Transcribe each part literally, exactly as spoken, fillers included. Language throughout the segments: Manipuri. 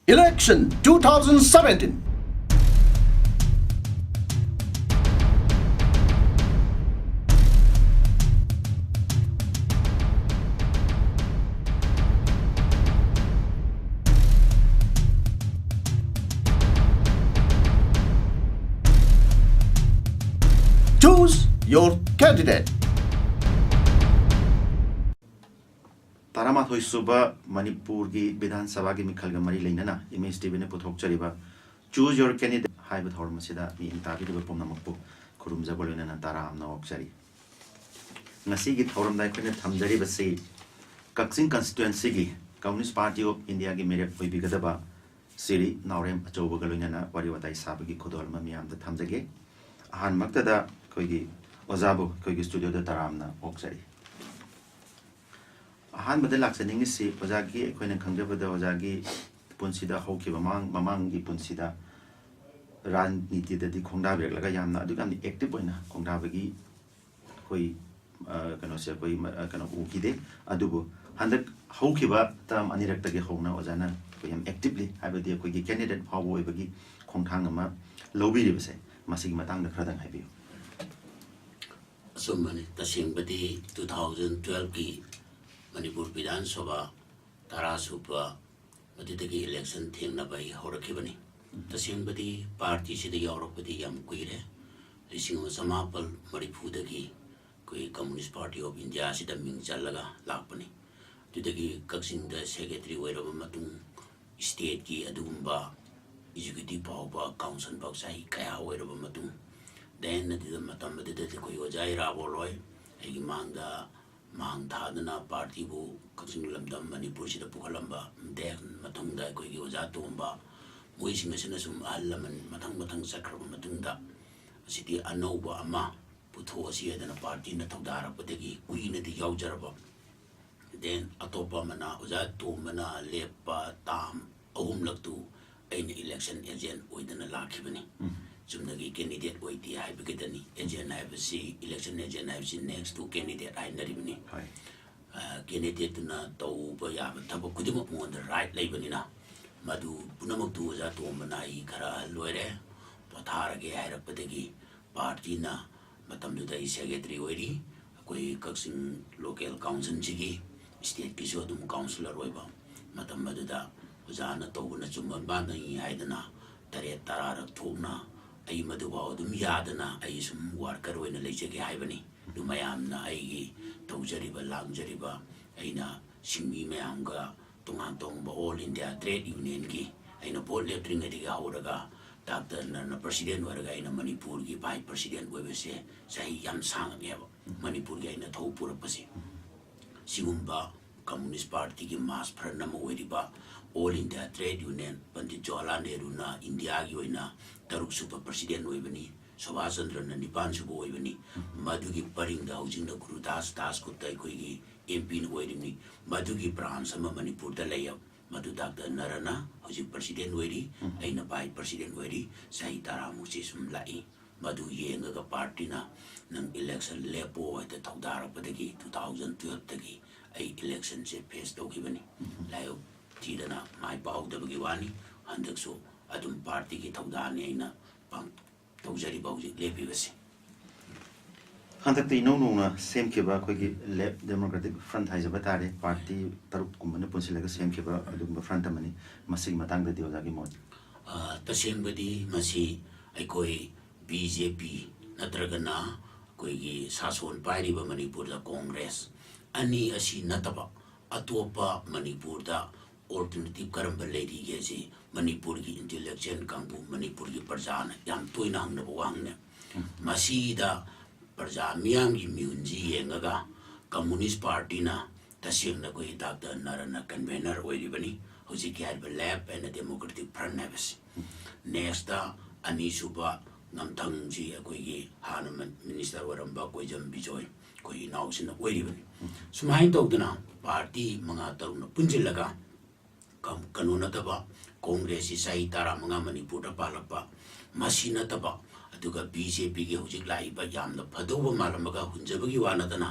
Election two thousand seventeen. Choose your candidate. ꯇꯔꯥꯃꯥꯊꯣꯏ ꯁꯨꯕ ꯃꯅꯤꯄꯨꯔꯒꯤ ꯕꯤꯙꯥꯟ ꯁꯚꯥꯒꯤ ꯃꯤꯈꯜꯒ ꯃꯔꯤ ꯂꯩꯅꯅ ꯏꯃꯦꯖ ꯇꯤꯚꯤꯅ ꯄꯨꯊꯣꯛꯆꯔꯤꯕ Choose Your Candidate ꯍꯥꯏꯕ ꯊꯧꯔꯝ ꯑꯁꯤꯗ ꯃꯤꯠꯌꯦꯡ ꯇꯥꯕꯤꯔꯤꯕ ꯄꯨꯝꯅꯃꯛꯄꯨ ꯈꯨꯔꯨꯝꯖꯕ ꯂꯣꯏꯅꯅ ꯇꯔꯥꯝꯅ ꯑꯣꯛꯆꯔꯤ꯫ ꯉꯁꯤꯒꯤ ꯊꯧꯔꯝꯗ ꯑꯩꯈꯣꯏꯅ ꯊꯝꯖꯔꯤꯕꯁꯤ ꯀꯛꯆꯤꯡ ꯀꯟꯁꯇꯤꯇ꯭ꯋꯦꯟꯁꯤꯒꯤ ꯀꯝꯃꯨꯅꯤꯁ ꯄꯥꯔꯇꯤ ꯑꯣꯐ ꯏꯟꯗꯤꯌꯥꯒꯤ ꯃꯤꯔꯦꯞ ꯑꯣꯏꯕꯤꯒꯗꯕ ꯁꯤꯔꯤ ꯅꯥꯎꯔꯦꯝ ꯑꯆꯧꯕꯒ ꯂꯣꯏꯅꯅ ꯋꯥꯔꯤ ꯋꯥꯇꯥꯏ ꯁꯥꯕꯒꯤ ꯈꯨꯗꯣꯜ ꯑꯃ ꯃꯤꯌꯥꯝꯗ ꯊꯝꯖꯒꯦ꯫ ꯑꯍꯥꯟꯕꯃꯛꯇꯗ ꯑꯩꯈꯣꯏꯒꯤ ꯑꯣꯖꯥꯕꯨ ꯑꯩꯈꯣꯏꯒꯤ ꯁ꯭ꯇꯨꯗꯤꯑꯣꯗ ꯇꯔꯥꯝꯅ ꯑꯣꯛꯆꯔꯤ꯫ ꯑꯍꯥꯟꯕꯗ ꯂꯥꯛꯆꯅꯤꯡꯉꯤꯁꯤ ꯑꯣꯖꯥꯒꯤ, ꯑꯩꯈꯣꯏꯅ ꯈꯪꯖꯕꯗ ꯑꯣꯖꯥꯒꯤ ꯄꯨꯟꯁꯤꯗ ꯍꯧꯈꯤꯕ ꯃꯃꯥꯡ, ꯃꯃꯥꯡꯒꯤ ꯄꯨꯟꯁꯤꯗ ꯔꯥꯖꯅꯤꯇꯤꯗꯗꯤ ꯈꯣꯡꯗꯥꯕꯤꯔꯛꯂꯒ ꯌꯥꯝꯅ, ꯑꯗꯨꯛ ꯌꯥꯝꯅ ꯑꯦꯛꯇꯤꯚ ꯑꯣꯏꯅ ꯈꯣꯡꯗꯥꯕꯒꯤ ꯑꯩꯈꯣꯏ, ꯑ, ꯀꯩꯅꯣꯁꯦ ꯑꯩꯈꯣꯏ ꯃ-, ꯑ, ꯀꯩꯅꯣ ꯎꯈꯤꯗꯦ꯫ ꯑꯗꯨꯕꯨ ꯍꯟꯗꯛ ꯍꯧꯈꯤꯕ ꯇꯔꯝ ꯑꯅꯤꯔꯛꯇꯒꯤ ꯍꯧꯅ ꯑꯣꯖꯥꯅ ꯑꯩꯈꯣꯏ ꯌꯥꯝ ꯑꯦꯛꯇꯤꯚꯂꯤ, ꯍꯥꯏꯕꯗꯤ ꯑꯩꯈꯣꯏꯒꯤ ꯀꯦꯟꯗꯤꯗꯦꯠ ꯐꯥꯎꯕ ꯑꯣꯏꯕꯒꯤ ꯈꯣꯡꯊꯥꯡ ꯑꯃ ꯂꯧꯕꯤꯔꯤꯕꯁꯦ, ꯃꯁꯤꯒꯤ ꯃꯇꯥꯡꯗ ꯈꯔꯗꯪ ꯍꯥꯏꯕꯤꯌꯨ꯫ ꯑꯆꯨꯝꯕꯅꯤ꯫ ꯇꯁꯦꯡꯕꯗꯤ two thousand twelve ꯀꯤ ꯃꯅꯤꯄꯨꯔ ꯕꯤꯙꯥꯟ ꯁꯚꯥ ꯇꯔꯥ ꯁꯨꯕ ꯃꯗꯨꯗꯒꯤ ꯏꯂꯦꯛꯁꯟ ꯊꯦꯡꯅꯕ ꯑꯩ ꯍꯧꯔꯛꯈꯤꯕꯅꯤ꯫ ꯇꯁꯦꯡꯕꯗꯤ ꯄꯥꯔꯇꯤꯁꯤꯗ ꯌꯥꯎꯔꯛꯄꯗꯤ ꯌꯥꯝ ꯀꯨꯏꯔꯦ꯫ ꯂꯤꯁꯤꯡ ꯑꯃ ꯆꯃꯥꯄꯜ ꯃꯔꯤꯐꯨꯗꯒꯤ ꯑꯩꯈꯣꯏ ꯀꯝꯃꯨꯅꯤꯁ ꯄꯥꯔꯇꯤ ꯑꯣꯐ ꯏꯟꯗꯤꯌꯥꯁꯤꯗ ꯃꯤꯡ ꯆꯜꯂꯒ ꯂꯥꯛꯄꯅꯤ꯫ ꯑꯗꯨꯗꯒꯤ ꯀꯛꯆꯤꯡꯗ ꯁꯦꯀ꯭ꯔꯦꯇꯔꯤ ꯑꯣꯏꯔꯕ ꯃꯇꯨꯡ, ꯁ꯭ꯇꯦꯠꯀꯤ ꯑꯗꯨꯒꯨꯝꯕ ꯑꯦꯛꯖꯤꯀ꯭ꯌꯨꯇꯤꯚ ꯐꯥꯎꯕ, ꯀꯥꯎꯟꯁꯤꯜ ꯐꯥꯎ ꯆꯍꯤ ꯀꯌꯥ ꯑꯣꯏꯔꯕ ꯃꯇꯨꯡ, ꯗꯦꯟ ꯑꯗꯨꯗ ꯃꯇꯝ ꯑꯗꯨꯗꯗꯤ ꯑꯩꯈꯣꯏ ꯑꯣꯖꯥ ꯏꯔꯥꯕꯣꯠ ꯍꯣꯏ ꯑꯩꯒꯤ ꯃꯥꯡꯗ ꯃꯥꯡ ꯊꯥꯗꯨꯅ ꯄꯥꯔꯇꯤꯕꯨ ꯀꯛꯆꯤꯡ ꯂꯝꯗꯝ ꯃꯅꯤꯄꯨꯔꯁꯤꯗ ꯄꯨꯈꯠꯂꯝꯕ, ꯗꯦꯟ ꯃꯇꯨꯡꯗ ꯑꯩꯈꯣꯏꯒꯤ ꯑꯣꯖꯥ ꯇꯣꯝꯕ, ꯃꯣꯏꯁꯤꯡ ꯑꯁꯤꯅ ꯁꯨꯝ ꯑꯍꯜ ꯂꯃꯟ ꯃꯊꯪ ꯃꯊꯪ ꯆꯠꯈ꯭ꯔꯕ ꯃꯇꯨꯡꯗ, ꯑꯁꯤꯗꯤ ꯑꯅꯧꯕ ꯑꯃ ꯄꯨꯊꯣꯛꯑꯁꯤ ꯍꯥꯏꯗꯅ ꯄꯥꯔꯇꯤꯅ ꯊꯧꯗꯥꯔꯛꯄꯗꯒꯤ ꯀꯨꯏꯅꯗꯤ ꯌꯥꯎꯖꯔꯕ, ꯗꯦꯟ ꯑꯇꯣꯞꯄ ꯑꯃꯅ ꯑꯣꯖꯥ ꯇꯣꯝꯕꯅ ꯂꯦꯞꯄ ꯇꯥꯝ ꯑꯍꯨꯝꯂꯛꯇꯨ ꯑꯩꯅ ꯏꯂꯦꯛꯁꯟ ꯑꯦꯖꯦꯟ ꯑꯣꯏꯗꯅ ꯂꯥꯛꯈꯤꯕꯅꯤ꯫ ꯆꯨꯝꯅꯒꯤ ꯀꯦꯟꯗꯤꯗꯦꯠ ꯑꯣꯏꯗꯦ ꯍꯥꯏꯕꯒꯤꯗꯅꯤ꯫ ꯑꯦꯖꯦꯟ ꯍꯥꯏꯕꯁꯤ, ꯏꯂꯦꯛꯁꯟ ꯑꯦꯖꯦꯟ ꯍꯥꯏꯕꯁꯤ next to candidate ꯍꯥꯏꯅꯔꯤꯕꯅꯤ꯫ ꯍꯣꯏ꯫ ꯑ, ꯀꯦꯟꯗꯤꯗꯦꯠꯇꯨꯅ ꯇꯧꯕ ꯌꯥꯕ ꯊꯕꯛ ꯈꯨꯗꯤꯡꯃꯛ ꯃꯉꯣꯟꯗ ꯔꯥꯏꯠ ꯂꯩꯕꯅꯤꯅ, ꯃꯗꯨ ꯄꯨꯝꯅꯃꯛꯇꯨ ꯑꯣꯖꯥ ꯇꯣꯝꯕꯅ ꯑꯩ ꯈꯔ ꯑꯍꯜ ꯑꯣꯏꯔꯦ, ꯄꯣꯊꯥꯔꯒꯦ ꯍꯥꯏꯔꯛꯄꯗꯒꯤ ꯄꯥꯔꯇꯤꯅ, ꯃꯇꯝꯗꯨꯗ ꯑꯩ ꯁꯦꯀ꯭ꯔꯦꯇꯔꯤ ꯑꯣꯏꯔꯤ, ꯑꯩꯈꯣꯏ ꯀꯛꯆꯤꯡ ꯂꯣꯀꯦꯜ ꯀꯥꯎꯟꯁꯤꯜꯁꯤꯒꯤ, ꯁ꯭ꯇꯦꯠꯀꯤꯁꯨ ꯑꯗꯨꯝ ꯀꯥꯎꯟꯁꯤꯂꯔ ꯑꯣꯏꯕ꯫ ꯃꯇꯝ ꯑꯗꯨꯗ ꯑꯣꯖꯥꯅ ꯇꯧꯕꯅ ꯆꯨꯝꯕ ꯃꯥꯟꯅꯩ ꯍꯥꯏꯗꯅ ꯇꯔꯦꯠ ꯇꯔꯥꯔꯛ ꯊꯣꯛꯅ ꯑꯩ ꯃꯗꯨꯐꯥꯎ ꯑꯗꯨꯝ ꯌꯥꯗꯅ ꯑꯩ ꯁꯨꯝ ꯋꯥꯔꯀꯔ ꯑꯣꯏꯅ ꯂꯩꯖꯒꯦ ꯍꯥꯏꯕꯅꯤ꯫ ꯑꯗꯨ ꯃꯌꯥꯝꯅ ꯑꯩꯒꯤ ꯇꯧꯖꯔꯤꯕ ꯂꯥꯡꯖꯔꯤꯕ, ꯑꯩꯅ ꯁꯤꯟꯃꯤ ꯃꯌꯥꯝꯒ ꯇꯣꯉꯥꯟ ꯇꯣꯉꯥꯟꯕ ꯑꯣꯜ ꯏꯟꯗꯤꯌꯥ ꯇ꯭ꯔꯦꯗ ꯌꯨꯅꯤꯌꯟꯒꯤ ꯑꯩꯅ ꯚꯣꯠ ꯂꯦꯞꯇ꯭ꯔꯤꯉꯩꯗꯒꯤ ꯍꯧꯔꯒ ꯗꯥꯛꯇꯔ ꯅꯔꯅ ꯄ꯭ꯔꯁꯤꯗꯦꯟ ꯑꯣꯏꯔꯒ ꯑꯩꯅ ꯃꯅꯤꯄꯨꯔꯒꯤ ꯚꯥꯏꯁ ꯄ꯭ꯔꯁꯤꯗꯦꯟ ꯑꯣꯏꯕꯁꯦ ꯆꯍꯤ ꯌꯥꯝ ꯁꯥꯡꯉꯛꯑꯦꯕ꯫ ꯃꯅꯤꯄꯨꯔꯒꯤ ꯑꯩꯅ ꯊꯧ ꯄꯨꯔꯛꯄꯁꯦ꯫ ꯁꯤꯒꯨꯝꯕ ꯀꯝꯃꯨꯅꯤꯁ ꯄꯥꯔꯇꯤꯒꯤ ꯃꯥꯁ ꯐ꯭ꯔꯟ ꯑꯃ ꯑꯣꯏꯔꯤꯕ all India trade union, Pandit Jawaharlal ꯅꯦꯍꯔꯨꯅ ꯏꯟꯗꯤꯌꯥꯒꯤ ꯑꯣꯏꯅ ꯇꯔꯨꯛ ꯁꯨꯕ ꯄ꯭ꯔꯁꯤꯗꯦꯟ ꯑꯣꯏꯕꯅꯤ, ꯁꯨꯚꯥꯁ ꯆꯟꯗ꯭ꯔꯅ ꯅꯤꯄꯥꯟ ꯁꯨꯕ ꯑꯣꯏꯕꯅꯤ꯫ ꯃꯗꯨꯒꯤ ꯄꯔꯤꯡꯗ ꯍꯧꯖꯤꯛꯅ ꯒꯨꯔꯨꯗꯥꯁ ꯗꯥꯁꯒꯨꯞꯇ ꯑꯩꯈꯣꯏꯒꯤ ꯑꯦꯝ ꯄꯤꯅ ꯑꯣꯏꯔꯤꯕꯅꯤ꯫ ꯃꯗꯨꯒꯤ ꯕ꯭ꯔꯥꯟꯁ ꯑꯃ ꯃꯅꯤꯄꯨꯔꯗ ꯂꯩ꯫ ꯃꯗꯨ ꯗꯥꯛꯇꯔ ꯅꯔꯅ ꯍꯧꯖꯤꯛ ꯄ꯭ꯔꯁꯤꯗꯦꯟ ꯑꯣꯏꯔꯤ, ꯑꯩꯅ ꯚꯥꯏꯁ ꯄ꯭ꯔꯁꯤꯗꯦꯟ ꯑꯣꯏꯔꯤ꯫ ꯆꯍꯤ ꯇꯔꯥꯃꯨꯛꯁꯤ ꯁꯨꯝ ꯂꯥꯛꯏ꯫ ꯃꯗꯨ ꯌꯦꯡꯉꯒ ꯄꯥꯔꯇꯤꯅ ꯅꯪ ꯏꯂꯦꯛꯁꯟ ꯂꯦꯞꯄꯣ ꯍꯥꯏꯗ ꯊꯧꯗꯥꯔꯛꯄꯗꯒꯤ ꯇꯨ ꯊꯥꯎꯖꯟ ꯇꯨꯌꯦꯜꯐꯇꯒꯤ ꯑꯩ ꯏꯂꯦꯛꯁꯟꯁꯦ ꯐꯦꯁ ꯇꯧꯈꯤꯕꯅꯤ꯫ ꯂꯥꯏꯑꯣꯛ ꯊꯤꯗꯅ ꯃꯥꯏ ꯄꯥꯛꯍꯧꯗꯕꯒꯤ ꯋꯥꯅꯤ꯫ ꯍꯟꯗꯛꯁꯨ ꯑꯗꯨꯝ ꯄꯥꯔꯇꯤꯒꯤ ꯊꯧꯗꯥꯡꯅꯤ ꯑꯩꯅ ꯄꯥꯡ-, ꯇꯧꯖꯔꯤꯕ ꯍꯧꯖꯤꯛ ꯂꯦꯞꯄꯤꯕꯁꯤ꯫ ꯍꯟꯗꯛꯇ ꯏꯅꯧ ꯅꯧꯅ ꯁꯦꯝꯈꯤꯕ ꯑꯩꯈꯣꯏꯒꯤ ꯂꯦꯐ ꯗꯦꯃꯣꯀ꯭ꯔꯦꯇꯤꯛ ꯐ꯭ꯔꯟꯠ ꯍꯥꯏꯖꯕ ꯇꯥꯔꯦ, ꯄꯥꯔꯇꯤ ꯇꯔꯨꯛ ꯀꯨꯝꯕꯅ ꯄꯨꯟꯁꯤꯜꯂꯒ ꯁꯦꯝꯈꯤꯕ ꯑꯗꯨꯒꯨꯝꯕ ꯐ꯭ꯔꯟꯠ ꯑꯃꯅꯤ꯫ ꯃꯁꯤꯒꯤ ꯃꯇꯥꯡꯗꯗꯤ ꯑꯣꯖꯥꯒꯤ ꯃꯣꯠ? ꯑ, ꯇꯁꯦꯡꯕꯗꯤ ꯃꯁꯤ ꯑꯩꯈꯣꯏ ꯕꯤ ꯖꯦ ꯄꯤ ꯅꯠꯇ꯭ꯔꯒꯅ ꯑꯩꯈꯣꯏꯒꯤ ꯁꯥꯁꯣꯟ ꯄꯥꯏꯔꯤꯕ ꯃꯅꯤꯄꯨꯔꯗ ꯀꯣꯡꯒ꯭ꯔꯦꯁ ꯑꯅꯤ ꯑꯁꯤ ꯅꯠꯇꯕ ꯑꯇꯣꯞꯄ ꯃꯅꯤꯄꯨꯔꯗ ꯑꯣꯜꯇꯔꯅꯦꯇꯤꯚ ꯀꯔꯝꯕ ꯂꯩꯔꯤꯒꯦ ꯁꯤ ꯃꯅꯤꯄꯨꯔꯒꯤ ꯏꯟꯇꯦꯂꯦꯛꯆꯨꯋꯦꯜ ꯀꯥꯡꯕꯨ, ꯃꯅꯤꯄꯨꯔꯒꯤ ꯄ꯭ꯔꯖꯥꯅ ꯌꯥꯝ ꯇꯣꯏꯅ ꯍꯪꯅꯕ ꯋꯥꯍꯪꯅꯦ꯫ ꯃꯁꯤꯗ ꯄ꯭ꯔꯖꯥ ꯃꯤꯌꯥꯝꯒꯤ ꯃꯤꯍꯨꯟꯁꯤ ꯌꯦꯡꯉꯒ ꯀꯝꯃꯨꯅꯤꯁ ꯄꯥꯔꯇꯤꯅ ꯇꯁꯦꯡꯅ ꯑꯩꯈꯣꯏꯒꯤ ꯗꯥꯛꯇꯔ ꯅꯔꯅ ꯀꯟꯚꯦꯅꯔ ꯑꯣꯏꯔꯤꯕꯅꯤ꯫ ꯍꯧꯖꯤꯛꯀꯤ ꯍꯥꯏꯔꯤꯕ ꯂꯦꯐ ꯑꯦꯟ ꯗꯦꯃꯣꯀ꯭ꯔꯦꯇꯤꯛ ꯐ꯭ꯔꯟꯠ ꯍꯥꯏꯕꯁꯤ꯫ ꯅꯦꯛꯁꯇ ꯑꯅꯤꯁꯨꯕ ꯉꯝꯊꯪꯁꯤ ꯑꯩꯈꯣꯏꯒꯤ ꯍꯥꯟꯅ ꯃ-, ꯃꯤꯅꯤꯁꯇꯔ ꯑꯣꯏꯔꯝꯕ ꯀꯣꯏꯖꯝ ꯕꯤꯖꯣꯏ, ꯑꯩꯈꯣꯏ ꯏꯅꯥꯎꯁꯤꯅ ꯑꯣꯏꯔꯤꯕꯅꯤ꯫ ꯁꯨꯃꯥꯏꯅ ꯇꯧꯗꯅ ꯄꯥꯔꯇꯤ ꯃꯉꯥ ꯇꯔꯨꯛꯅ ꯄꯨꯟꯁꯤꯜꯂꯒ ꯀꯝ-, ꯀꯩꯅꯣ ꯅꯠꯇꯕ, ꯀꯣꯡꯒ꯭ꯔꯦꯁꯁꯤ ꯆꯍꯤ ꯇꯔꯥꯃꯉꯥ ꯃꯅꯤꯄꯨꯔꯗ ꯄꯥꯜꯂꯛꯄ, ꯃꯁꯤ ꯅꯠꯇꯕ, ꯑꯗꯨꯒ ꯕꯤ ꯖꯦ ꯄꯤꯒꯤ ꯍꯧꯖꯤꯛ ꯂꯥꯛꯏꯕ ꯌꯥꯝꯅ ꯐꯗꯧꯕ ꯃꯥꯜꯂꯝꯃꯒ ꯍꯨꯟꯖꯕꯒꯤ ꯋꯥ ꯅꯠꯇꯅ,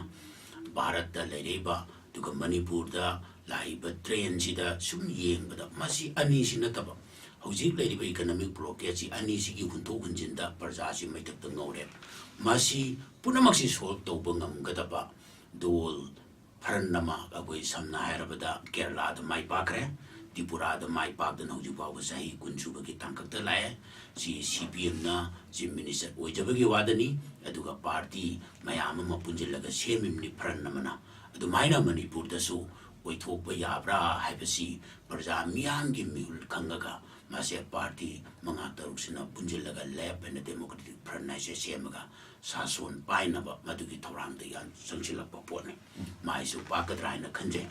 ꯚꯥꯔꯠꯇ ꯂꯩꯔꯛꯏꯕ, ꯑꯗꯨꯒ ꯃꯅꯤꯄꯨꯔꯗ ꯂꯥꯛꯏꯕ ꯇ꯭ꯔꯦꯟꯁꯤꯗ ꯁꯨꯝ ꯌꯦꯡꯕꯗ, ꯃꯁꯤ ꯑꯅꯤꯁꯤ ꯅꯠꯇꯕ, ꯍꯧꯖꯤꯛ ꯂꯩꯔꯤꯕ ꯏꯀꯅꯣꯃꯤꯛ ꯕ꯭ꯂꯣꯀꯦꯠꯁꯤ ꯑꯅꯤꯁꯤꯒꯤ ꯍꯨꯟꯊꯣꯛ ꯍꯨꯟꯖꯤꯟꯗ ꯄ꯭ꯔꯖꯥꯁꯤ ꯃꯩꯊꯛꯇ ꯉꯧꯔꯦ꯫ ꯃꯁꯤ ꯄꯨꯝꯅꯃꯛꯁꯤ ꯁꯣꯜꯕ ꯇꯧꯕ ꯉꯝꯒꯗꯕ ꯗꯣꯜ ꯐ꯭ꯔꯟ ꯑꯃ, ꯑꯩꯈꯣꯏ ꯁꯝꯅ ꯍꯥꯏꯔꯕꯗ ꯀꯦꯔꯂꯥꯗ ꯃꯥꯏ ꯄꯥꯛꯈ꯭ꯔꯦ, ꯇ꯭ꯔꯤꯄꯨꯔꯥꯗ ꯃꯥꯏ ꯄꯥꯛꯇꯅ ꯍꯧꯖꯤꯛ ꯐꯥꯎꯕ ꯆꯍꯤ ꯀꯨꯟ ꯁꯨꯕꯒꯤ ꯇꯥꯡꯀꯛꯇ ꯂꯥꯛꯑꯦ꯫ ꯁꯤ ꯁꯤ ꯄꯤ ꯑꯦꯝꯅ ꯆꯤꯐ ꯃꯤꯅꯤꯁꯇꯔ ꯑꯣꯏꯖꯕꯒꯤ ꯋꯥꯗꯅꯤ, ꯑꯗꯨꯒ ꯄꯥꯔꯇꯤ ꯃꯌꯥꯝ ꯑꯃ ꯄꯨꯟꯁꯤꯜꯂꯒ ꯁꯦꯝꯃꯤꯕꯅꯤ ꯐ꯭ꯔꯟ ꯑꯃꯅ꯫ ꯑꯗꯨꯃꯥꯏꯅ ꯃꯅꯤꯄꯨꯔꯗꯁꯨ ꯑꯣꯏꯊꯣꯛꯄ ꯌꯥꯕ꯭ꯔꯥ ꯍꯥꯏꯕꯁꯤ ꯄ꯭ꯔꯖꯥ ꯃꯤꯌꯥꯝꯒꯤ ꯃꯤꯍꯨꯜ ꯈꯪꯉꯒ, ꯃꯁꯦ ꯄꯥꯔꯇꯤ ꯃꯉꯥ ꯇꯔꯨꯛꯁꯤꯅ ꯄꯨꯟꯁꯤꯜꯂꯒ ꯂꯦꯐ ꯑꯦꯟ ꯗꯦꯃꯣꯀ꯭ꯔꯦꯇꯤꯛ ꯐ꯭ꯔꯟ ꯍꯥꯏꯁꯦ ꯁꯦꯝꯃꯒ ꯁꯥꯁꯣꯟ ꯄꯥꯏꯅꯕ ꯃꯗꯨꯒꯤ ꯊꯧꯔꯥꯡꯗ ꯌꯥꯝ ꯆꯪꯁꯤꯜꯂꯛꯄ ꯄꯣꯠꯅꯤ꯫ ꯃꯥꯏꯁꯨ ꯄꯥꯛꯀꯗ꯭ꯔꯥ ꯍꯥꯏꯅ ꯈꯟꯖꯩ꯫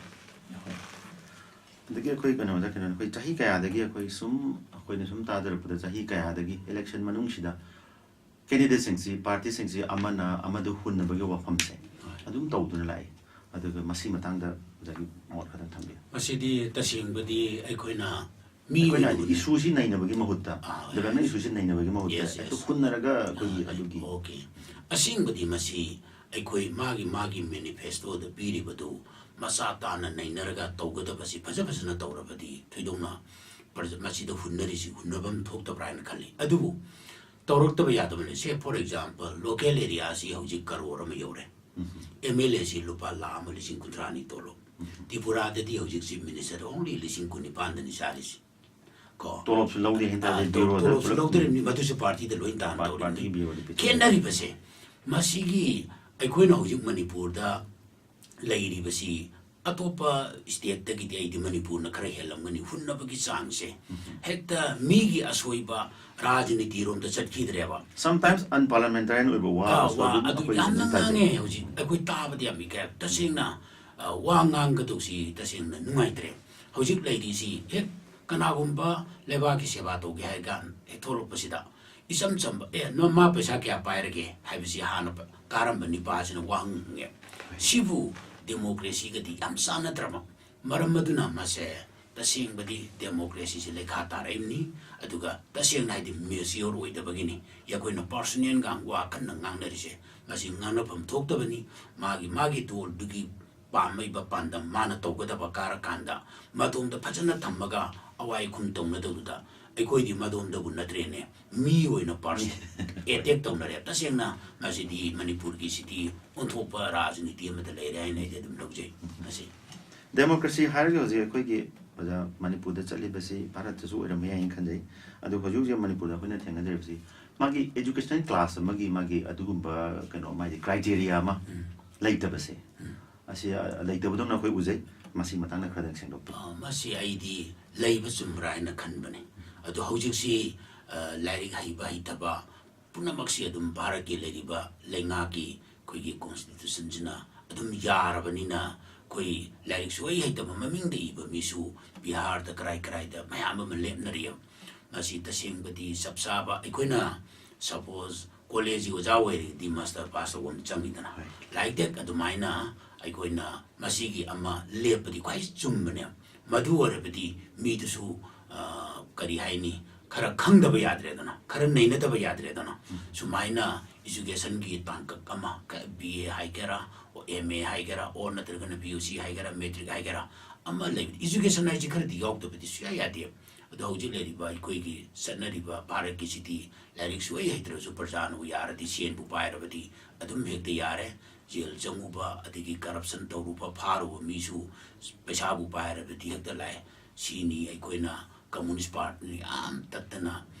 ꯑꯗꯒꯤ ꯑꯩꯈꯣꯏ ꯀꯩꯅꯣꯗ ꯀꯩꯅꯣ, ꯑꯩꯈꯣꯏ ꯆꯍꯤ ꯀꯌꯥꯗꯒꯤ, ꯑꯩꯈꯣꯏ ꯁꯨꯝ, ꯑꯩꯈꯣꯏꯅ ꯁꯨꯝ ꯇꯥꯖꯔꯛꯄꯗ, ꯆꯍꯤ ꯀꯌꯥꯗꯒꯤ ꯏꯂꯦꯛꯁꯟ ꯃꯅꯨꯡꯁꯤꯗ ꯀꯦꯟꯗꯤꯗꯦꯠꯁꯤꯡꯁꯤ, ꯄꯥꯔꯇꯤꯁꯤꯡꯁꯤ ꯑꯃꯅ ꯑꯃꯗ ꯍꯨꯟꯅꯕꯒꯤ ꯋꯥꯐꯝꯁꯦ ꯑꯗꯨꯝ ꯇꯧꯗꯨꯅ ꯂꯥꯛꯏ꯫ ꯑꯗꯨꯒ ꯃꯁꯤ ꯃꯇꯥꯡꯗ ꯑꯣꯖꯥꯒꯤ ꯃꯣꯠ ꯈꯇꯪ ꯊꯝꯕꯤꯌꯨ꯫ ꯃꯁꯤꯗꯤ ꯇꯁꯦꯡꯕꯗꯤ ꯑꯩꯈꯣꯏꯅ ꯃꯤ ꯑꯩꯈꯣꯏꯅ ꯑꯣꯏꯅ ꯍꯥꯏꯗꯤ ꯎꯅ- ꯏꯁꯨꯁꯤ ꯅꯩꯅꯕꯒꯤ ꯃꯍꯨꯠꯇ, ꯑꯥ, ꯗꯤꯕꯦꯂꯞꯃꯦꯟ ꯏꯁꯨꯁꯤ ꯅꯩꯅꯕꯒꯤ ꯃꯍꯨꯠꯇ Yes, ꯍꯦꯛꯇ yes. ꯍꯨꯟꯅꯔꯒ ꯑꯩꯈꯣꯏꯒꯤ ꯑꯗꯨꯒꯤ ꯑꯣꯀꯦ꯫ ꯑꯁꯦꯡꯕꯗꯤ ꯃꯁꯤ ꯑꯩꯈꯣꯏ ꯃꯥꯒꯤ ꯃꯥꯒꯤ ꯃꯦꯅꯤꯐꯦꯁꯇꯣꯗ ꯄꯤꯔꯤꯕꯗꯨ ꯃꯆꯥ ꯇꯥꯅ ꯅꯩꯅꯔꯒ ꯇꯧꯒꯗꯕꯁꯤ ꯐꯖ ꯐꯖꯅ ꯇꯧꯔꯕꯗꯤ ꯊꯣꯏꯗꯣꯛꯅ ꯄ꯭ꯔꯖ-, ꯃꯁꯤꯗ ꯍꯨꯟꯅꯔꯤꯁꯤ ꯍꯨꯟꯅꯐꯝ ꯊꯣꯛꯇꯕ꯭ꯔꯥ ꯍꯥꯏꯅ ꯈꯜꯂꯤ꯫ ꯑꯗꯨꯕꯨ ꯇꯧꯔꯛꯇꯕ ꯌꯥꯗꯕ ꯂꯩ꯫ ꯁꯦ, ꯐꯣꯔ ꯑꯦꯛꯖꯥꯝꯄꯜ, ꯂꯣꯀꯦꯜ ꯑꯦꯔꯤꯌꯥꯁꯤ ꯍꯧꯖꯤꯛ ꯀꯔꯣꯔ ꯑꯃ ꯌꯧꯔꯦ꯫ ꯑꯦꯝ ꯑꯦꯜ ꯑꯦꯁꯤ ꯂꯨꯄꯥ ꯂꯥꯈ ꯑꯃ ꯂꯤꯁꯤꯡ ꯀꯨꯟꯊ꯭ꯔꯥꯅꯤ ꯇꯣꯂꯣꯞ꯫ ꯇ꯭ꯔꯤꯄꯨꯔꯥꯗꯗꯤ ꯍꯧꯖꯤꯛ ꯆꯤꯐ ꯃꯤꯅꯤꯁꯇꯔ ꯑꯣꯡꯂꯤ ꯂꯤꯁꯤꯡ ꯀꯨꯟꯅꯤꯄꯥꯟꯗꯅꯤ ꯆꯥꯔꯤꯁꯤ꯫ ꯀꯣ? ꯇꯣꯂꯣꯞꯁꯨ ꯂꯧꯗꯦ ꯍꯥꯏ ꯇꯥꯔꯗꯤ, ꯑꯥ, ꯕ꯭ꯌꯨꯔꯣꯗ ꯇꯣꯂꯣꯞꯁꯨ ꯄꯨꯂꯞ ꯂꯧꯗ꯭ꯔꯤꯕꯅꯤ, ꯃꯗꯨꯁꯨ ꯄꯥꯔꯇꯤꯗ ꯂꯣꯏ ꯇꯥꯟ ꯄꯥꯔ-, ꯇꯧꯔꯤꯕꯅꯤ꯫ ꯄꯥꯔꯇꯤꯒꯤ ꯕ꯭ꯌꯨꯔꯣꯗ ꯄꯤꯊꯣꯛꯑꯦ꯫ ꯈꯦꯠꯅꯔꯤꯕꯁꯦ, ꯃꯁꯤꯒꯤ ꯑꯩꯈꯣꯏꯅ ꯍꯧꯖꯤꯛ ꯃꯅꯤꯄꯨꯔꯗ ꯂꯩꯔꯤꯕꯁꯤ ꯑꯇꯣꯞꯄ ꯁ꯭ꯇꯦꯠꯇꯒꯤꯗꯤ ꯑꯩꯗꯤ ꯃꯅꯤꯄꯨꯔꯅ ꯈꯔ ꯍꯦꯜꯂꯝꯒꯅꯤ ꯍꯨꯟꯅꯕꯒꯤ ꯆꯥꯡꯁꯦ꯫ ꯍꯦꯛꯇ ꯃꯤꯒꯤ ꯑꯁꯣꯏꯕ ꯔꯥꯖꯅꯤꯇꯤꯔꯣꯝꯗ ꯆꯠꯈꯤꯗ꯭ꯔꯦꯕ꯫ Sometimes unparliamentarian ꯑꯣꯏꯕ ꯋꯥ ꯑꯥ, ꯑꯁꯣꯏꯕ ꯋꯥ ꯑꯗꯨꯝ ꯑꯗꯨ ꯑꯩꯈꯣꯏ ꯌꯥꯝꯅ ꯑꯗꯨꯝ ꯇꯥꯖꯩ꯫ ꯉꯥꯡꯉꯦ ꯍꯧꯖꯤꯛ꯫ ꯑꯩꯈꯣꯏ ꯇꯥꯕꯗ ꯌꯥꯝ ꯏꯀꯥꯏ꯫ ꯇꯁꯦꯡꯅ, ꯑ, ꯋꯥ ꯉꯥꯡꯒꯗꯧꯁꯤ ꯇꯁꯦꯡꯅ ꯅꯨꯡꯉꯥꯏꯇ꯭ꯔꯦ꯫ ꯍꯧꯖꯤꯛ ꯂꯩꯔꯤꯁꯤ ꯍꯦꯛ ꯀꯅꯥꯒꯨꯝꯕ ꯂꯩꯕꯥꯛꯀꯤ ꯁꯦꯕꯥ ꯇꯧꯒꯦ ꯍꯥꯏ ꯀꯥꯟ ꯍꯦꯛ ꯊꯣꯛꯂꯛꯄꯁꯤꯗ ꯏꯆꯝ ꯆꯝꯕ, "ꯑꯦ, ꯅꯣ-, ꯃꯥ ꯄꯩꯁꯥ ꯀꯌꯥ ꯄꯥꯏꯔꯒꯦ?" ꯍꯥꯏꯕꯁꯤ ꯍꯥꯟꯅ ꯄ-, ꯀꯥꯔꯝꯕ ꯅꯤꯄꯥꯁꯤꯅ ꯋꯥꯍꯪ ꯍꯪꯉꯦ꯫ ꯁꯤꯕꯨ ꯗꯦꯃꯣꯀ꯭ꯔꯦꯁꯤꯒꯗꯤ ꯌꯥꯝ ꯆꯥꯟꯅꯗ꯭ꯔꯕ꯫ ꯃꯔꯝ ꯑꯗꯨꯅ ꯃꯁꯦ ꯇꯁꯦꯡꯕꯗꯤ ꯗꯦꯃꯣꯀ꯭ꯔꯦꯁꯤꯁꯤ ꯂꯩꯈꯥ ꯇꯥꯔꯛꯏꯕꯅꯤ꯫ ꯑꯗꯨꯒ ꯇꯁꯦꯡꯅ ꯍꯥꯏꯗꯤ ꯃꯦꯆꯤꯌꯣꯔ ꯑꯣꯏꯗꯕꯒꯤꯅꯤ꯫ ꯑꯩꯈꯣꯏꯅ ꯄꯥꯔꯁꯣꯅꯦꯜꯒ ꯋꯥ ꯀꯟꯅ ꯉꯥꯡꯅꯔꯤꯁꯦ꯫ ꯃꯁꯤ ꯉꯥꯡꯅꯐꯝ ꯊꯣꯛꯇꯕꯅꯤ꯫ ꯃꯥꯒꯤ, ꯃꯥꯒꯤ ꯗꯣꯜꯗꯨꯒꯤ ꯄꯥꯝꯃꯛꯏꯕ ꯄꯥꯟꯗꯝ, ꯃꯥꯅ ꯇꯧꯒꯗꯕ ꯀꯥꯔꯀꯥꯟꯗ ꯃꯗꯣꯝꯗ ꯐꯖꯅ ꯊꯝꯃꯒ ꯑꯋꯥꯏ ꯑꯈꯨꯝ ꯇꯧꯅꯗꯧꯗꯨꯗ ꯑꯩꯈꯣꯏꯗꯤ ꯃꯗꯣꯝꯗꯕꯨ ꯅꯠꯇ꯭ꯔꯦꯅꯦ, ꯃꯤ ꯑꯣꯏꯅ ꯄꯥꯔꯁ-, ꯑꯦꯇꯦꯛ ꯇꯧꯅꯔꯦ꯫ ꯇꯁꯦꯡꯅ ꯃꯁꯤꯗꯤ ꯃꯅꯤꯄꯨꯔꯒꯤꯁꯤꯗꯤ ꯑꯣꯟꯊꯣꯛꯄ ꯔꯥꯖꯅꯤꯇꯤ ꯑꯃꯗ ꯂꯩꯔꯦ ꯍꯥꯏꯅ ꯑꯩꯗꯤ ꯑꯗꯨꯝ ꯂꯧꯖꯩ꯫ ꯃꯁꯤ ꯗꯦꯃꯣꯀ꯭ꯔꯦꯁꯤ ꯍꯥꯏꯔꯒ ꯍꯧꯖꯤꯛ ꯑꯩꯈꯣꯏꯒꯤ ꯑꯣꯖꯥ ꯃꯅꯤꯄꯨꯔꯗ ꯆꯠꯂꯤꯕꯁꯤ ꯚꯥꯔꯠꯇꯁꯨ ꯑꯣꯏꯔꯝꯕ ꯌꯥꯏꯅ ꯈꯟꯖꯩ꯫ ꯑꯗꯨ ꯍꯧꯖꯤꯛ ꯍꯧꯖꯤꯛ ꯃꯅꯤꯄꯨꯔꯗ ꯑꯩꯈꯣꯏꯅ ꯊꯦꯡꯅꯖꯔꯤꯕꯁꯤ ꯃꯥꯒꯤ educational class ꯑꯃꯒꯤ ꯃꯥꯒꯤ ꯑꯗꯨꯒꯨꯝꯕ ꯀꯩꯅꯣ ꯃꯥꯒꯤ criteria ꯑꯃ ꯎꯝ꯫ ꯂꯩꯇꯕꯁꯦ꯫ ꯎꯝ꯫ ꯑꯁꯤ, ꯑ, ꯂꯩꯇꯕꯗꯧꯅ ꯑꯩꯈꯣꯏ ꯎꯖꯩ꯫ ꯃꯁꯤ ꯃꯇꯥꯡꯗ ꯈꯔꯗꯪ ꯁꯦꯡꯗꯣꯛꯄꯤꯌꯨ꯫ ꯑ, ꯃꯁꯤ ꯑꯩꯗꯤ ꯂꯩꯕ ꯆꯨꯝꯕ꯭ꯔꯥ ꯍꯥꯏꯅ ꯈꯟꯕꯅꯤ꯫ ꯑꯗꯣ ꯍꯧꯖꯤꯛꯁꯤ, ꯑ, ꯂꯥꯏꯔꯤꯛ ꯍꯩꯕ ꯍꯩꯇꯕ ꯄꯨꯝꯅꯃꯛꯁꯤ ꯑꯗꯨꯝ ꯚꯥꯔꯠꯀꯤ ꯂꯩꯔꯤꯕ ꯂꯩꯉꯥꯛꯀꯤ ꯑꯩꯈꯣꯏꯒꯤ constitutionꯁꯤꯅ ꯑꯗꯨꯝ ꯌꯥꯔꯕꯅꯤꯅ ꯑꯩꯈꯣꯏ ꯂꯥꯏꯔꯤꯛ ꯁꯨꯍꯩ ꯍꯩꯇꯕ ꯃꯃꯤꯡꯗ ꯏꯕ ꯃꯤꯁꯨ ꯕꯤꯍꯥꯔꯗ ꯀꯔꯥꯏ ꯀꯔꯥꯏꯗ ꯃꯌꯥꯝ ꯑꯃ ꯂꯦꯞꯅꯔꯤ꯫ ꯃꯁꯤ ꯇꯁꯦꯡꯕꯗꯤ ꯆꯞ ꯆꯥꯕ ꯑꯩꯈꯣꯏꯅ suppose ꯀꯣꯂꯦꯖꯀꯤ ꯑꯣꯖꯥ ꯑꯣꯏꯔꯒꯗꯤ master pass ꯇꯧꯕ ꯑꯃ ꯆꯪꯉꯤꯗꯅ꯫ ꯍꯣꯏ꯫ ꯂꯥꯏꯔꯤꯛ ꯑꯗꯨꯃꯥꯏꯅ ꯑꯩꯈꯣꯏꯅ ꯃꯁꯤꯒꯤ ꯑꯃ ꯂꯦꯞꯄꯗꯤ ꯈ꯭ꯋꯥꯏ ꯆꯨꯝꯕꯅꯦ꯫ ꯃꯗꯨ ꯑꯣꯏꯔꯕꯗꯤ ꯃꯤꯗꯨꯁꯨ, ꯑ, ꯀꯔꯤ ꯍꯥꯏꯅꯤ, ꯈꯔ ꯈꯪꯗꯕ ꯌꯥꯗ꯭ꯔꯦꯗꯅ, ꯈꯔ ꯅꯩꯅꯗꯕ ꯌꯥꯗ꯭ꯔꯦꯗꯅ꯫ ꯎꯝ꯫ ꯁꯨꯃꯥꯏꯅ educationꯒꯤ ꯇꯥꯡꯀꯛ ꯑꯃ, ꯀ-, B A ꯍꯥꯏꯒꯦꯔꯥ, ꯑꯦꯝ ꯑꯦ ꯍꯥꯏꯒꯦꯔꯥ, or ꯅꯠꯇ꯭ꯔꯒꯅ B U C ꯍꯥꯏꯒꯦꯔꯥ, matric ꯍꯥꯏꯒꯦꯔꯥ, ꯑꯃ ꯂꯩꯕ꯫ Education ꯍꯥꯏꯁꯤ ꯈꯔꯗꯤ ꯌꯥꯎꯗꯕꯗꯤ ꯁꯨꯡꯌꯥ ꯌꯥꯗꯦ꯫ ꯑꯗꯣ ꯍꯧꯖꯤꯛ ꯂꯩꯔꯤꯕ ꯑꯩꯈꯣꯏꯒꯤ ꯆꯠꯅꯔꯤꯕ ꯚꯥꯔꯠꯀꯤꯁꯤꯗꯤ ꯂꯥꯏꯔꯤꯛ ꯁꯨꯍꯩ ꯍꯩꯇ꯭ꯔꯁꯨ ꯄ꯭ꯔꯖꯥꯅꯕꯨ ꯌꯥꯔꯗꯤ, ꯁꯦꯟꯕꯨ ꯄꯥꯏꯔꯕꯗꯤ ꯑꯗꯨꯝ ꯍꯦꯛꯇ ꯌꯥꯔꯦ꯫ ꯖꯦꯜ ꯆꯪꯉꯨꯕ, ꯑꯗꯒꯤ corruption ꯇꯧꯔꯨꯕ, ꯐꯥꯔꯨꯕ ꯃꯤꯁꯨ ꯄꯩꯁꯥꯕꯨ ꯄꯥꯏꯔꯕꯗꯤ ꯍꯦꯛꯇ ꯂꯥꯛꯑꯦ꯫ ꯁꯤꯅꯤ ꯑꯩꯈꯣꯏꯅ Communist Partyꯅ ꯌꯥꯝ ꯇꯠꯇꯅ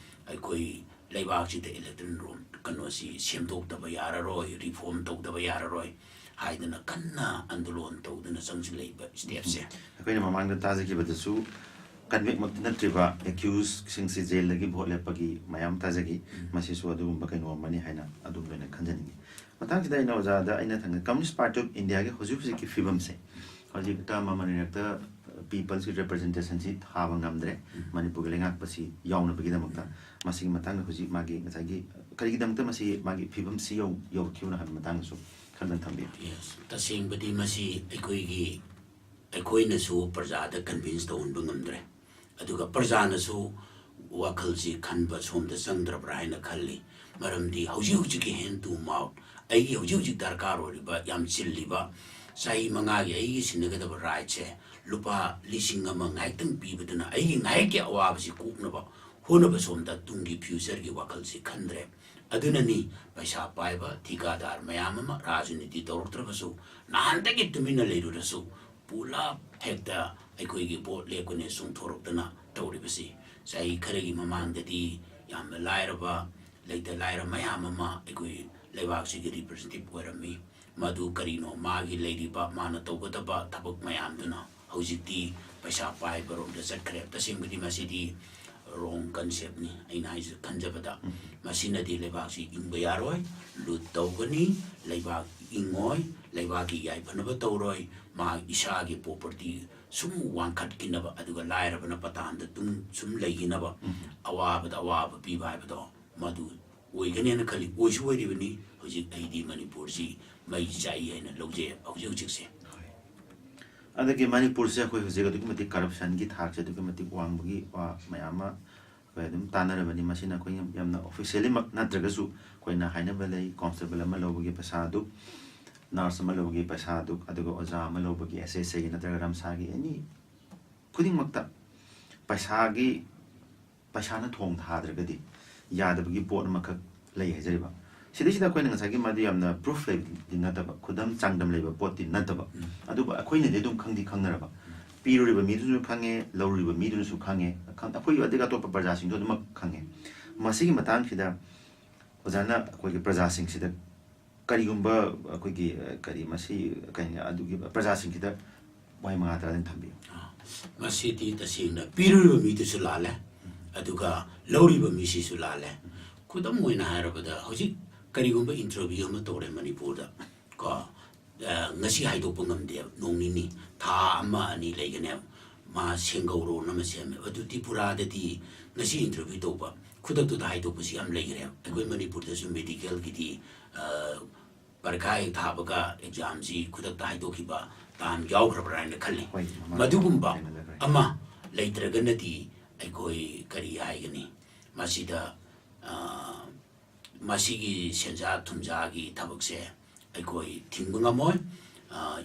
ꯑꯩꯈꯣꯏ ꯂꯩꯕꯥꯛꯁꯤꯗ electoral roll ꯀꯩꯅꯣꯁꯤ ꯁꯦꯝꯗꯣꯛꯇꯕ ꯌꯥꯔꯔꯣꯏ, reform ꯇꯧꯗꯕ ꯌꯥꯔꯔꯣꯏ ꯍꯥꯏꯗꯅ ꯀꯟꯅ ꯑꯟꯗꯣꯂꯣꯟ ꯇꯧꯗꯅ ꯆꯪꯁꯤꯜꯂꯛꯏꯕ stepꯁꯦ꯫ ꯑꯩꯈꯣꯏꯅ ꯃꯃꯥꯡꯗ ꯇꯥꯖꯈꯤꯕꯗꯁꯨ convictꯃꯛꯇꯤ ꯅꯠꯇ꯭ꯔꯤꯕ accusedꯁꯤꯡꯁꯤ ꯖꯦꯜꯗꯒꯤ ꯚꯣꯠ ꯂꯦꯞꯄꯒꯤ ꯃꯌꯥꯝ ꯇꯥꯖꯈꯤ꯫ ꯎꯝ꯫ ꯃꯁꯤꯁꯨ ꯑꯗꯨꯒꯨꯝꯕ ꯀꯩꯅꯣ ꯑꯃꯅꯤ ꯍꯥꯏꯅ ꯑꯗꯣꯝꯅ ꯑꯣꯏꯅ ꯈꯟꯖꯅꯤꯡꯉꯤ꯫ ꯃꯇꯥꯡꯁꯤꯗ ꯑꯩꯅ ꯑꯣꯖꯥꯗ ꯑꯩꯅ ꯊꯝꯒꯦ, Communist Party of Indiaꯒꯤ ꯍꯧꯖꯤꯛ ꯍꯧꯖꯤꯛꯀꯤ ꯐꯤꯕꯝꯁꯦ, ꯍꯧꯖꯤꯛ term ꯑꯃ ꯑꯅꯤꯔꯛꯇ peopleꯒꯤ representationꯁꯤ ꯊꯥꯕ ꯉꯝꯗ꯭ꯔꯦ, ꯎꯝ꯫ ꯃꯅꯤꯄꯨꯔꯒꯤ ꯂꯩꯉꯥꯛꯄꯁꯤ ꯌꯥꯎꯅꯕꯒꯤꯗꯃꯛꯇ꯫ ꯎꯝ꯫ ꯃꯁꯤꯒꯤ ꯃꯇꯥꯡꯗ ꯍꯧꯖꯤꯛ ꯃꯥꯒꯤ ꯉꯁꯥꯏꯒꯤ ꯀꯔꯤꯒꯤꯗꯃꯛꯇ ꯃꯁꯤ ꯃꯥꯒꯤ ꯐꯤꯕꯝꯁꯤ ꯌꯧ-, ꯌꯧꯔꯛꯈꯤꯕꯅꯣ ꯍꯥꯏꯕ ꯃꯇꯥꯡꯗꯁꯨ ꯈꯔꯗꯪ ꯊꯝꯕꯤꯌꯨ꯫ Yes, ꯇꯁꯦꯡꯕꯗꯤ ꯃꯁꯤ ꯑꯩꯈꯣꯏꯒꯤ, ꯑꯩꯈꯣꯏꯅꯁꯨ ꯄ꯭ꯔꯖꯥꯗ convince ꯇꯧꯍꯟꯕ ꯉꯝꯗ꯭ꯔꯦ꯫ ꯑꯗꯨꯒ ꯄ꯭ꯔꯖꯥꯅꯁꯨ ꯋꯥꯈꯜꯁꯤ ꯈꯟꯕ ꯁꯣꯝꯗ ꯆꯪꯗ꯭ꯔꯕ꯭ꯔꯥ ꯍꯥꯏꯅ ꯈꯜꯂꯤ꯫ ꯃꯔꯝꯗꯤ ꯍꯧꯖꯤꯛ ꯍꯧꯖꯤꯛꯀꯤ hand to mouth, ꯑꯩꯒꯤ ꯍꯧꯖꯤꯛ ꯍꯧꯖꯤꯛ ꯗꯔꯀꯥꯔ ꯑꯣꯏꯔꯤꯕ ꯌꯥꯝ ꯆꯤꯜꯂꯤꯕ ꯆꯍꯤ ꯃꯉꯥꯒꯤ ꯑꯩꯒꯤ ꯁꯤꯟꯅꯒꯗꯕ ꯔꯥꯏꯠꯁꯦ ꯂꯨꯄꯥ ꯂꯤꯁꯤꯡ ꯑꯃ ꯉꯥꯏꯍꯥꯛꯇꯪ ꯄꯤꯕꯗꯨꯅ ꯑꯩꯒꯤ ꯉꯥꯏꯍꯥꯛꯀꯤ ꯑꯋꯥꯕꯁꯤ ꯀꯣꯛꯅꯕ ꯍꯣꯠꯅꯕ ꯁꯣꯝꯗ ꯇꯨꯡꯒꯤ ꯐ꯭ꯌꯨꯆꯔꯒꯤ ꯋꯥꯈꯜꯁꯤ ꯈꯟꯗ꯭ꯔꯦ꯫ ꯑꯗꯨꯅꯅꯤ ꯄꯩꯁꯥ ꯄꯥꯏꯕ ꯊꯤꯀꯥꯗꯥꯔ ꯃꯌꯥꯝ ꯑꯃ ꯔꯥꯖꯅꯤꯇꯤ ꯇꯧꯔꯛꯇ꯭ꯔꯕꯁꯨ, ꯅꯍꯥꯟꯗꯒꯤ ꯇꯨꯃꯤꯟꯅ ꯂꯩꯔꯨꯔꯁꯨ, ꯄꯨꯂꯞ ꯍꯦꯛꯇ ꯑꯩꯈꯣꯏꯒꯤ ꯚꯣꯠ ꯂꯦꯞꯀꯅꯤ ꯆꯣꯡꯊꯣꯔꯛꯇꯅ ꯇꯧꯔꯤꯕꯁꯤ꯫ ꯆꯍꯤ ꯈꯔꯒꯤ ꯃꯃꯥꯡꯗꯗꯤ ꯌꯥꯝꯅ ꯂꯥꯏꯔꯕ, ꯂꯩꯇ ꯂꯥꯏꯔ ꯃꯌꯥꯝ ꯑꯃ ꯑꯩꯈꯣꯏ ꯂꯩꯕꯥꯛꯁꯤꯒꯤ ꯔꯤꯄ꯭ꯔꯖꯦꯟꯇꯦꯇꯤꯚ ꯑꯣꯏꯔꯝꯃꯤ꯫ ꯃꯗꯨ ꯀꯔꯤꯅꯣ, ꯃꯥꯒꯤ ꯂꯩꯔꯤꯕ ꯃꯥꯅ ꯇꯧꯒꯗꯕ ꯊꯕꯛ ꯃꯌꯥꯝꯗꯨꯅ ꯍꯧꯖꯤꯛꯇꯤ ꯄꯩꯁꯥ ꯄꯥꯏꯕꯔꯣꯝꯗ ꯆꯠꯈ꯭ꯔꯦ꯫ ꯇꯁꯦꯡꯕꯗꯤ ꯃꯁꯤꯗꯤ ꯔꯣꯡ ꯀꯟꯁꯦꯞꯅꯤ꯫ ꯑꯩꯅ ꯍꯥꯏꯁꯦ ꯈꯟꯖꯕꯗ, ꯃꯁꯤꯅꯗꯤ ꯂꯩꯕꯥꯛꯁꯤ ꯏꯪꯕ ꯌꯥꯔꯣꯏ, ꯂꯨꯠ ꯇꯧꯒꯅꯤ, ꯂꯩꯕꯥꯛ ꯏꯪꯉꯣꯏ, ꯂꯩꯕꯥꯛꯀꯤ ꯌꯥꯏꯐꯅꯕ ꯇꯧꯔꯣꯏ, ꯃꯥ ꯏꯁꯥꯒꯤ ꯄ꯭ꯔꯣꯄꯔꯇꯤ ꯁꯨꯝ ꯋꯥꯡꯈꯠꯈꯤꯅꯕ, ꯑꯗꯨꯒ ꯂꯥꯏꯔꯕꯅ ꯄꯇꯥꯟꯗ ꯇꯨꯝ ꯁꯨꯝ ꯂꯩꯈꯤꯅꯕ, ꯑꯋꯥꯕꯗ ꯑꯋꯥꯕ ꯄꯤꯕ ꯍꯥꯏꯕꯗꯣ ꯃꯗꯨ ꯑꯣꯏꯒꯅꯦꯅ ꯈꯜꯂꯤ꯫ ꯑꯣꯏꯁꯨ ꯑꯣꯏꯔꯤꯕꯅꯤ꯫ ꯍꯧꯖꯤꯛ ꯑꯩꯗꯤ ꯃꯅꯤꯄꯨꯔꯁꯤ ꯃꯩ ꯆꯥꯛꯏ ꯍꯥꯏꯅ ꯂꯧꯖꯩ ꯍꯧꯖꯤꯛ ꯍꯧꯖꯤꯛꯁꯦ꯫ ꯑꯗꯒꯤ ꯃꯅꯤꯄꯨꯔꯁꯦ ꯑꯩꯈꯣꯏ ꯍꯧꯖꯤꯛ ꯑꯗꯨꯛꯀꯤ ꯃꯇꯤꯛ ꯀꯔꯞꯁꯟꯒꯤ ꯊꯥꯛꯁꯦ ꯑꯗꯨꯛꯀꯤ ꯃꯇꯤꯛ ꯋꯥꯡꯕꯒꯤ ꯋꯥ ꯃꯌꯥꯝ ꯑꯃ ꯑꯩꯈꯣꯏ ꯑꯗꯨꯝ ꯇꯥꯟꯅꯔꯕꯅꯤ꯫ ꯃꯁꯤꯅ ꯑꯩꯈꯣꯏ ꯌꯥꯝꯅ ꯑꯣꯐꯤꯁꯤꯌꯦꯜꯂꯤꯃꯛ ꯅꯠꯇ꯭ꯔꯒꯁꯨ ꯑꯩꯈꯣꯏꯅ ꯍꯥꯏꯅꯕ ꯂꯩ, ꯀꯣꯟꯁꯇꯦꯕꯜ ꯑꯃ ꯂꯧꯕꯒꯤ ꯄꯩꯁꯥ ꯑꯗꯨ, ꯅꯔꯁ ꯑꯃ ꯂꯧꯕꯒꯤ ꯄꯩꯁꯥ ꯑꯗꯨ, ꯑꯗꯨꯒ ꯑꯣꯖꯥ ꯑꯃ ꯂꯧꯕꯒꯤ, ꯑꯦꯁ ꯑꯦꯁ ꯑꯦꯒꯤ ꯅꯠꯇ꯭ꯔꯒ ꯔꯝꯁꯥꯒꯤ ꯑꯦꯅꯤ ꯈꯨꯗꯤꯡꯃꯛꯇ ꯄꯩꯁꯥꯒꯤ ꯄꯩꯁꯥꯅ ꯊꯣꯡ ꯊꯥꯗ꯭ꯔꯒꯗꯤ ꯌꯥꯗꯕꯒꯤ ꯄꯣꯠ ꯑꯃꯈꯛ ꯂꯩ ꯍꯥꯏꯖꯔꯤꯕ꯫ ꯁꯤꯗꯩꯁꯤꯗ ꯑꯩꯈꯣꯏꯅ ꯉꯁꯥꯏꯒꯤ ꯃꯗꯨ ꯌꯥꯝꯅ ꯄ꯭ꯔꯨꯐ ꯂꯩꯕꯗꯤ ꯅꯠꯇꯕ, ꯈꯨꯗꯝ ꯆꯥꯡꯗꯝ ꯂꯩꯕ ꯄꯣꯠꯇꯤ ꯅꯠꯇꯕ꯫ ꯑꯗꯨꯕꯨ ꯑꯩꯈꯣꯏꯅꯗꯤ ꯑꯗꯨꯝ ꯈꯪꯗꯤ ꯈꯪꯅꯔꯕ, ꯄꯤꯔꯨꯔꯤꯕ ꯃꯤꯗꯨꯅꯁꯨ ꯈꯪꯉꯦ, ꯂꯧꯔꯨꯔꯤꯕ ꯃꯤꯗꯨꯅꯁꯨ ꯈꯪꯉꯦ, ꯈꯪ-, ꯑꯩꯈꯣꯏ ꯑꯗꯒꯤ ꯑꯇꯣꯞꯄ ꯄ꯭ꯔꯖꯥꯁꯤꯡꯁꯨ ꯑꯗꯨꯃꯛ ꯈꯪꯉꯦ꯫ ꯃꯁꯤꯒꯤ ꯃꯇꯥꯡꯁꯤꯗ ꯑꯣꯖꯥꯅ ꯑꯩꯈꯣꯏꯒꯤ ꯄ꯭ꯔꯖꯥꯁꯤꯡꯁꯤꯗ ꯀꯔꯤꯒꯨꯝꯕ ꯑꯩꯈꯣꯏꯒꯤ, ꯑ, ꯀꯔꯤ ꯃꯁꯤ, ꯀꯩꯅꯣ, ꯑꯗꯨꯒꯤ ꯄ꯭ꯔꯖꯥꯁꯤꯡꯁꯤꯗ ꯋꯥꯍꯩ ꯃꯉꯥ ꯇꯔꯥꯗꯪ ꯊꯝꯕꯤꯌꯨ꯫ ꯃꯁꯤꯗꯤ ꯇꯁꯦꯡꯅ ꯄꯤꯔꯨꯔꯤꯕ ꯃꯤꯗꯨꯁꯨ ꯂꯥꯜꯂꯦ, ꯑꯗꯨꯒ ꯂꯧꯔꯤꯕ ꯃꯤꯁꯤꯁꯨ ꯂꯥꯜꯂꯦ꯫ ꯈꯨꯗꯝ ꯑꯣꯏꯅ ꯍꯥꯏꯔꯕꯗ, ꯍꯧꯖꯤꯛ ꯀꯔꯤꯒꯨꯝꯕ ꯏꯟꯇꯔꯚ꯭ꯌꯨ ꯑꯃ ꯇꯧꯔꯦ ꯃꯅꯤꯄꯨꯔꯗ, ꯀꯣ, ꯑ, ꯉꯁꯤ ꯍꯥꯏꯗꯣꯛꯄ ꯉꯝꯗꯦꯕ, ꯅꯣꯡ ꯅꯤꯅꯤ, ꯊꯥ ꯑꯃ ꯑꯅꯤ ꯂꯩꯒꯅꯦꯕ꯫ ꯃꯥ ꯁꯦꯡꯒꯧꯔꯣꯟ ꯑꯃ ꯁꯦꯝꯃꯦꯕ꯫ ꯑꯗꯨ ꯇ꯭ꯔꯤꯄꯨꯔꯥꯗꯗꯤ ꯉꯁꯤ ꯏꯟꯇꯔꯚ꯭ꯌꯨ ꯇꯧꯕ, ꯈꯨꯗꯛꯇꯨꯗ ꯍꯥꯏꯗꯣꯛꯄꯁꯤ ꯌꯥꯝ ꯂꯩꯈ꯭ꯔꯦꯕ꯫ ꯑꯩꯈꯣꯏ ꯃꯅꯤꯄꯨꯔꯗꯁꯨ ꯃꯦꯗꯤꯀꯦꯜꯒꯤꯗꯤ, ꯑ, ꯄꯔꯤꯈꯥ ꯍꯦꯛ ꯊꯥꯕꯒ ꯑꯦꯛꯖꯥꯝꯁꯤ ꯈꯨꯗꯛꯇ ꯍꯥꯏꯗꯣꯛꯈꯤꯕ ꯇꯥꯟ ꯌꯥꯎꯈ꯭ꯔꯕ꯭ꯔꯥ ꯍꯥꯏꯅ ꯈꯜꯂꯤ꯫ ꯍꯣꯏ, ꯃꯃꯥꯡ ꯃꯗꯨꯒꯨꯝꯕ ꯊꯦꯡꯅꯖꯈ꯭ꯔꯦ꯫ ꯑꯃ ꯂꯩꯇ꯭ꯔꯒꯅꯗꯤ ꯑꯩꯈꯣꯏ ꯀꯔꯤ ꯍꯥꯏꯒꯅꯤ? ꯃꯁꯤꯗ, ꯑ, ꯃꯁꯤꯒꯤ ꯁꯦꯟꯖꯥ ꯊꯨꯝꯖꯥꯒꯤ ꯊꯕꯛꯁꯦ ꯑꯩꯈꯣꯏ ꯊꯤꯡꯕ ꯉꯝꯃꯣꯏ꯫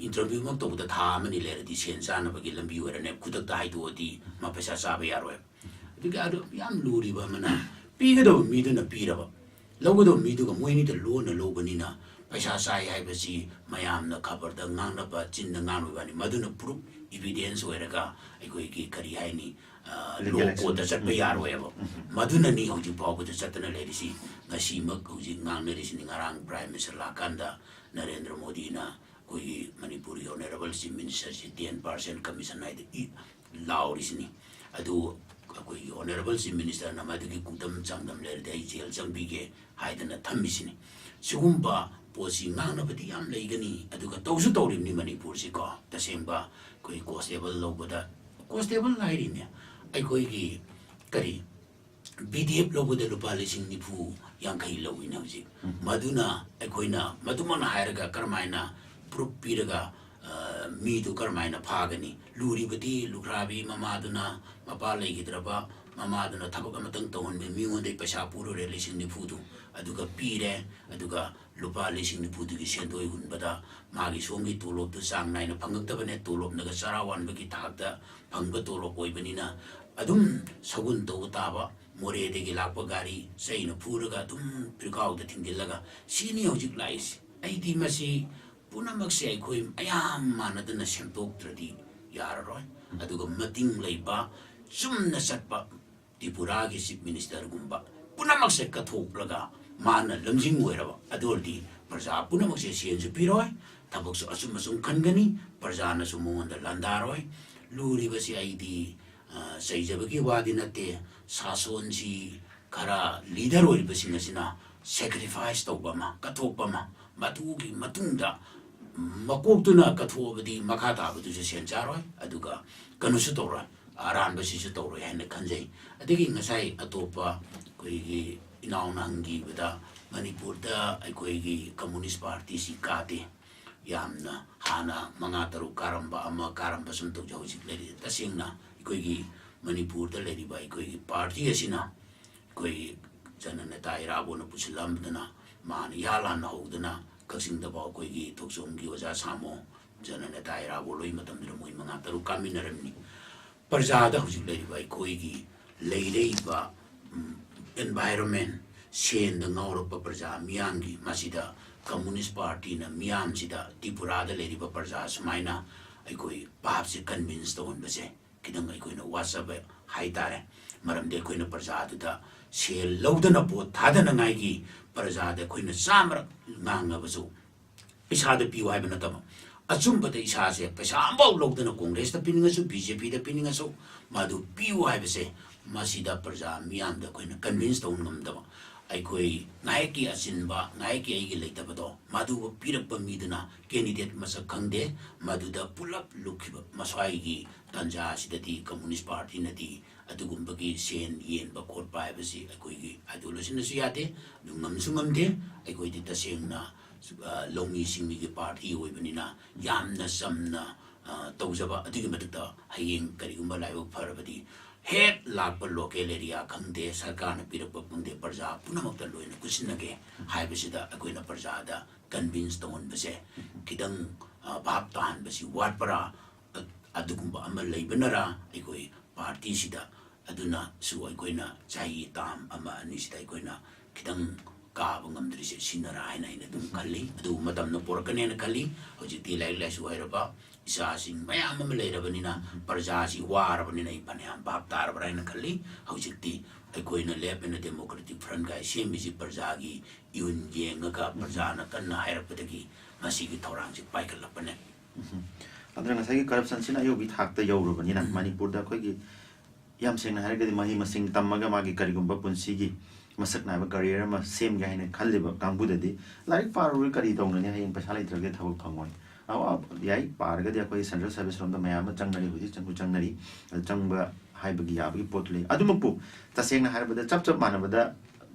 ꯏꯟꯇꯔꯚ꯭ꯌꯨꯃꯛ ꯇꯧꯕꯗ ꯊꯥ ꯑꯃꯅꯤ ꯂꯩꯔꯗꯤ ꯁꯦꯟ ꯆꯥꯅꯕꯒꯤ ꯂꯝꯕꯤ ꯑꯣꯏꯔꯅꯦꯕ꯫ ꯈꯨꯗꯛꯇ ꯍꯥꯏꯗꯣꯛꯑꯗꯤ ꯃꯥ ꯄꯩꯁꯥ ꯆꯥꯕ ꯌꯥꯔꯣꯏ꯫ ꯑꯗꯨꯒꯤ ꯑꯗꯨ ꯌꯥꯝ ꯂꯨꯔꯤꯕ ꯑꯃꯅ, ꯄꯤꯒꯗꯕ ꯃꯤꯗꯨꯅ ꯄꯤꯔꯕ, ꯂꯧꯒꯗꯕ ꯃꯤꯗꯨꯒ ꯃꯣꯏꯅꯤꯗ ꯂꯣꯟꯅ ꯂꯧꯕꯅꯤꯅ ꯄꯩꯁꯥ ꯆꯥꯏ ꯍꯥꯏꯕꯁꯤ ꯃꯌꯥꯝꯅ ꯈꯕꯔꯗ ꯉꯥꯡꯅꯕ, ꯆꯤꯟꯗ ꯉꯥꯡꯅꯕ ꯋꯥꯅꯤ꯫ ꯃꯗꯨꯅ ꯄ꯭ꯔꯨꯐ, ꯏꯕꯤꯗꯦꯟꯁ ꯑꯣꯏꯔꯒ ꯑꯩꯈꯣꯏꯒꯤ ꯀꯔꯤ ꯍꯥꯏꯅꯤ, ꯂꯣ ꯀꯣꯔꯠꯇ ꯆꯠꯄ ꯌꯥꯔꯣꯏꯕ꯫ ꯃꯗꯨꯅꯅꯤ ꯍꯧꯖꯤꯛ ꯐꯥꯎꯕꯗ ꯆꯠꯇꯅ ꯂꯩꯔꯤꯁꯤ꯫ ꯉꯁꯤꯃꯛ ꯍꯧꯖꯤꯛ ꯉꯥꯡꯅꯔꯤꯁꯤꯅꯤ꯫ ꯉꯔꯥꯡ ꯄ꯭ꯔꯥꯏꯝ ꯃꯤꯅꯤꯁꯇꯔ ꯂꯥꯛꯀꯥꯟꯗ ꯅꯔꯦꯟꯗ꯭ꯔ ꯃꯣꯗꯤꯅ ꯑꯩꯈꯣꯏꯒꯤ ꯃꯅꯤꯄꯨꯔꯒꯤ ꯑꯣꯅꯔꯦꯕꯜ ꯆꯤꯐ ꯃꯤꯅꯤꯁꯇꯔꯁꯤ ꯇꯦꯟ ꯄꯥꯔꯁꯦꯟ ꯀꯃꯤꯁꯟ ꯍꯥꯏꯗ ꯏ ꯂꯥꯎꯔꯤꯁꯤꯅꯤ꯫ ꯑꯗꯨ ꯑꯩꯈꯣꯏꯒꯤ ꯑꯣꯅꯔꯦꯕꯜ ꯆꯤꯐ ꯃꯤꯅꯤꯁꯇꯔꯅ ꯃꯗꯨꯒꯤ ꯀꯨꯗꯝ ꯆꯥꯡꯗꯝ ꯂꯩꯔꯗꯤ ꯑꯩ ꯖꯦꯜ ꯆꯪꯕꯤꯒꯦ ꯍꯥꯏꯗꯅ ꯊꯝꯃꯤꯁꯤꯅꯤ꯫ ꯁꯤꯒꯨꯝꯕ ꯄꯣꯠꯁꯤ ꯉꯥꯡꯅꯕꯗꯤ ꯌꯥꯝ ꯂꯩꯒꯅꯤ, ꯑꯗꯨꯒ ꯇꯧꯁꯨ ꯇꯧꯔꯤꯕꯅꯤ ꯃꯅꯤꯄꯨꯔꯁꯤꯀꯣ꯫ ꯇꯁꯦꯡꯕ ꯑꯩꯈꯣꯏ ꯀꯣꯟꯁꯇꯦꯕꯜ ꯂꯧꯕꯗ, ꯀꯣꯟꯁꯇꯦꯕꯜ ꯍꯥꯏꯔꯤꯅꯦ, ꯑꯩꯈꯣꯏꯒꯤ ꯀꯔꯤ, ꯕꯤ ꯗꯤ ꯑꯦꯐ ꯂꯧꯕꯗ ꯂꯨꯄꯥ ꯂꯤꯁꯤꯡ ꯅꯤꯐꯨ ꯌꯥꯡꯈꯩ ꯂꯧꯏꯅꯦ ꯍꯧꯖꯤꯛ꯫ ꯃꯗꯨꯅ ꯑꯩꯈꯣꯏꯅ ꯃꯗꯨꯃꯛꯅ ꯍꯥꯏꯔꯒ ꯀꯔꯝꯍꯥꯏꯅ ꯄ꯭ꯔꯨꯐ ꯄꯤꯔꯒ, ꯑ, ꯃꯤꯗꯨ ꯀꯔꯝꯍꯥꯏꯅ ꯐꯥꯒꯅꯤ? ꯂꯨꯔꯤꯕꯗꯤ ꯂꯨꯈ꯭ꯔꯥꯕꯤ ꯃꯃꯥꯗꯨꯅ, ꯃꯄꯥ ꯂꯩꯈꯤꯗ꯭ꯔꯕ ꯃꯃꯥꯗꯨꯅ ꯊꯕꯛ ꯑꯃꯇꯪ ꯇꯧꯍꯟꯕ, ꯃꯤꯉꯣꯟꯗꯒꯤ ꯄꯩꯁꯥ ꯄꯨꯔꯨꯔꯦ ꯂꯤꯁꯤꯡ ꯅꯤꯐꯨꯗꯨ, ꯑꯗꯨꯒ ꯄꯤꯔꯦ, ꯑꯗꯨꯒ ꯂꯨꯄꯥ ꯂꯤꯁꯤꯡ ꯅꯤꯐꯨꯗꯨꯒꯤ ꯁꯦꯟꯗꯣꯏ ꯍꯨꯟꯕꯗ ꯃꯥꯒꯤ ꯁꯣꯝꯒꯤ ꯇꯣꯂꯣꯞꯇꯨ ꯆꯥꯡ ꯅꯥꯏꯅ ꯐꯪꯉꯛꯇꯕꯅꯦ꯫ ꯇꯣꯂꯣꯞꯅꯒ ꯆꯔꯥ ꯋꯥꯟꯕꯒꯤ ꯊꯥꯛꯇ ꯐꯪꯕ ꯇꯣꯂꯣꯞ ꯑꯣꯏꯕꯅꯤꯅ ꯑꯗꯨꯝ ꯁꯒꯨꯟ ꯇꯧꯕ ꯇꯥꯕ꯫ ꯃꯣꯔꯦꯗꯒꯤ ꯂꯥꯛꯄ ꯒꯥꯔꯤ ꯆꯩꯅ ꯐꯨꯔꯒ ꯑꯗꯨꯝ ꯄꯤꯔꯈꯥꯎꯗ ꯊꯤꯡꯖꯤꯜꯂꯒ ꯁꯤꯅꯤ ꯍꯧꯖꯤꯛ ꯂꯥꯛꯏꯁꯤ꯫ ꯑꯩꯗꯤ ꯃꯁꯤ ꯄꯨꯝꯅꯃꯛꯁꯦ ꯑꯩꯈꯣꯏ ꯃꯌꯥꯝ ꯃꯥꯟꯅꯗꯅ ꯁꯦꯝꯗꯣꯛꯇ꯭ꯔꯗꯤ ꯌꯥꯔꯔꯣꯏ꯫ ꯑꯗꯨꯒ ꯃꯇꯤꯡ ꯂꯩꯕ, ꯆꯨꯝꯅ ꯆꯠꯄ ꯇ꯭ꯔꯤꯄꯨꯔꯥꯒꯤ ꯆꯤꯐ ꯃꯤꯅꯤꯁꯇꯔꯒꯨꯝꯕ ꯄꯨꯝꯅꯃꯛꯁꯦ ꯀꯠꯊꯣꯛꯂꯒ ꯃꯥꯅ ꯂꯝꯖꯤꯡ ꯑꯣꯏꯔꯕ ꯑꯗꯨ ꯑꯣꯏꯔꯗꯤ ꯄ꯭ꯔꯖꯥ ꯄꯨꯝꯅꯃꯛꯁꯦ ꯁꯦꯟꯁꯨ ꯄꯤꯔꯣꯏ, ꯊꯕꯛꯁꯨ ꯑꯆꯨꯝ ꯑꯆꯨꯝ ꯈꯟꯒꯅꯤ, ꯄ꯭ꯔꯖꯥꯅꯁꯨ ꯃꯉꯣꯟꯗ ꯂꯥꯟꯗꯥꯔꯣꯏ꯫ ꯂꯨꯔꯤꯕꯁꯤ ꯑꯩꯗꯤ, ꯑ, ꯆꯩꯖꯕꯒꯤ ꯋꯥꯗꯤ ꯅꯠꯇꯦ꯫ ꯁꯥꯁꯣꯟꯁꯤ ꯈꯔ ꯂꯤꯗꯔ ꯑꯣꯏꯔꯤꯕꯁꯤꯡ ꯑꯁꯤꯅ ꯁꯦꯀ꯭ꯔꯤꯐꯥꯏꯁ ꯇꯧꯕ ꯑꯃ, ꯀꯠꯊꯣꯛꯄ ꯑꯃ, ꯃꯗꯨꯒꯤ ꯃꯇꯨꯡꯗ ꯃꯀꯣꯛꯇꯨꯅ ꯀꯠꯊꯣꯛꯑꯕꯗꯤ ꯃꯈꯥ ꯇꯥꯕꯗꯨꯁꯨ ꯁꯦꯟ ꯆꯥꯔꯣꯏ, ꯑꯗꯨꯒ ꯀꯩꯅꯣꯁꯨ ꯇꯧꯔꯣꯏ, ꯑꯔꯥꯟꯕꯁꯤꯁꯨ ꯇꯧꯔꯣꯏ ꯍꯥꯏꯅ ꯈꯟꯖꯩ꯫ ꯑꯗꯒꯤ ꯉꯁꯥꯏ ꯑꯇꯣꯞꯄ ꯑꯩꯈꯣꯏꯒꯤ ꯏꯅꯥꯎꯅ ꯍꯪꯈꯤꯕꯗ ꯃꯅꯤꯄꯨꯔꯗ ꯑꯩꯈꯣꯏꯒꯤ ꯀꯝꯃꯨꯅꯤꯁ ꯄꯥꯔꯇꯤꯁꯤ ꯀꯥꯗꯦ꯫ ꯌꯥꯝꯅ ꯍꯥꯟꯅ ꯃꯉꯥ ꯇꯔꯨꯛ ꯀꯥꯔꯝꯕ, ꯑꯃ ꯀꯥꯔꯝꯕ ꯁꯨꯝ ꯇꯧꯖꯩ꯫ ꯍꯧꯖꯤꯛ ꯂꯩꯔꯤ, ꯇꯁꯦꯡꯅ ꯑꯩꯈꯣꯏꯒꯤ ꯃꯅꯤꯄꯨꯔꯗ ꯂꯩꯔꯤꯕ ꯑꯩꯈꯣꯏꯒꯤ ꯄꯥꯔꯇꯤ ꯑꯁꯤꯅ ꯑꯩꯈꯣꯏꯒꯤ ꯖꯅꯅꯦꯇꯥ ꯏꯔꯥꯕꯣꯠꯅ ꯄꯨꯁꯤꯜꯂꯝꯗꯅ ꯃꯥꯅ ꯏꯍꯥꯟ ꯍꯥꯟꯅ ꯍꯧꯗꯅ ꯀꯛꯆꯤꯡꯗꯐꯥꯎ ꯑꯩꯈꯣꯏꯒꯤ ꯊꯣꯛꯆꯣꯝꯒꯤ ꯑꯣꯖꯥ ꯁꯥꯃꯣ, ꯖꯅꯅꯦꯇꯥ ꯏꯔꯥꯕꯣꯠ ꯂꯣꯏ ꯃꯇꯝꯗꯨꯗ ꯃꯣꯏ ꯃꯉꯥ ꯇꯔꯨꯛ ꯀꯥꯃꯤꯟꯅꯔꯝꯃꯤ꯫ ꯄ꯭ꯔꯖꯥꯗ ꯍꯧꯖꯤꯛ ꯂꯩꯔꯤꯕ ꯑꯩꯈꯣꯏꯒꯤ ꯂꯩꯔꯛꯏꯕ, ꯎꯝ, environment, ꯁꯦꯟꯗ ꯉꯥꯎꯔꯛꯄ ꯄ꯭ꯔꯖꯥ ꯃꯤꯌꯥꯝꯒꯤ, ꯃꯁꯤꯗ ꯀꯝꯃꯨꯅꯤꯁ ꯄꯥꯔꯇꯤꯅ ꯃꯤꯌꯥꯝꯁꯤꯗ, ꯇ꯭ꯔꯤꯄꯨꯔꯥꯗ ꯂꯩꯔꯤꯕ ꯄ꯭ꯔꯖꯥ ꯁꯨꯃꯥꯏꯅ ꯑꯩꯈꯣꯏ ꯚꯥꯞꯁꯦ convince ꯇꯧꯍꯟꯕꯁꯦ ꯈꯤꯇꯪ ꯑꯩꯈꯣꯏꯅ ꯋꯥꯖꯕ ꯍꯥꯏꯇꯥꯔꯦ꯫ ꯃꯔꯝꯗꯤ ꯑꯩꯈꯣꯏꯅ ꯄ꯭ꯔꯖꯥꯗꯨꯗ ꯁꯦꯜ ꯂꯧꯗꯅ ꯚꯣꯠ ꯊꯥꯗꯅꯉꯥꯏꯒꯤ ꯄ꯭ꯔꯖꯥꯗ ꯑꯩꯈꯣꯏꯅ ꯆꯥꯝꯃꯔꯛ ꯉꯥꯡꯉꯕꯁꯨ ꯏꯁꯥꯗ ꯄꯤꯌꯨ ꯍꯥꯏꯕ ꯅꯠꯇꯕ, ꯑꯆꯨꯝꯕꯗ ꯏꯁꯥꯁꯦ ꯄꯩꯁꯥ ꯑꯃꯐꯥꯎ ꯂꯧꯗꯅ ꯀꯣꯡꯒ꯭ꯔꯦꯁꯇ ꯄꯤꯅꯤꯡꯉꯁꯨ, ꯕꯤ ꯖꯦ ꯄꯤꯗ ꯄꯤꯅꯤꯡꯉꯁꯨ, ꯃꯗꯨ ꯄꯤꯌꯨ ꯍꯥꯏꯕꯁꯦ ꯃꯁꯤꯗ ꯄ꯭ꯔꯖꯥ ꯃꯤꯌꯥꯝꯗ ꯑꯩꯈꯣꯏꯅ convince ꯇꯧꯕ ꯉꯝꯗꯕ꯫ ꯑꯩꯈꯣꯏ ꯉꯥꯏꯍꯥꯛꯀꯤ ꯑꯆꯤꯟꯕ, ꯉꯥꯏꯍꯥꯛꯀꯤ ꯑꯩꯒꯤ ꯂꯩꯇꯕꯗꯣ, ꯃꯗꯨ ꯄꯤꯔꯛꯄ ꯃꯤꯗꯨꯅ candidate ꯃꯁꯛ ꯈꯪꯗꯦ, ꯃꯗꯨꯗ ꯄꯨꯂꯞ ꯂꯨꯞꯈꯤꯕ ꯃꯁ꯭ꯋꯥꯏꯒꯤ ꯇꯥꯟꯖꯥ ꯑꯁꯤꯗꯗꯤ ꯀꯝꯃꯨꯅꯤꯁ ꯄꯥꯔꯇꯤꯅꯗꯤ ꯑꯗꯨꯒꯨꯝꯕꯒꯤ ꯁꯦꯟ ꯌꯦꯟꯕ ꯈꯣꯠꯄ ꯍꯥꯏꯕꯁꯤ ꯑꯩꯈꯣꯏꯒꯤ ideology ꯅꯁꯨ ꯌꯥꯗꯦ, ꯑꯗꯨ ꯉꯝꯁꯨ ꯉꯝꯗꯦ꯫ ꯑꯩꯈꯣꯏꯗꯤ ꯇꯁꯦꯡꯅ, ꯑ, ꯂꯧꯃꯤ ꯁꯤꯡꯃꯤꯒꯤ ꯄꯥꯔꯇꯤ ꯑꯣꯏꯕꯅꯤꯅ ꯌꯥꯝꯅ ꯆꯝꯅ, ꯑ, ꯇꯧꯖꯕ꯫ ꯑꯗꯨꯒꯤ ꯃꯊꯛꯇ ꯍꯌꯦꯡ ꯀꯔꯤꯒꯨꯝꯕ ꯂꯥꯏꯕꯛ ꯐꯔꯕꯗꯤ ꯍꯦꯛ ꯂꯥꯛꯄ local area ꯈꯪꯗꯦ, ꯁꯔꯀꯥꯔꯅ ꯄꯤꯔꯛꯄ ꯈꯪꯗꯦ, ꯄ꯭ꯔꯖꯥ ꯄꯨꯝꯅꯃꯛꯇ ꯂꯣꯏꯅ ꯈꯨꯠꯁꯤꯟꯅꯒꯦ ꯍꯥꯏꯕꯁꯤꯗ ꯑꯩꯈꯣꯏꯅ ꯄ꯭ꯔꯖꯥꯗ convince ꯇꯧꯍꯟꯕꯁꯦ ꯈꯤꯇꯪ, ꯑ, ꯚꯥꯞ ꯇꯥꯍꯟꯕꯁꯤ ꯋꯥꯠꯄ꯭ꯔꯥ? ꯑ-, ꯑꯗꯨꯒꯨꯝꯕ ꯑꯃ ꯂꯩꯕꯅꯔꯥ ꯑꯩꯈꯣꯏ ꯄꯥꯔꯇꯤꯁꯤꯗ? ꯑꯗꯨꯅꯁꯨ ꯑꯩꯈꯣꯏꯅ ꯆꯍꯤ ꯇꯥꯝ ꯑꯃ ꯑꯅꯤꯁꯤꯗ ꯑꯩꯈꯣꯏꯅ ꯈꯤꯇꯪ ꯀꯥꯕ ꯉꯝꯗ꯭ꯔꯤꯁꯦ ꯁꯤꯅꯔꯥ ꯍꯥꯏꯅ ꯑꯩꯅ ꯑꯗꯨꯝ ꯈꯜꯂꯤ꯫ ꯑꯗꯨꯕꯨ ꯃꯇꯝꯅ ꯄꯣꯔꯛꯀꯅꯦꯅ ꯈꯜꯂꯤ꯫ ꯍꯧꯖꯤꯛꯇꯤ ꯂꯥꯏꯔꯤꯛ ꯂꯥꯏꯁꯨ ꯍꯩꯔꯕ ꯏꯆꯥꯁꯤꯡ ꯃꯌꯥꯝ ꯑꯃ ꯂꯩꯔꯕꯅꯤꯅ ꯄ꯭ꯔꯖꯥꯁꯤ ꯋꯥꯔꯕꯅꯤꯅ ꯑꯩ ꯐꯅꯌꯥꯝ ꯚꯥꯞ ꯇꯥꯔꯕ꯭ꯔꯥ ꯍꯥꯏꯅ ꯈꯜꯂꯤ꯫ ꯍꯧꯖꯤꯛꯇꯤ ꯑꯩꯈꯣꯏꯅ Left and Democratic Front ꯀꯥꯏ ꯁꯦꯝꯃꯤꯁꯤ ꯄ꯭ꯔꯖꯥꯒꯤ ꯏꯍꯨꯟ ꯌꯦꯡꯉꯒ ꯄ꯭ꯔꯖꯥꯅ ꯀꯟꯅ ꯍꯥꯏꯔꯛꯄꯗꯒꯤ ꯉꯁꯤꯒꯤ ꯊꯧꯔꯥꯡꯁꯤ ꯄꯥꯏꯈꯠꯂꯛꯄꯅꯦ꯫ ꯎꯝ꯫ ꯑꯗꯨꯅ ꯉꯁꯥꯏꯒꯤ corruption ꯁꯤꯅ ꯑꯌꯧꯕꯤ ꯊꯥꯛꯇ ꯌꯧꯔꯕꯅꯤꯅ ꯃꯅꯤꯄꯨꯔꯗ ꯑꯩꯈꯣꯏꯒꯤ ꯌꯥꯝ ꯁꯦꯡꯅ ꯍꯥꯏꯔꯒꯗꯤ ꯃꯍꯩ ꯃꯁꯤꯡ ꯇꯝꯃꯒ ꯃꯥꯒꯤ ꯀꯔꯤꯒꯨꯝꯕ ꯄꯨꯟꯁꯤꯒꯤ ꯃꯁꯛ ꯅꯥꯏꯕ career ꯑꯃ ꯁꯦꯝꯒꯦ ꯍꯥꯏꯅ ꯈꯜꯂꯤꯕ ꯀꯥꯡꯕꯨꯗꯗꯤ ꯂꯥꯏꯔꯤꯛ ꯄꯥꯔꯨꯔꯒ ꯀꯔꯤ ꯇꯧꯅꯅꯤ, ꯍꯌꯦꯡ ꯄꯩꯁꯥ ꯂꯩꯇ꯭ꯔꯒꯗꯤ ꯊꯕꯛ ꯐꯪꯉꯣꯏ꯫ ꯑꯋꯥ-, ꯌꯥꯏ, ꯄꯥꯔꯒꯗꯤ ꯑꯩꯈꯣꯏ central service ꯔꯣꯝꯗ ꯃꯌꯥꯝ ꯑꯃ ꯆꯪꯅꯔꯤ, ꯍꯧꯖꯤꯛ ꯆꯪꯁꯨ ꯆꯪꯅꯔꯤ꯫ ꯑꯗꯨ ꯆꯪꯕ ꯍꯥꯏꯕꯒꯤ ꯌꯥꯕꯒꯤ ꯄꯣꯠꯇꯨ ꯂꯩ꯫ ꯑꯗꯨꯃꯛꯄꯨ ꯇꯁꯦꯡꯅ ꯍꯥꯏꯔꯕꯗ ꯆꯞ ꯆꯞ ꯃꯥꯟꯅꯕꯗ,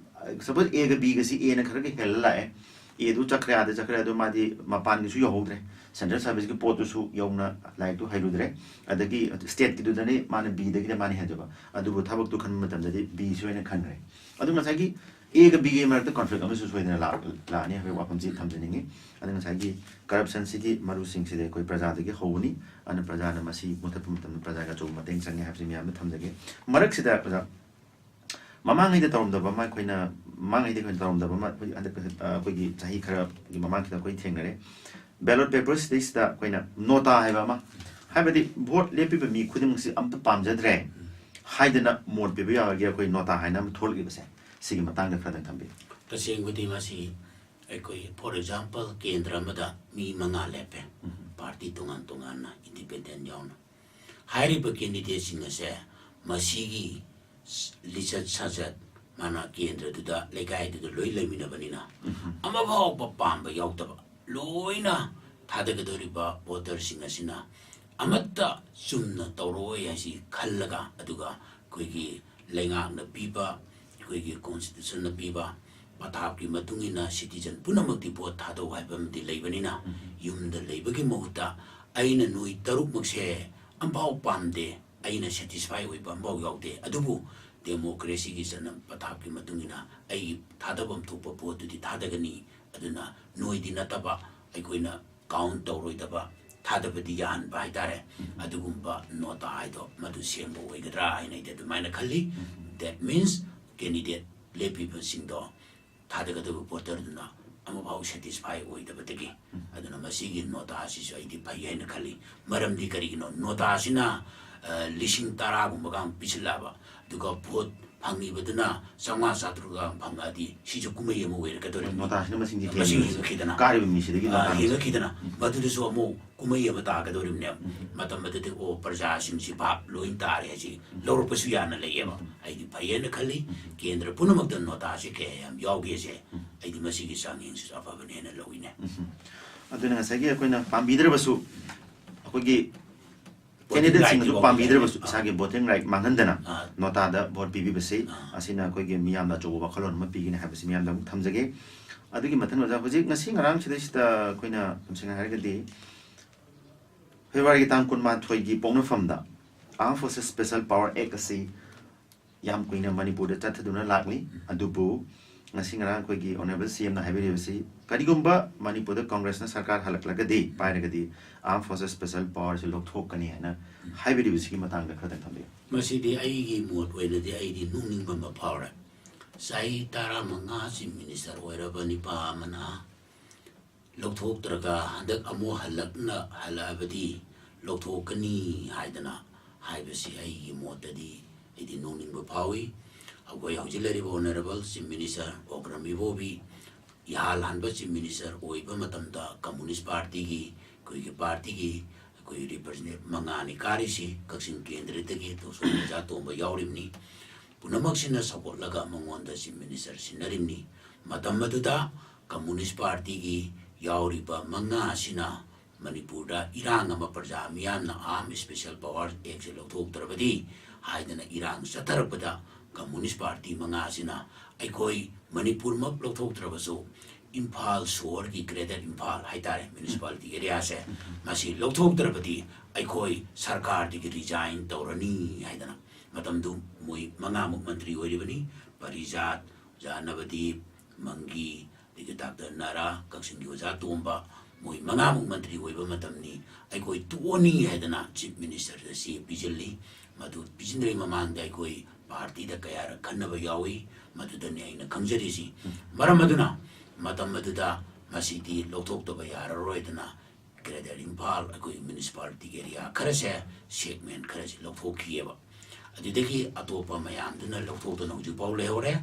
suppose A ꯒ B ꯒꯁꯤ, A ꯅ ꯈꯔꯒ ꯍꯦꯜꯂ ꯂꯥꯛꯑꯦ, A ꯗꯨ ꯆꯠꯈ꯭ꯔꯦ, ꯑꯥꯗ ꯆꯠꯈ꯭ꯔꯦ, ꯑꯗꯨ ꯃꯥꯗꯤ ꯃꯄꯥꯟꯒꯤꯁꯨ ꯌꯧꯍꯧꯗ꯭ꯔꯦ, central service ꯀꯤ ꯄꯣꯠꯇꯨꯁꯨ ꯌꯧꯅ ꯂꯥꯏꯔꯤꯛꯇꯨ ꯍꯩꯔꯨꯗ꯭ꯔꯦ, ꯑꯗꯒꯤ state ꯀꯤꯗꯨꯗꯅꯤ ꯃꯥꯅ B ꯗꯒꯤꯗ ꯃꯥꯅ ꯍꯦꯟꯖꯕ, ꯑꯗꯨꯕꯨ ꯊꯕꯛꯇꯨ ꯈꯟꯕ ꯃꯇꯝꯗꯗꯤ B ꯁꯤ ꯑꯣꯏꯅ ꯈꯟꯈ꯭ꯔꯦ꯫ ꯑꯗꯨ ꯉꯁꯥꯏꯒꯤ ꯑꯦꯒ ꯕꯤꯒꯤ ꯃꯔꯛꯇ ꯀꯟꯐ꯭ꯂꯤꯛ ꯑꯃꯁꯨ ꯁꯣꯏꯗꯅ ꯂꯥꯛ-, ꯂꯥꯛꯑꯅꯤ ꯍꯥꯏꯕꯒꯤ ꯋꯥꯐꯝꯁꯤ ꯊꯝꯖꯅꯤꯡꯉꯤ꯫ ꯑꯗꯨꯅ ꯉꯁꯥꯏꯒꯤ ꯀꯔꯞꯁꯟꯁꯤꯒꯤ ꯃꯔꯨꯁꯤꯡꯁꯤꯗꯤ ꯑꯩꯈꯣꯏ ꯄ꯭ꯔꯖꯥꯗꯒꯤ ꯍꯧꯕꯅꯤ꯫ ꯑꯗꯨꯅ ꯄ꯭ꯔꯖꯥꯅ ꯃꯁꯤ ꯃꯨꯊꯠꯄ ꯃꯇꯝꯗ ꯄ꯭ꯔꯖꯥꯒꯤ ꯑꯆꯧꯕ ꯃꯇꯦꯡ ꯆꯪꯉꯤ ꯍꯥꯏꯕꯁꯤ ꯃꯌꯥꯝꯗ ꯊꯝꯖꯒꯦ꯫ ꯃꯔꯛꯁꯤꯗ ꯑꯣꯖꯥ, ꯃꯃꯥꯡꯉꯩꯗ ꯇꯧꯔꯝꯗꯕ ꯑꯃ ꯑꯩꯈꯣꯏꯅ, ꯃꯃꯥꯡꯉꯩꯗ ꯑꯩꯈꯣꯏꯅ ꯇꯧꯔꯝꯗꯕ ꯑꯃ ꯑꯩꯈꯣꯏ ꯍꯟꯗꯛ, ꯑ, ꯑꯩꯈꯣꯏꯒꯤ ꯆꯍꯤ ꯈꯔꯒꯤ ꯃꯃꯥꯡꯁꯤꯗ ꯑꯩꯈꯣꯏ ꯊꯦꯡꯅꯔꯦ꯫ ꯕꯦꯂꯣꯠ ꯄꯦꯄꯔꯁꯤꯗꯩꯁꯤꯗ ꯑꯩꯈꯣꯏꯅ ꯅꯣꯇꯥ ꯍꯥꯏꯕ ꯑꯃ, ꯍꯥꯏꯕꯗꯤ ꯚꯣꯠ ꯂꯦꯞꯄꯤꯕ ꯃꯤ ꯈꯨꯗꯤꯡꯃꯛꯁꯤ ꯑꯝꯇ ꯄꯥꯝꯖꯗ꯭ꯔꯦ ꯍꯥꯏꯗꯅ ꯃꯣꯠ ꯄꯤꯕ ꯌꯥꯕꯒꯤ ꯑꯩꯈꯣꯏ ꯅꯣꯇꯥ ꯍꯥꯏꯅ ꯑꯃ ꯊꯣꯛꯂꯛꯂꯤꯕꯁꯦ, ꯁꯤꯒꯤ ꯃꯇꯥꯡꯗ ꯈꯔꯗꯪ ꯊꯝꯕꯤꯌꯨ꯫ ꯇꯁꯦꯡꯕꯗꯤ ꯃꯁꯤ ꯑꯩꯈꯣꯏ, for example, ꯀꯦꯟꯗ꯭ꯔ ꯑꯃꯗ ꯃꯤ ꯃꯉꯥ ꯂꯦꯞꯄꯦ, ꯎꯝ꯫ ꯄꯥꯔꯇꯤ ꯇꯣꯉꯥꯟ ꯇꯣꯉꯥꯟꯅ, ꯏꯟꯗꯤꯄꯦꯟꯗꯦꯟ ꯌꯥꯎꯅ꯫ ꯍꯥꯏꯔꯤꯕ ꯀꯦꯟꯗꯤꯗꯦꯠꯁꯤꯡ ꯑꯁꯦ ꯃꯁꯤꯒꯤ ꯂꯤꯆꯠ ꯁꯥꯖꯠ, ꯃꯥꯅ ꯀꯦꯟꯗ꯭ꯔꯗꯨꯗ, ꯂꯩꯀꯥꯏꯗꯨꯗ ꯂꯣꯏ ꯂꯩꯃꯤꯟꯅꯕꯅꯤꯅ, ꯎꯝ꯫ ꯑꯃꯐꯥꯎꯕ ꯄꯥꯝꯕ ꯌꯥꯎꯗꯕ, ꯂꯣꯏꯅ ꯊꯥꯗꯒꯗꯧꯔꯤꯕ ꯚꯣꯇꯔꯁꯤꯡ ꯑꯁꯤꯅ ꯑꯃꯠꯇ ꯆꯨꯝꯅ ꯇꯧꯔꯛꯑꯣꯏ ꯍꯥꯏꯁꯤ ꯈꯜꯂꯒ, ꯑꯗꯨꯒ ꯑꯩꯈꯣꯏꯒꯤ ꯂꯩꯉꯥꯛꯅ ꯄꯤꯕ, ꯑꯩꯈꯣꯏꯒꯤ ꯀꯣꯟꯁꯇꯤꯇ꯭ꯌꯨꯁꯟꯅ ꯄꯤꯕ ꯄꯊꯥꯞꯀꯤ ꯃꯇꯨꯡ ꯏꯟꯅ ꯁꯤꯇꯤꯖꯟ ꯄꯨꯝꯅꯃꯛꯇꯤ ꯚꯣꯠ ꯊꯥꯗꯧ ꯍꯥꯏꯕ ꯑꯃꯗꯤ ꯂꯩꯕꯅꯤꯅ, ꯎꯝ꯫ ꯌꯨꯝꯗ ꯂꯩꯕꯒꯤ ꯃꯍꯨꯠꯇ ꯑꯩꯅ ꯅꯣꯏ ꯇꯔꯨꯛꯃꯛꯁꯦ ꯑꯝꯐꯥꯎ ꯄꯥꯝꯗꯦ, ꯑꯩꯅ ꯁꯦꯇꯤꯁꯐꯥꯏ ꯑꯣꯏꯕ ꯑꯝꯐꯥꯎ ꯌꯥꯎꯗꯦ, ꯑꯗꯨꯕꯨ ꯗꯦꯃꯣꯀ꯭ꯔꯦꯁꯤꯒꯤ ꯆꯠꯅ ꯄꯊꯥꯞꯀꯤ ꯃꯇꯨꯡ ꯏꯟꯅ ꯑꯩꯒꯤ ꯊꯥꯗꯐꯝ ꯊꯣꯛꯄ ꯚꯣꯠꯇꯨꯗꯤ ꯊꯥꯗꯒꯅꯤ꯫ ꯑꯗꯨꯅ ꯅꯣꯏꯗꯤ ꯅꯠꯇꯕ ꯑꯩꯈꯣꯏꯅ ꯀꯥꯎꯟ ꯇꯧꯔꯣꯏꯗꯕ, ꯊꯥꯗꯕꯗꯤ ꯌꯥꯍꯟꯕ ꯍꯥꯏꯇꯥꯔꯦ, ꯎꯝ꯫ ꯑꯗꯨꯒꯨꯝꯕ ꯅꯣꯇꯥ ꯍꯥꯏꯗꯣ ꯃꯗꯨ ꯁꯦꯝꯕ ꯑꯣꯏꯒꯗ꯭ꯔꯥ ꯍꯥꯏꯅ ꯑꯩꯗꯤ ꯑꯗꯨꯃꯥꯏꯅ ꯈꯜꯂꯤ꯫ ꯎꯝ꯫ That means candidate ꯂꯦꯞꯄꯤꯕꯁꯤꯡꯗꯣ ꯊꯥꯗꯒꯗꯕ ꯚꯣꯇꯔꯗꯨꯅ ꯑꯃꯐꯥꯎ ꯁꯦꯇꯤꯁꯐꯥꯏ ꯑꯣꯏꯗꯕꯗꯒꯤ, ꯎꯝ꯫ ꯑꯗꯨꯅ ꯃꯁꯤꯒꯤ ꯅꯣꯇꯥ ꯑꯁꯤꯁꯨ ꯑꯩꯗꯤ ꯐꯩ ꯍꯥꯏꯅ ꯈꯜꯂꯤ꯫ ꯃꯔꯝꯗꯤ ꯀꯔꯤꯒꯤꯅꯣ? ꯅꯣꯇꯥ ꯑꯁꯤꯅ, ꯑ, ꯂꯤꯁꯤꯡ ꯇꯔꯥꯒꯨꯝꯕꯒ ꯄꯤꯁꯤꯜꯂꯛꯑꯕ, ꯑꯗꯨꯒ ꯚꯣꯠ ꯐꯪꯉꯤꯕꯗꯨꯅ ꯆꯥꯝꯃꯉꯥ ꯆꯥꯇ꯭ꯔꯨꯛꯒ ꯐꯪꯉꯛꯑꯗꯤ ꯁꯤꯁꯨ ꯀꯨꯝꯍꯩ ꯑꯃ ꯑꯣꯏꯔꯛꯀꯗꯣꯔꯤꯕꯅꯤ꯫ ꯅꯣꯇꯥꯁꯤꯅ ꯃꯁꯤꯡꯗꯤ ꯃꯁꯤꯡ ꯍꯦꯟꯒꯠꯂꯛꯏ꯫ ꯍꯦꯟꯒꯠꯈꯤꯗꯅ꯫ ꯀꯥꯔꯤꯕ ꯃꯤꯁꯤꯗꯒꯤ ꯑ, ꯅꯣꯇꯥꯅ ꯍꯦꯟꯒꯠꯈꯤꯗꯅ꯫ ꯎꯝ꯫ ꯃꯗꯨꯗꯁꯨ ꯑꯃꯨꯛ ꯀꯨꯝꯍꯩ ꯑꯃ ꯇꯥꯒꯗꯧꯔꯤꯕꯅꯦꯕ꯫ ꯎꯝ꯫ ꯃꯇꯝ ꯑꯗꯨꯗ, ꯑꯣ, ꯄ꯭ꯔꯖꯥꯁꯤꯡꯁꯤ ꯚꯥꯞ ꯂꯣꯏ ꯇꯥꯔꯦ ꯍꯥꯏꯁꯤ ꯎꯝ꯫ ꯂꯧꯔꯛꯄꯁꯨ ꯌꯥꯅ ꯂꯩꯌꯦꯕ꯫ ꯎꯝ꯫ ꯑꯩꯗꯤ ꯐꯩ ꯍꯥꯏꯅ ꯈꯜꯂꯤ꯫ ꯎꯝ꯫ ꯀꯦꯟꯗ꯭ꯔ ꯄꯨꯝꯅꯃꯛꯇ ꯅꯣꯇꯥꯁꯤ ꯀꯌꯥ ꯌꯥꯝ ꯌꯥꯎꯒꯦꯁꯦ, ꯎꯝ꯫ ꯑꯩꯗꯤ ꯃꯁꯤꯒꯤ ꯆꯥꯡꯌꯦꯡꯁꯤꯁꯨ ꯑꯐꯕꯅꯦꯅ ꯂꯧꯏꯅꯦ꯫ ꯎꯝ꯫ ꯑꯗꯨꯅ ꯉꯁꯥꯏꯒꯤ ꯑꯩꯈꯣꯏꯅ ꯄꯥꯝꯕꯤꯗ꯭ꯔꯕꯁꯨ, ꯑꯩꯈꯣꯏꯒꯤ ꯀꯦꯟꯗꯤꯗꯦꯠꯁꯤꯡꯅꯁꯨ ꯄꯥꯝꯕꯤꯗ꯭ꯔꯕꯁꯨ, ꯄꯣꯂꯤꯇꯤꯀꯦꯜ ꯔꯥꯏꯠꯀꯤ ꯋꯥꯐꯝ ꯂꯩꯔꯦ꯫ ꯏꯁꯥꯒꯤ ꯚꯣꯇꯤꯡ ꯔꯥꯏꯠ ꯃꯥꯡꯍꯟꯗꯅ ꯑꯥ꯫ ꯅꯣꯇꯥꯗ ꯚꯣꯠ ꯄꯤꯕꯤꯕꯁꯤ, ꯑꯥ꯫ ꯑꯁꯤꯅ ꯑꯩꯈꯣꯏꯒꯤ ꯃꯤꯌꯥꯝꯗ ꯑꯆꯧꯕ ꯋꯥꯈꯜꯂꯣꯟ ꯑꯃ ꯄꯤꯒꯅꯤ ꯍꯥꯏꯕꯁꯤ ꯃꯤꯌꯥꯝꯗ ꯑꯃꯨꯛ ꯊꯝꯖꯒꯦ꯫ ꯑꯗꯨꯒꯤ ꯃꯊꯪ ꯑꯣꯖꯥ, ꯍꯧꯖꯤꯛ ꯉꯁꯤ ꯉꯔꯥꯡ ꯁꯤꯗꯩꯁꯤꯗ ꯑꯩꯈꯣꯏꯅ ꯇꯝꯁꯤꯡ ꯍꯥꯏꯔꯒꯗꯤ ꯐꯦꯕ꯭ꯔꯨꯋꯥꯔꯤꯒꯤ ꯇꯥꯡ ꯀꯨꯟꯃꯥꯊꯣꯏꯒꯤ ꯄꯣꯛꯅꯐꯝꯗ Armed Forces Special Power Act ꯑꯁꯤ ꯌꯥꯝ ꯀꯨꯏꯅ ꯃꯅꯤꯄꯨꯔꯗ ꯆꯠꯊꯗꯨꯅ ꯂꯥꯛꯂꯤ꯫ ꯑꯗꯨꯕꯨ ꯉꯁꯤ ꯉꯔꯥꯡ ꯑꯩꯈꯣꯏꯒꯤ Honourable C M ꯅ ꯍꯥꯏꯕꯤꯔꯤꯕꯁꯤ, ꯀꯔꯤꯒꯨꯝꯕ ꯃꯅꯤꯄꯨꯔꯗ ꯀꯪꯒ꯭ꯔꯦꯁꯅ ꯁꯔꯀꯥꯔ ꯍꯜꯂꯛꯂꯒꯗꯤ, ꯄꯥꯏꯔꯒꯗꯤ, Armed Forces Special Power ꯁꯤ ꯂꯧꯊꯣꯛꯀꯅꯤ ꯍꯥꯏꯅ ꯍꯥꯏꯕꯤꯔꯤꯕꯁꯤꯒꯤ ꯃꯇꯥꯡꯗ ꯈꯔꯗꯪ ꯊꯝꯕꯤꯌꯨ꯫ ꯃꯁꯤꯗꯤ ꯑꯩꯒꯤ ꯃꯣꯠ ꯑꯣꯏꯅꯗꯤ ꯑꯩꯗꯤ ꯅꯣꯛꯅꯤꯡꯕ ꯑꯃ ꯐꯥꯎꯔꯦ꯫ ꯆꯍꯤ ꯇꯔꯥꯃꯉꯥ Chief Minister ꯑꯣꯏꯔꯕ ꯅꯤꯄꯥ ꯑꯃꯅ ꯂꯧꯊꯣꯛꯇ꯭ꯔꯒ ꯍꯟꯗꯛ ꯑꯃꯨꯛ ꯍꯜꯂꯛꯅ ꯍꯜꯂꯛꯑꯕꯗꯤ ꯂꯧꯊꯣꯛꯀꯅꯤ ꯍꯥꯏꯗꯅ ꯍꯥꯏꯕꯁꯤ ꯑꯩꯒꯤ ꯃꯣꯠꯇꯗꯤ ꯑꯩꯗꯤ ꯅꯣꯛꯅꯤꯡꯕ ꯐꯥꯎꯏ꯫ ꯑꯩꯈꯣꯏ ꯍꯧꯖꯤꯛ ꯂꯩꯔꯤꯕ Honourable Chief Minister ꯑꯣꯀ꯭ꯔꯝ ꯏꯕꯣꯕꯤ ꯏꯍꯥꯜ ꯍꯥꯟꯕ Chief Minister ꯑꯣꯏꯕ ꯃꯇꯝꯗ Communist Party ꯒꯤ, ꯑꯩꯈꯣꯏꯒꯤ party ꯒꯤ, ꯑꯩꯈꯣꯏ representative ꯃꯉꯥꯅꯤ ꯀꯥꯔꯤꯁꯤ, ꯀꯛꯆꯤꯡ ꯀꯦꯟꯗ꯭ꯔꯗꯒꯤ ꯇꯣꯁꯣꯝ ꯑꯣꯖꯥ ꯇꯣꯝꯕ ꯌꯥꯎꯔꯤꯕꯅꯤ꯫ ꯄꯨꯝꯅꯃꯛꯁꯤꯅ ꯁꯧꯒꯠꯂꯒ ꯃꯉꯣꯟꯗ Chief Minister ꯁꯤꯟꯅꯔꯤꯕꯅꯤ꯫ ꯃꯇꯝ ꯑꯗꯨꯗ Communist Party ꯒꯤ ꯌꯥꯎꯔꯤꯕ ꯃꯉꯥ ꯑꯁꯤꯅ ꯃꯅꯤꯄꯨꯔꯗ ꯏꯔꯥꯡ ꯑꯃ, ꯄ꯭ꯔꯖꯥ ꯃꯤꯌꯥꯝꯅ Armed Special Power Act ꯁꯦ ꯂꯧꯊꯣꯛꯇ꯭ꯔꯕꯗꯤ ꯍꯥꯏꯗꯅ ꯏꯔꯥꯡ ꯆꯠꯊꯔꯛꯄꯗ, Communist Party ꯃꯉꯥ ꯑꯁꯤꯅ ꯑꯩꯈꯣꯏ ꯃꯅꯤꯄꯨꯔꯃꯛ ꯂꯧꯊꯣꯛꯇ꯭ꯔꯕꯁꯨ, ꯏꯝꯐꯥꯜ ꯁꯣꯍꯣꯔꯒꯤ Greater ꯏꯝꯐꯥꯜ ꯍꯥꯏꯇꯥꯔꯦ, municipality area ꯁꯦ, ꯃꯁꯤ ꯂꯧꯊꯣꯛꯇ꯭ꯔꯕꯗꯤ ꯑꯩꯈꯣꯏ ꯁꯔꯀꯥꯔꯗꯒꯤ resign ꯇꯧꯔꯅꯤ ꯍꯥꯏꯗꯅ, ꯃꯇꯝꯗꯨ ꯃꯣꯏ ꯃꯉꯥꯃꯨꯛ ꯃꯟꯇ꯭ꯔꯤ ꯑꯣꯏꯔꯤꯕꯅꯤ, ꯄꯔꯤꯖꯥꯠ, ꯑꯣꯖꯥ ꯅꯕꯗꯤꯞ, ꯃꯪꯒꯤ, ꯑꯗꯒꯤ Doctor ꯅꯔꯥ, ꯀꯛꯆꯤꯡꯒꯤ ꯑꯣꯖꯥ ꯇꯣꯝꯕ, ꯃꯣꯏ ꯃꯉꯥꯃꯨꯛ ꯃꯟꯇ꯭ꯔꯤ ꯑꯣꯏꯕ ꯃꯇꯝꯅꯤ꯫ ꯑꯩꯈꯣꯏ ꯇꯣꯛꯑꯅꯤ ꯍꯥꯏꯗꯅ Chief Minister ꯗ ꯆꯦ ꯄꯤꯁꯤꯜꯂꯤ꯫ ꯃꯗꯨ ꯄꯤꯁꯤꯟꯗ꯭ꯔꯤꯉꯩ ꯃꯃꯥꯡꯗ ꯑꯩꯈꯣꯏ party ꯗ ꯀꯌꯥꯔꯛ ꯈꯟꯅꯕ ꯌꯥꯎꯏ꯫ ꯃꯗꯨꯗꯅꯤ ꯑꯩꯅ ꯈꯪꯖꯔꯤꯁꯤ꯫ ꯃꯔꯝ ꯑꯗꯨꯅ ꯃꯇꯝ ꯑꯗꯨꯗ ꯃꯁꯤꯗꯤ ꯂꯧꯊꯣꯛꯇꯕ ꯌꯥꯔꯔꯣꯏꯗꯅ Greater ꯏꯝꯐꯥꯜ ꯑꯩꯈꯣꯏ municipality area ꯈꯔꯁꯦ, segment ꯈꯔꯁꯦ ꯂꯧꯊꯣꯛꯈꯤꯑꯕ꯫ ꯑꯗꯨꯗꯒꯤ ꯑꯇꯣꯞꯄ ꯃꯌꯥꯝꯗꯨꯅ ꯂꯧꯊꯣꯛꯇꯅ ꯍꯧꯖꯤꯛꯐꯥꯎ ꯂꯩꯍꯧꯔꯦ꯫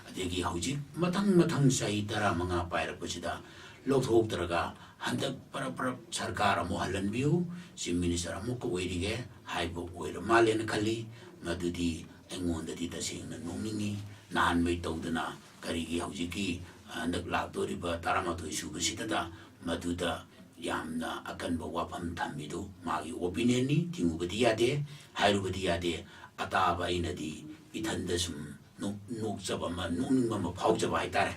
ꯑꯗꯒꯤ ꯍꯧꯖꯤꯛ ꯃꯊꯪ ꯃꯊꯪ ꯆꯍꯤ ꯇꯔꯥꯃꯉꯥ ꯄꯥꯏꯔꯛꯄꯁꯤꯗ ꯂꯧꯊꯣꯛꯇ꯭ꯔꯒ ꯍꯟꯗꯛ ꯄꯔꯞ ꯄꯔꯞ ꯁꯔꯀꯥꯔ ꯑꯃꯨꯛ ꯍꯜꯍꯟꯕꯤꯌꯨ, Chief Minister ꯑꯃꯨꯛꯀ ꯑꯣꯏꯔꯤꯒꯦ ꯍꯥꯏꯕ ꯑꯣꯏꯔ ꯃꯥꯜꯂꯦꯅ ꯈꯜꯂꯤ꯫ ꯃꯗꯨꯗꯤ ꯑꯩꯉꯣꯟꯗꯗꯤ ꯇꯁꯦꯡꯅ ꯅꯣꯛꯅꯤꯡꯉꯤ꯫ ꯅꯍꯥꯟꯋꯥꯏ ꯇꯧꯗꯅ ꯀꯔꯤꯒꯤ ꯍꯧꯖꯤꯛꯀꯤ ꯍꯟꯗꯛ ꯂꯥꯛꯇꯣꯔꯤꯕ ꯇꯔꯥꯃꯥꯊꯣꯏ ꯁꯨꯕꯁꯤꯗꯇ ꯃꯗꯨꯗ ꯌꯥꯝꯅ ꯑꯀꯟꯕ ꯋꯥꯐꯝ ꯊꯝꯃꯤꯗꯨ ꯃꯥꯒꯤ opinion ꯅꯤ, ꯊꯤꯡꯉꯨꯕꯗꯤ ꯌꯥꯗꯦ, ꯍꯥꯏꯔꯨꯕꯗꯤ ꯌꯥꯗꯦ꯫ ꯑꯇꯥꯕ ꯑꯩꯅꯗꯤ ꯏꯊꯟꯗ ꯁꯨꯝ ꯅꯣꯛ-, ꯅꯣꯛꯆꯕ ꯑꯃ, ꯅꯣꯛꯅꯤꯡꯕ ꯑꯃ ꯐꯥꯎꯖꯕ ꯍꯥꯏꯇꯥꯔꯦ꯫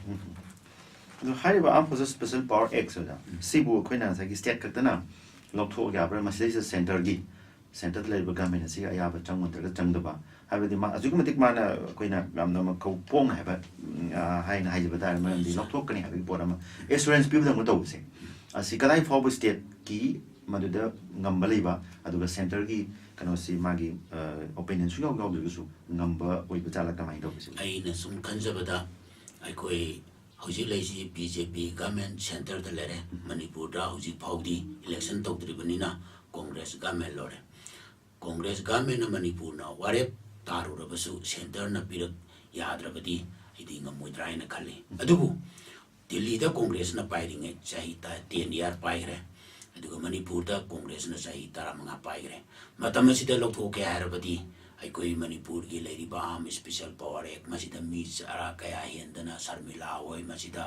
ꯑꯗꯣ ꯍꯥꯏꯔꯤꯕ Armed Forces Special Power Act ꯁꯤꯗ, ꯁꯤꯕꯨ ꯑꯩꯈꯣꯏꯅ ꯉꯁꯥꯏꯒꯤ state ꯈꯛꯇꯅ ꯂꯧꯊꯣꯛꯑꯒ ꯌꯥꯕ꯭ꯔꯥ? ꯃꯁꯤꯗꯩꯁꯤꯗ centre ꯒꯤ ꯁꯦꯟꯇꯔꯗ ꯂꯩꯔꯤꯕ ꯒꯚꯔꯟꯃꯦꯟ ꯑꯁꯤꯒꯤ ꯑꯌꯥꯕ ꯆꯪꯉꯨ ꯅꯠꯇ꯭ꯔꯒ ꯆꯪꯗꯕ ꯍꯥꯏꯕꯗꯤ ꯃꯥ ꯑꯁꯨꯛꯀꯤ ꯃꯇꯤꯛ ꯃꯥꯅ ꯑꯩꯈꯣꯏꯅ ꯌꯥꯝꯅ ꯃꯈꯧ ꯄꯣꯡꯅ ꯍꯥꯏꯕ ꯎꯝ, ꯑ, ꯍꯥꯏꯅ ꯍꯥꯏꯖꯕ ꯇꯥꯔꯦ, ꯃꯔꯝꯗꯤ ꯂꯧꯊꯣꯛꯀꯅꯤ ꯍꯥꯏꯕꯒꯤ ꯄꯣꯠ ꯑꯃ ꯑꯦꯁꯨꯔꯦꯟꯁ ꯄꯤꯕꯗꯧꯅ ꯇꯧꯕꯁꯦ, ꯑꯁꯤ ꯀꯗꯥꯏ ꯐꯥꯎꯕ ꯁ꯭ꯇꯦꯠꯀꯤ ꯃꯗꯨꯗ ꯉꯝꯕ ꯂꯩꯕ, ꯑꯗꯨꯒ ꯁꯦꯟꯇꯔꯒꯤ ꯀꯩꯅꯣꯁꯤ ꯃꯥꯒꯤ ꯑꯣꯄꯤꯅꯤꯌꯟ ꯁꯨꯡꯌꯥꯎ ꯌꯥꯎꯗ꯭ꯔꯒꯁꯨ ꯉꯝꯕ ꯑꯣꯏꯕ ꯖꯥꯠꯂꯥ, ꯀꯃꯥꯏꯅ ꯇꯧꯕꯁꯦ? ꯑꯩꯅ ꯁꯨꯝ ꯈꯟꯖꯕꯗ, ꯑꯩꯈꯣꯏ ꯍꯧꯖꯤꯛ ꯂꯩꯔꯤꯁꯤ ꯕꯤ ꯖꯦ ꯄꯤ ꯒꯚꯔꯟꯃꯦꯟ ꯁꯦꯟꯇꯔꯗ ꯂꯩꯔꯦ꯫ ꯃꯅꯤꯄꯨꯔꯗ ꯍꯧꯖꯤꯛ ꯐꯥꯎꯗꯤ ꯏꯂꯦꯛꯁꯟ ꯇꯧꯗ꯭ꯔꯤꯕꯅꯤꯅ ꯀꯣꯡꯒ꯭ꯔꯦꯁ ꯒꯚꯔꯟꯃꯦꯟ ꯂꯣꯏꯔꯦ꯫ ꯀꯣꯡꯒ꯭ꯔꯦꯁ ꯒꯚꯔꯟꯃꯦꯟꯅ ꯃꯅꯤꯄꯨꯔꯅ ꯋꯥꯔꯦꯞ ꯇꯥꯔꯨꯔꯕꯁꯨ ꯁꯦꯟꯇꯔꯅ ꯄꯤꯔꯛ ꯌꯥꯗ꯭ꯔꯕꯗꯤ ꯑꯩꯗꯤ ꯉꯝꯃꯣꯏꯗ꯭ꯔꯥ ꯍꯥꯏꯅ ꯈꯜꯂꯤ꯫ ꯑꯗꯨꯕꯨ ꯗꯤꯜꯂꯤꯗ ꯀꯣꯡꯒ꯭ꯔꯦꯁꯅ ꯄꯥꯏꯔꯤꯉꯩ ꯆꯍꯤ ꯇ-, ꯇꯦꯟ ꯏꯌꯥꯔ ꯄꯥꯏꯈ꯭ꯔꯦ꯫ ꯑꯗꯨꯒ ꯃꯅꯤꯄꯨꯔꯗ ꯀꯣꯡꯒ꯭ꯔꯦꯁꯅ ꯆꯍꯤ ꯇꯔꯥꯃꯉꯥ ꯄꯥꯏꯈ꯭ꯔꯦ꯫ ꯃꯇꯝ ꯑꯁꯤꯗ ꯂꯧꯊꯣꯛꯀꯦ ꯍꯥꯏꯔꯕꯗꯤ ꯑꯩꯈꯣꯏ ꯃꯅꯤꯄꯨꯔꯒꯤ ꯂꯩꯔꯤꯕ ꯑꯥꯔꯝ ꯏꯁꯄꯤꯁꯦꯜ ꯄꯋꯥꯔ ꯑꯦꯛ ꯃꯁꯤꯗ ꯃꯤ ꯆꯔꯥ ꯀꯌꯥ ꯍꯦꯟꯗꯅ ꯁꯔꯃꯤꯂꯥ ꯍꯣꯏ ꯃꯁꯤꯗ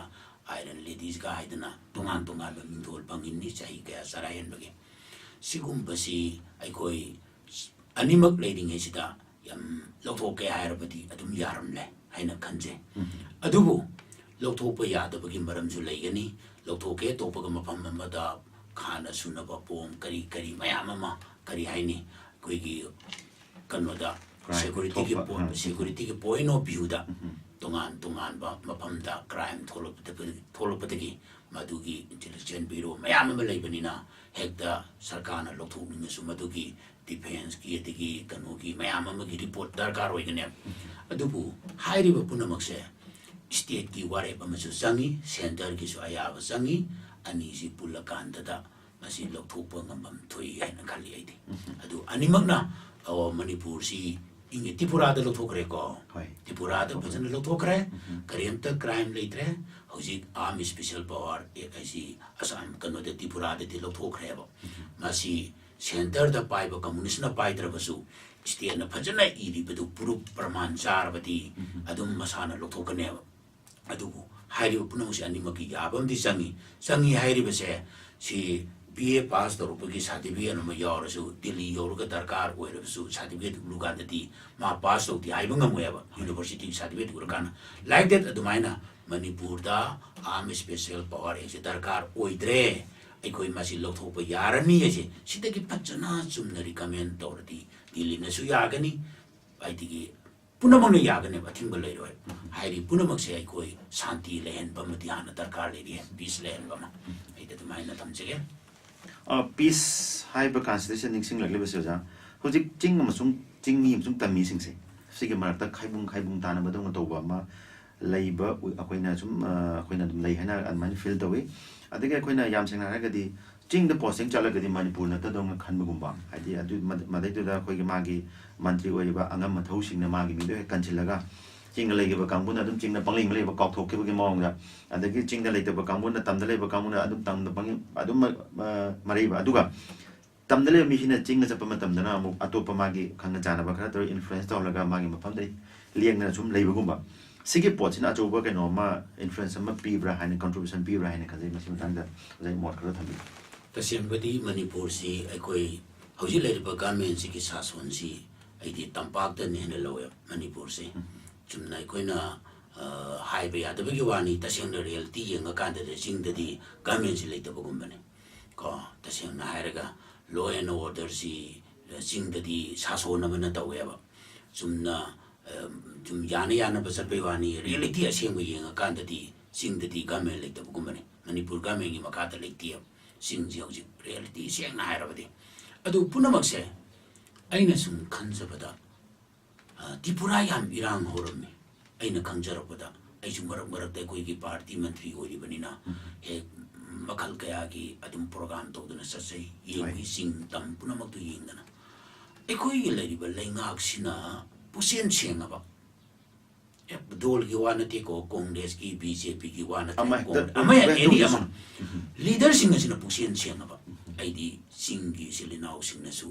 ꯑꯥꯏꯔꯟ ꯂꯦꯗꯤꯁꯀ ꯍꯥꯏꯗꯅ ꯇꯣꯉꯥꯟ ꯇꯣꯉꯥꯟꯕ ꯃꯤꯡꯊꯣꯜ ꯐꯪꯉꯤꯅꯤ ꯆꯍꯤ ꯀꯌꯥ ꯆꯔꯥ ꯍꯦꯟꯕꯒꯤ꯫ ꯁꯤꯒꯨꯝꯕꯁꯤ ꯑꯩꯈꯣꯏ ꯑꯅꯤꯃꯛ ꯂꯩꯔꯤꯉꯩꯁꯤꯗ ꯌꯥꯝ ꯂꯧꯊꯣꯛꯀꯦ ꯍꯥꯏꯔꯕꯗꯤ ꯑꯗꯨꯝ ꯌꯥꯔꯝꯂꯦ ꯍꯥꯏꯅ ꯈꯟꯖꯩ꯫ ꯎꯝ꯫ ꯑꯗꯨꯕꯨ ꯂꯧꯊꯣꯛꯄ ꯌꯥꯗꯕꯒꯤ ꯃꯔꯝꯁꯨ ꯂꯩꯒꯅꯤ꯫ ꯂꯧꯊꯣꯛꯀꯦ ꯇꯧꯕꯒ ꯃꯐꯝ ꯑꯃꯗ ꯈꯥꯅ ꯁꯨꯅꯕ ꯄꯣꯝ ꯀꯔꯤ ꯀꯔꯤ ꯃꯌꯥꯝ ꯑꯃ ꯀꯔꯤ ꯍꯥꯏꯅꯤ ꯑꯩꯈꯣꯏꯒꯤ ꯀꯩꯅꯣꯗ ꯀ꯭ꯔꯥꯏꯝ ꯁꯦꯀꯨꯔꯤꯇꯤꯒꯤ ꯊꯣꯛꯄ, ꯄꯣ-, ꯎꯝ꯫ ꯁꯦꯀꯨꯔꯤꯇꯤꯒꯤ ꯄꯣꯏꯟ ꯑꯣꯐ ꯚ꯭ꯌꯨꯗ ꯎꯝ꯫ ꯇꯣꯉꯥꯟ ꯇꯣꯉꯥꯟꯕ ꯃꯐꯝꯗ ꯀ꯭ꯔꯥꯏꯝ ꯊꯣꯛꯂꯛꯄꯗ-, ꯊꯣꯛꯂꯛꯄꯗꯒꯤ ꯃꯗꯨꯒꯤ ꯏꯟꯇꯦꯂꯤꯖꯦꯟ ꯕ꯭ꯌꯨꯔꯣ ꯃꯌꯥꯝ ꯑꯃ ꯂꯩꯕꯅꯤꯅ ꯍꯦꯛꯇ ꯁꯔꯀꯥꯔꯅ ꯂꯧꯊꯣꯛꯅꯤꯡꯉꯁꯨ ꯃꯗꯨꯒꯤ ꯗꯤꯐꯦꯟꯁꯀꯤ ꯑꯗꯒꯤ ꯀꯩꯅꯣꯒꯤ ꯃꯌꯥꯝ ꯑꯃꯒꯤ ꯔꯤꯄꯣꯔꯠ ꯗꯔꯀꯥꯔ ꯑꯣꯏꯒꯅꯦꯕ꯫ ꯎꯝ꯫ ꯑꯗꯨꯕꯨ ꯍꯥꯏꯔꯤꯕ ꯄꯨꯝꯅꯃꯛꯁꯦ ꯁ꯭ꯇꯦꯠꯀꯤ ꯋꯥꯔꯦꯞ ꯑꯃꯁꯨ ꯆꯪꯉꯤ, ꯁꯦꯟꯇꯔꯒꯤꯁꯨ ꯑꯌꯥꯕ ꯆꯪꯉꯤ꯫ ꯑꯅꯤꯁꯤ ꯄꯨꯜꯂꯀꯥꯟꯗꯗ ꯃꯁꯤ ꯂꯧꯊꯣꯛꯄ ꯉꯝꯐꯝ ꯊꯣꯛꯏ ꯍꯥꯏꯅ ꯈꯜꯂꯤ ꯑꯩꯗꯤ꯫ ꯎꯝ꯫ ꯑꯗꯨ ꯑꯅꯤꯃꯛꯅ, ꯑꯣ, ꯃꯅꯤꯄꯨꯔꯁꯤ ꯏꯪ-, ꯇ꯭ꯔꯤꯄꯨꯔꯥꯗ ꯂꯧꯊꯣꯛꯈ꯭ꯔꯦꯀꯣ꯫ ꯍꯣꯏ꯫ ꯇ꯭ꯔꯤꯄꯨꯔꯥꯗ ꯐꯖꯅ ꯂꯧꯊꯣꯛꯈ꯭ꯔꯦ꯫ ꯎꯝ꯫ ꯀꯔꯤꯝꯇ ꯀ꯭ꯔꯥꯏꯝ ꯂꯩꯇ꯭ꯔꯦ꯫ ꯍꯧꯖꯤꯛ ꯑꯥꯔꯝ ꯏꯁꯄꯤꯁꯦꯜ ꯄꯋꯥꯔ ꯑꯦꯛ ꯍꯥꯏꯁꯤ ꯑꯁꯥꯝ ꯀꯩꯅꯣꯗ ꯇ꯭ꯔꯤꯄꯨꯔꯥꯗꯗꯤ ꯂꯧꯊꯣꯛꯈ꯭ꯔꯦꯕ꯫ ꯎꯝ꯫ ꯃꯁꯤ ꯁꯦꯟꯇꯔꯗ ꯄꯥꯏꯕ ꯀꯝꯃꯨꯅꯤꯁꯅ ꯄꯥꯏꯗ꯭ꯔꯕꯁꯨ ꯁ꯭ꯇꯦꯠꯅ ꯐꯖꯅ ꯏꯔꯤꯕꯗꯨ ꯄ꯭ꯔꯨꯐ ꯄ꯭ꯔꯃꯥꯟ ꯆꯥꯔꯕꯗꯤ ꯎꯝ꯫ ꯑꯗꯨꯝ ꯃꯁꯥꯅ ꯂꯧꯊꯣꯛꯀꯅꯦꯕ꯫ ꯑꯗꯨꯕꯨ ꯍꯥꯏꯔꯤꯕ ꯄꯨꯝꯅꯃꯛꯁꯤ ꯑꯅꯤꯃꯛꯀꯤ ꯌꯥꯕ ꯑꯃꯗꯤ ꯆꯪꯉꯤ꯫ ꯆꯪꯉꯤ ꯍꯥꯏꯔꯤꯕꯁꯦ ꯁꯤ ꯕꯤ ꯑꯦ ꯄꯥꯁ ꯇꯧꯔꯛꯄꯒꯤ ꯁꯥꯔꯇꯤꯐꯤꯀꯦꯠ ꯑꯃ ꯌꯥꯎꯔꯁꯨ ꯗꯤꯜꯂꯤ ꯌꯧꯔꯒ ꯗꯔꯀꯥꯔ ꯑꯣꯏꯔꯕꯁꯨ ꯁꯥꯔꯇꯤꯐꯤꯀꯦꯠ ꯎꯠꯂꯨ ꯀꯥꯟꯗꯗꯤ ꯃꯥ ꯄꯥꯁ ꯇꯧꯗꯦ ꯍꯥꯏꯕ ꯉꯝꯃꯣꯏꯕ꯫ ꯍꯣꯏ꯫ ꯌꯨꯅꯤꯚꯔꯁꯤꯇꯤꯒꯤ ꯁꯥꯔꯇꯤꯐꯤꯀꯦꯠ ꯎꯔꯀꯥꯟꯗ꯫ Like that ꯑꯗꯨꯃꯥꯏꯅ ꯃꯅꯤꯄꯨꯔꯗ ꯑꯥꯔꯝ ꯏꯁꯄꯤꯁꯦꯜ ꯄꯋꯥꯔ ꯑꯦꯛꯁꯦ ꯗꯔꯀꯥꯔ ꯑꯣꯏꯗ꯭ꯔꯦ꯫ ꯑꯩꯈꯣꯏ ꯃꯁꯤ ꯂꯧꯊꯣꯛꯄ ꯌꯥꯔꯅꯤ ꯍꯥꯏꯁꯦ ꯁꯤꯗꯒꯤ ꯐꯖꯅ ꯆꯨꯝꯅ recommend ꯇꯧꯔꯗꯤ ꯗꯤꯜꯂꯤꯅꯁꯨ ꯌꯥꯒꯅꯤ, ꯍꯥꯏꯗꯤ ꯄꯨꯝꯅꯃꯛꯅ ꯌꯥꯒꯅꯦꯕ, ꯑꯊꯤꯡꯕ ꯂꯩꯔꯣꯏ꯫ ꯍꯥꯏꯔꯤ ꯄꯨꯝꯅꯃꯛꯁꯦ ꯑꯩꯈꯣꯏ ꯁꯥꯟꯇꯤ ꯂꯩꯍꯟꯕ ꯑꯃꯗꯤ ꯍꯥꯟꯅ ꯗꯔꯀꯥꯔ ꯂꯩꯔꯤ, peace ꯂꯩꯍꯟꯕ ꯑꯃ꯫ ꯑꯩꯗꯤ ꯑꯗꯨꯃꯥꯏꯅ ꯊꯝꯖꯒꯦ꯫ ꯄꯤꯁ ꯍꯥꯏꯕ ꯀꯟꯁꯤꯗꯩꯁꯤꯗ ꯅꯤꯡꯁꯤꯡꯂꯛꯂꯤꯕꯁꯦ ꯑꯣꯖꯥ, ꯍꯧꯖꯤꯛ ꯆꯤꯡ ꯑꯃꯁꯨꯡ ꯆꯤꯡꯃꯤ ꯑꯃꯁꯨꯡ ꯇꯝꯃꯤꯁꯤꯡꯁꯦ ꯁꯤꯒꯤ ꯃꯔꯛꯇ ꯈꯥꯏꯕꯨꯡ ꯈꯥꯏꯕꯨꯡ ꯇꯥꯅꯕꯗꯧꯅ ꯇꯧꯕ ꯑꯃ ꯂꯩꯕ ꯎꯏ-, ꯑꯩꯈꯣꯏꯅ ꯁꯨꯝ ꯑ, ꯑꯩꯈꯣꯏꯅ ꯑꯗꯨꯝ ꯂꯩ ꯍꯥꯏꯅ ꯑꯗꯨꯃꯥꯏꯅ ꯐꯤꯜ ꯇꯧꯏ꯫ ꯑꯗꯒꯤ ꯑꯩꯈꯣꯏꯅ ꯌꯥꯝ ꯁꯦꯡꯅ ꯍꯥꯏꯔꯒꯗꯤ ꯆꯤꯡꯗ ꯄꯣꯁꯇꯤꯡ ꯆꯠꯂꯒꯗꯤ ꯃꯅꯤꯄꯨꯔ ꯅꯠꯇꯗꯧꯅ ꯈꯟꯕꯒꯨꯝꯕ, ꯍꯥꯏꯗꯤ ꯑꯗꯨ ꯃꯗ- ꯃꯗꯩꯗꯨꯗ ꯑꯩꯈꯣꯏꯒꯤ ꯃꯥꯒꯤ ꯃꯟꯇ꯭ꯔꯤ ꯑꯣꯏꯔꯤꯕ ꯑꯉꯝ ꯑꯊꯧꯁꯤꯡꯅ ꯃꯥꯒꯤ ꯃꯤꯗꯣ ꯍꯦꯛ ꯀꯟꯁꯤꯜꯂꯒ ꯆꯤꯡꯗ ꯂꯩꯈꯤꯕ ꯀꯥꯡꯕꯨꯅ ꯑꯗꯨꯝ ꯆꯤꯡꯗ ꯄꯪꯂꯩ ꯃꯂꯩꯕ ꯀꯥꯎꯊꯣꯛꯈꯤꯕꯒꯤ ꯃꯑꯣꯡꯗ, ꯑꯗꯒꯤ ꯆꯤꯡꯗ ꯂꯩꯇꯕ ꯀꯥꯡꯕꯨꯅ ꯇꯝꯗ ꯂꯩꯕ ꯀꯥꯡꯕꯨꯅ ꯑꯗꯨꯝ ꯇꯝꯗ ꯄꯪꯂꯩ ꯑꯗꯨꯝ ꯃ- ꯃ- ꯃꯔꯩꯕ꯫ ꯑꯗꯨꯒ ꯇꯝꯗ ꯂꯩꯕ ꯃꯤꯁꯤꯅ ꯆꯤꯡꯗ ꯆꯠꯄ ꯃꯇꯝꯗꯅ ꯑꯃꯨꯛ ꯑꯇꯣꯞꯄ ꯃꯥꯒꯤ ꯈꯪꯅ ꯆꯥꯟꯅꯕ ꯈꯔ ꯇꯧꯔꯒ ꯏꯟꯐ꯭ꯂꯨꯌꯦꯟꯁ ꯇꯧꯍꯜꯂꯒ ꯃꯥꯒꯤ ꯃꯐꯝꯗ ꯂꯦꯡꯗꯅ ꯁꯨꯝ ꯂꯩꯕꯒꯨꯝꯕ꯫ ꯁꯤꯒꯤ ꯄꯣꯠꯁꯤꯅ ꯑꯆꯧꯕ ꯀꯩꯅꯣ ꯑꯃ ꯏꯟꯐ꯭ꯂꯨꯌꯦꯟꯁ ꯑꯃ ꯄꯤꯕ꯭ꯔꯥ ꯍꯥꯏꯅ, ꯀꯟꯇ꯭ꯔꯤꯕ꯭ꯌꯨꯁꯟ ꯄꯤꯕ꯭ꯔꯥ ꯍꯥꯏꯅ ꯈꯟꯖꯩ꯫ ꯃꯁꯤ ꯃꯇꯥꯡꯗ ꯑꯣꯖꯥꯒꯤ ꯃꯣꯠ ꯈꯔ ꯊꯝꯕꯤꯌꯨ꯫ ꯇꯁꯦꯡꯕꯗꯤ ꯃꯅꯤꯄꯨꯔꯁꯤ ꯑꯩꯈꯣꯏ ꯍꯧꯖꯤꯛ ꯂꯩꯔꯤꯕ ꯒꯃꯦꯟꯁꯤꯒꯤ ꯁꯥꯁꯣꯟꯁꯤ ꯑꯩꯗꯤ ꯇꯝꯄꯥꯛꯇꯅ ꯍꯦꯟꯅ ꯂꯧꯋꯦ ꯃꯅꯤꯄꯨꯔꯁꯤ꯫ ꯆꯨꯝꯅ ꯑꯩꯈꯣꯏꯅ ꯑ, ꯍꯥꯏꯕ ꯌꯥꯗꯕꯒꯤ ꯋꯥꯅꯤ, ꯇꯁꯦꯡꯅ ꯔꯤꯌꯦꯂꯤꯇꯤ ꯌꯦꯡꯉꯀꯥꯟꯗꯗꯤ ꯆꯤꯡꯗꯗꯤ ꯒꯃꯦꯟꯁꯤ ꯂꯩꯇꯕꯒꯨꯝꯕꯅꯤ꯫ ꯀꯣ, ꯇꯁꯦꯡꯅ ꯍꯥꯏꯔꯒ law and orderꯁꯤ ꯆꯤꯡꯗꯗꯤ ꯁꯥꯁꯣꯟ ꯑꯃꯅ ꯇꯧꯋꯦꯕ꯫ ꯆꯨꯝꯅ ꯑ, ꯁꯨꯝ ꯌꯥꯅ ꯌꯥꯅꯕ ꯆꯠꯄꯩ ꯋꯥꯅꯤ, ꯔꯤꯌꯦꯂꯤꯇꯤ ꯑꯁꯦꯡꯕ ꯌꯦꯡꯉꯀꯥꯟꯗꯗꯤ ꯆꯤꯡꯗꯗꯤ ꯒꯃꯦꯟ ꯂꯩꯇꯕꯒꯨꯝꯕꯅꯤ꯫ ꯃꯅꯤꯄꯨꯔ ꯒꯃꯦꯟꯒꯤ ꯃꯈꯥꯗ ꯂꯩꯇꯦꯕ ꯆꯤꯡꯁꯦ ꯍꯧꯖꯤꯛ ꯔꯤꯌꯦꯂꯤꯇꯤ ꯁꯦꯡꯅ ꯍꯥꯏꯔꯕꯗꯤ꯫ ꯑꯗꯨ ꯄꯨꯝꯅꯃꯛꯁꯦ ꯑꯩꯅ ꯁꯨꯝ ꯈꯟꯖꯕꯗ ꯑ, ꯇ꯭ꯔꯤꯄꯨꯔꯥ ꯌꯥꯝ ꯏꯔꯥꯡ ꯍꯧꯔꯝꯃꯤ꯫ ꯑꯩꯅ ꯈꯪꯖꯔꯛꯄꯗ ꯑꯩꯁꯨ ꯃꯔꯛ ꯃꯔꯛꯇ ꯑꯩꯈꯣꯏꯒꯤ ꯄꯥꯔꯇꯤ ꯃꯟꯇ꯭ꯔꯤ ꯑꯣꯏꯔꯤꯕꯅꯤꯅ ꯍꯦꯛ ꯃꯈꯜ ꯀꯌꯥꯒꯤ ꯑꯗꯨꯝ ꯄ꯭ꯔꯣꯒ꯭ꯔꯥꯝ ꯇꯧꯗꯅ ꯆꯠꯆꯩ, ꯌꯦꯡꯉꯨꯏ, ꯆꯤꯡ ꯇꯝ ꯄꯨꯝꯅꯃꯛꯇꯨ ꯌꯦꯡꯗꯅ꯫ ꯑꯩꯈꯣꯏꯒꯤ ꯂꯩꯔꯤꯕ ꯂꯩꯉꯥꯛꯁꯤꯅ ꯄꯨꯛꯆꯦꯜ ꯁꯦꯡꯉꯕ, ꯑꯦ, ꯗꯣꯜꯒꯤ ꯋꯥ ꯅꯠꯇꯦꯀꯣ, ꯀꯣꯡꯒ꯭ꯔꯦꯁꯀꯤ, ꯕꯤ ꯖꯦ ꯄꯤꯒꯤ ꯋꯥ ꯅꯠꯇꯦ, ꯑꯃ ꯍꯦꯛꯇ ꯀꯣꯡ-, ꯑꯃ ꯍꯦꯛ ꯑꯦꯅꯤ ꯑꯃ, ꯎꯝ꯫ ꯂꯤꯗꯔꯁꯤꯡ ꯑꯁꯤꯅ ꯄꯨꯛꯆꯦꯜ ꯁꯦꯡꯉꯕ꯫ ꯑꯩꯗꯤ ꯆꯤꯡꯒꯤ ꯏꯆꯤꯜ ꯏꯅꯥꯎꯁꯤꯡꯅꯁꯨ